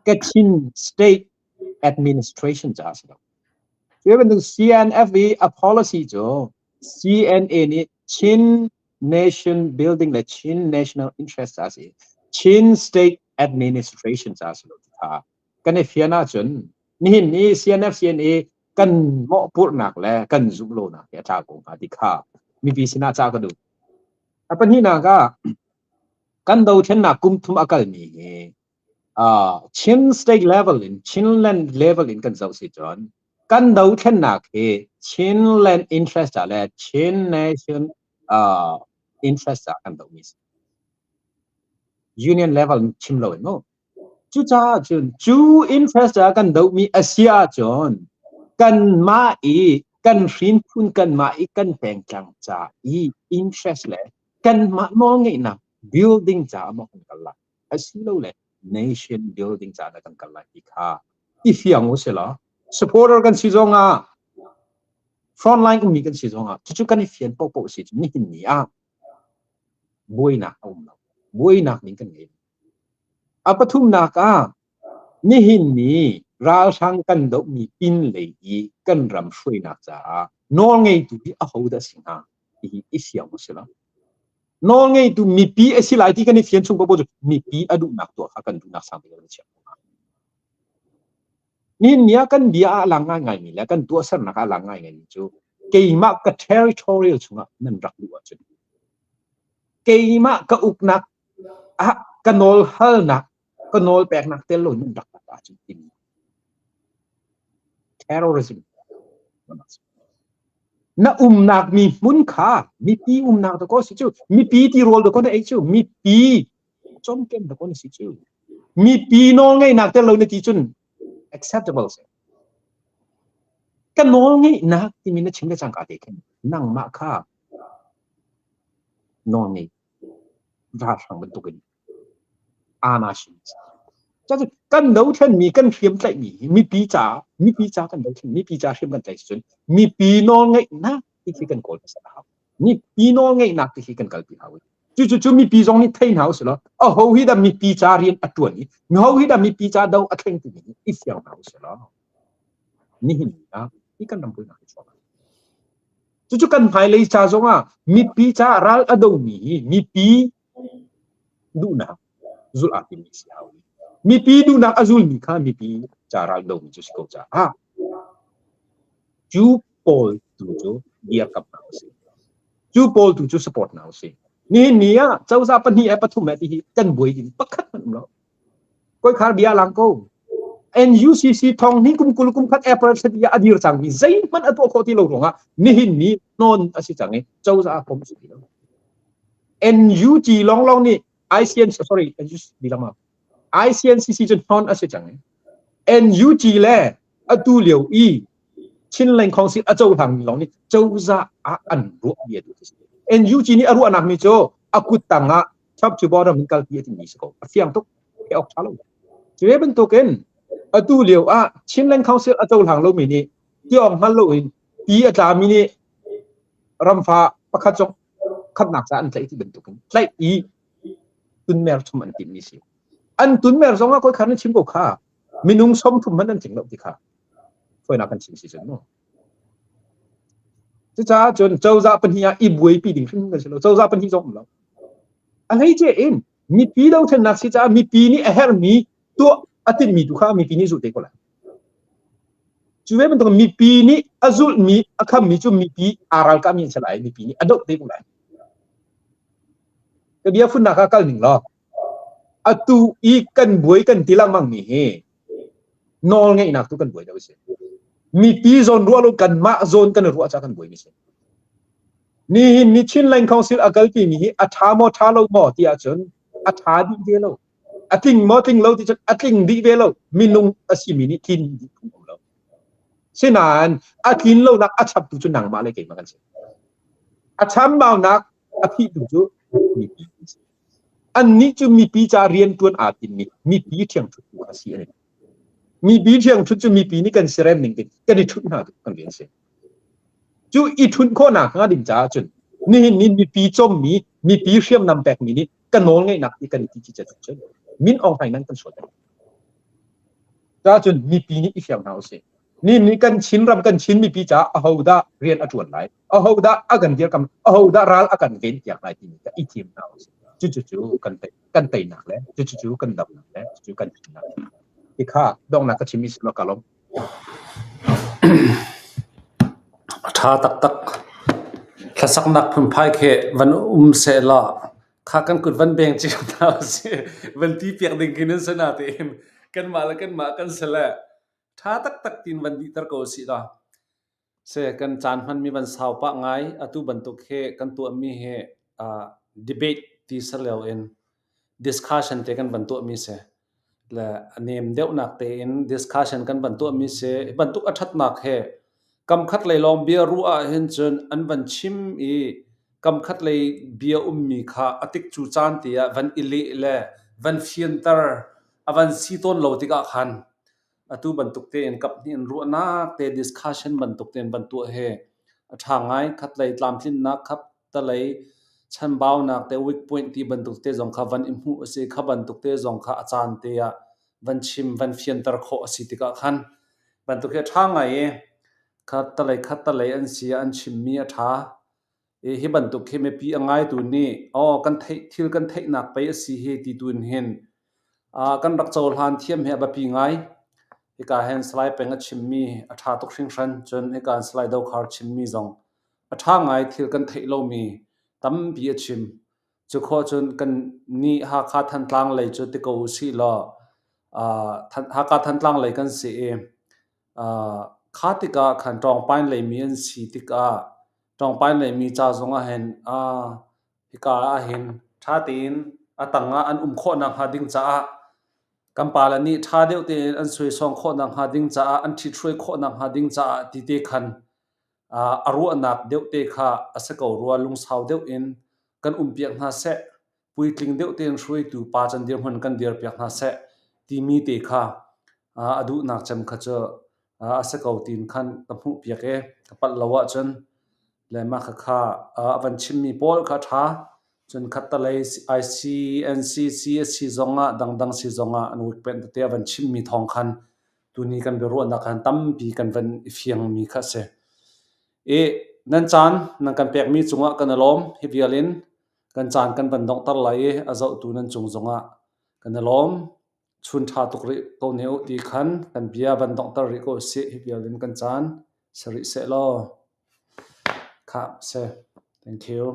D: Kachin State Administration caah a si lo. Cu bantuk CNF i a policy cu CNA nih Chin nation building le Chin national interest ca si. Chin state administration ca si lo ti kha kan i fian ahcun nihin ni CNF CNA kan mawhpurhnak le kan zumh lonak hi a tla ko hnga ti kha mipi sinah ca ka duh. A pahnihnak ah kan dothlennak kum thum a kalmi hi Chin state level in Chinland level in kan zoh si cun kan dothlennak hi Chinland interest ah le Chin nation interest ah kan dohmi si. Union level chim lo in mu. Cucaah cun cu interest ah kan dohmi a si ahcun kanmah i kan hrinphun kanmah i kan pengtlang ca i interest le kanmah nawlngeihnak building caah maw kan kal lai asilole nation building ca dah kan kal lai ti kha i fiang u sila supporter kan si zong ah. Frontline ummi kan si zongah cucu kan i fian paohpaoh si cu nihin ni ah buainak a um lo. Buainak ning kan ngei. A pathumnak ah nihin ni ralhrang kan dohmi pin lei i kan ram hruainak caah nawlngeitu hi ahodah si hnga ti hi i fiang a si lo. Nawlngeitu mipi a si lai ti kan i fian chung paoh cu mipi a duhnak tuah kha kan duhnak sang bik kan chiah ko hnga. Nihin ni ah kan bia ah a lang ngaingaimi le kan tuahsernak ah a lang ngaingaimi cu keimah ka territorial chungah nan rak luh ahcun keimah ka uknak ah ka nawl halnak ka nawl peknak tel lo nan rak lut ahcun timi terrorism na umnak mi hmun kha mipi umnak dakaw si cu mipi tirawl dakaw na ei cu mipi cawmken dakaw na si cu mipi nawl ngeihnak tel lo na ti cun acceptable si ka nawl ngeihnak timi na chim le cangka te khin nangmah kha nawl ngei ralhrang bantukin aa-na-shin Cucu kan dothlenmi kan hriamtlaihmi hi mipi ca mipi ca kan dothlen mipi ca hriam kan tlaih cun mipi nawlngeihnak ti khi kan kawl hmasa a hau. Mipi nawlngeihnak ti khi kan kalpi hau. Cucu cu mipi zong nih thei hna usih law aho hi dah mipi ca rian a ṭuan i aho hi dah mipi ca do a thleng timi hi i fiang hna usih law nihin ni ah hi kan ram buainak hi chuak Cucu kan hmailei ca zongah mipi ca ral a domi hi mipi duhnak zulh aa timmi si hau. Mipi duhnak a zulmi kha mipi ca ral domi cu si ko caah cu pawl tu cu dirkamh hna usih. Cu pawl tu cu support hna usih. Nihin ni ah cozah pahnih le pathum he ti hi kan buai ding pakhat hmanh um lo. Koikhar bia lang ko. NUCC thong ni kum 20 kum khat April thla ah a dir cang mi zeihmanh a tuah khawh ti lo ruangah nihin ni non a si cang i cozah pom si ti lo. NUG long long nih ICN sorry NUG lama ICNCC cu non a si cang i NUG le atu lio i Chinland Council a cohlang mi lawng nih cozah ah an ruah mi a tu si. NUG nih a ruahnak mi cu a kut tang ah top to bottom in kalpi a timi si ko. A fiang tuk. He ok tha lo. Cu ve bantukin atu lio ah Chinland Council a cohlang lomi nih tiawng hngal loin ti a tlami nih ramfa pakhat zong khamnak ca an tlaih ti bantukin tlaih i tunmer chum an timmi si. An tunmer zong ah koi khan an chim ko kha minung 30 hmanh an tling lo ti kha fawinak kan chim si cun mu. Cucaah cun cozah pahnih ah i buaipi ding hrim kan si lo. Cozah pahnih zong um lo. A hleice in mipi dothlennak si caah mipi nih a herhmi tuah a timhmi tu kha mipi nih zulh te ko lai. Cu ve bantuk mipi nih a zulhmi a khammi cu mipi aa ralkahmi an si lai. Mipi nih a doh te ko lai. Ka bia funnak ah kal ning law atu i kan buai kan ti lengmang mi hi nawl ngeihnak tu kan buai lo si. Mipi zawn ruah lo kanmah zawn kan i ruah ca kan buai mi si. Nihin ni Chinland Council a kalpi mi hi a tha maw tha lo maw ti ahcun a tha dih ve lo. A tling maw tling lo ti cun a tling dih ve lo. Minung a si mi nih tlin dih phung um lo. Sinain a tlin lonak a chaptu cu nangmah le keimah kan si. A chambaunak a phihtu cu mipi kan si. Annih cu mipi ca rianṭuan aa timmi mipi ṭhiangṭhuttu kha si an i Mipi ṭhiangṭhut cu mipi nih kan sirem ning tin kan i ṭhut hna kan rian si. Cu i ṭhunh khawhnak hnga ding caah cun nihin ni mipi cawmmi mipi hriamnam pekmi nih ka nawl ngeihnak ti kan i ti ci cun min Aung Hlaing nan kan sual. Caah cun mipi nih i fiang hna usih. Ni nih kan Chin ram kan Chin mipi caah ahodah rian a ṭuan lai, ahodah a kan dirkam, ahodah ral a kan ven piak lai timi kha i thim hna usih. Cucu cu kan tei kan teinak le cucu cu kan damnak le cucu kan thimnak. Ti kha donghnak ka chim i si ka lawm.
A: A ṭha taktak. Hlasaknak phunphai khi van um sehla kha kan kut van beng cio hna usih. Van ti piak ding khi nan si natein kanmah le kanmah kan si le ṭha taktak tiin van dihter ko usih law. Se kan caan hmanmi van sau pah ngai. Atu bantuk hi kan tuahmi hi uh, debate ti salio in discussion te kan van tuahmi si. Le a nem deuhnak tein discussion kan van tuahmi si. Hi bantuk a ṭhatnak hi kamkhat lei lawng bia ruah ahhin cun an van chim i kamkhat lei bia ummi kha a tikcu caan te ah van i leh le van fianter a van si tawn lo tikah khan atu bantuk tein kaphnih in ruahnak te discussion bantuk tein van tuah hi. A ṭha ngai. Khatlei tlamtlinnak, khattalei chanbaunak te weak point ti bantuk te zong kha van i hmuh a si. Kha bantuk te zong kha a caan te ah van chim, van fianter khawh a si tikah khan bantuk hi a ṭha ngai i khattalei khattalei an si ah an chimmi a ṭha. I hi bantuk hi mipi a ngaitu nih aw kan theih thil kan theihnak pei a si hi ti tu in hin kan rak cohlan thiam hi a biapi ngai. Hika hin Salai Peng a chimmi a ṭha tuk hringhran. Cun hika in Salai Dokhar chimmi zong a ṭha ngai thil kan theih lomi tampi a chim. Cu khawh cun kan nih Hakha Thantlang lei cu ti ko usih law Hakha Thantlang lei kan si i kha tikah khan Ṭawngpain leimi an si tikah Ṭawngpain leimi ca zong ah hin hika ah hin ṭha tein a tang ah an um khawh nakhnga ding caah kan pale nih ṭha deuh tein an suaisawng khawh nakhnga ding caah an ṭhithruai khawh nakhnga ding caah ti te khan a ruahnak deuh te kha a si ko rua lungsau deuh in kan umpiak hna seh puitling deuh tein hruaitu pa can dirhmun kan dirpiak hna seh timi te kha a duhnak cem kha cu a si ko tiin khan ka hmuhpiak i ka palh lo ahcun le mah khakha a van chimmi pawl kha ṭha. Cun khattalei ICNCC a si zongah dangdang si zongah an weekend tete a van chimmi thawng khan tuni kan biaruahnak khan tampi kan van i fiangmi kha a si. I nan caan nan kan pekmi cungah kan i lawm. Hi vial in kan caan kan van donghter lai i a zohtu nan cung zongah kan i lawm. Chun ṭha tuk rih ko ne u ti khan kan bia van donghter rih ko usih. Hi vial in kan caan si rih seh law. Khah si. Thank you.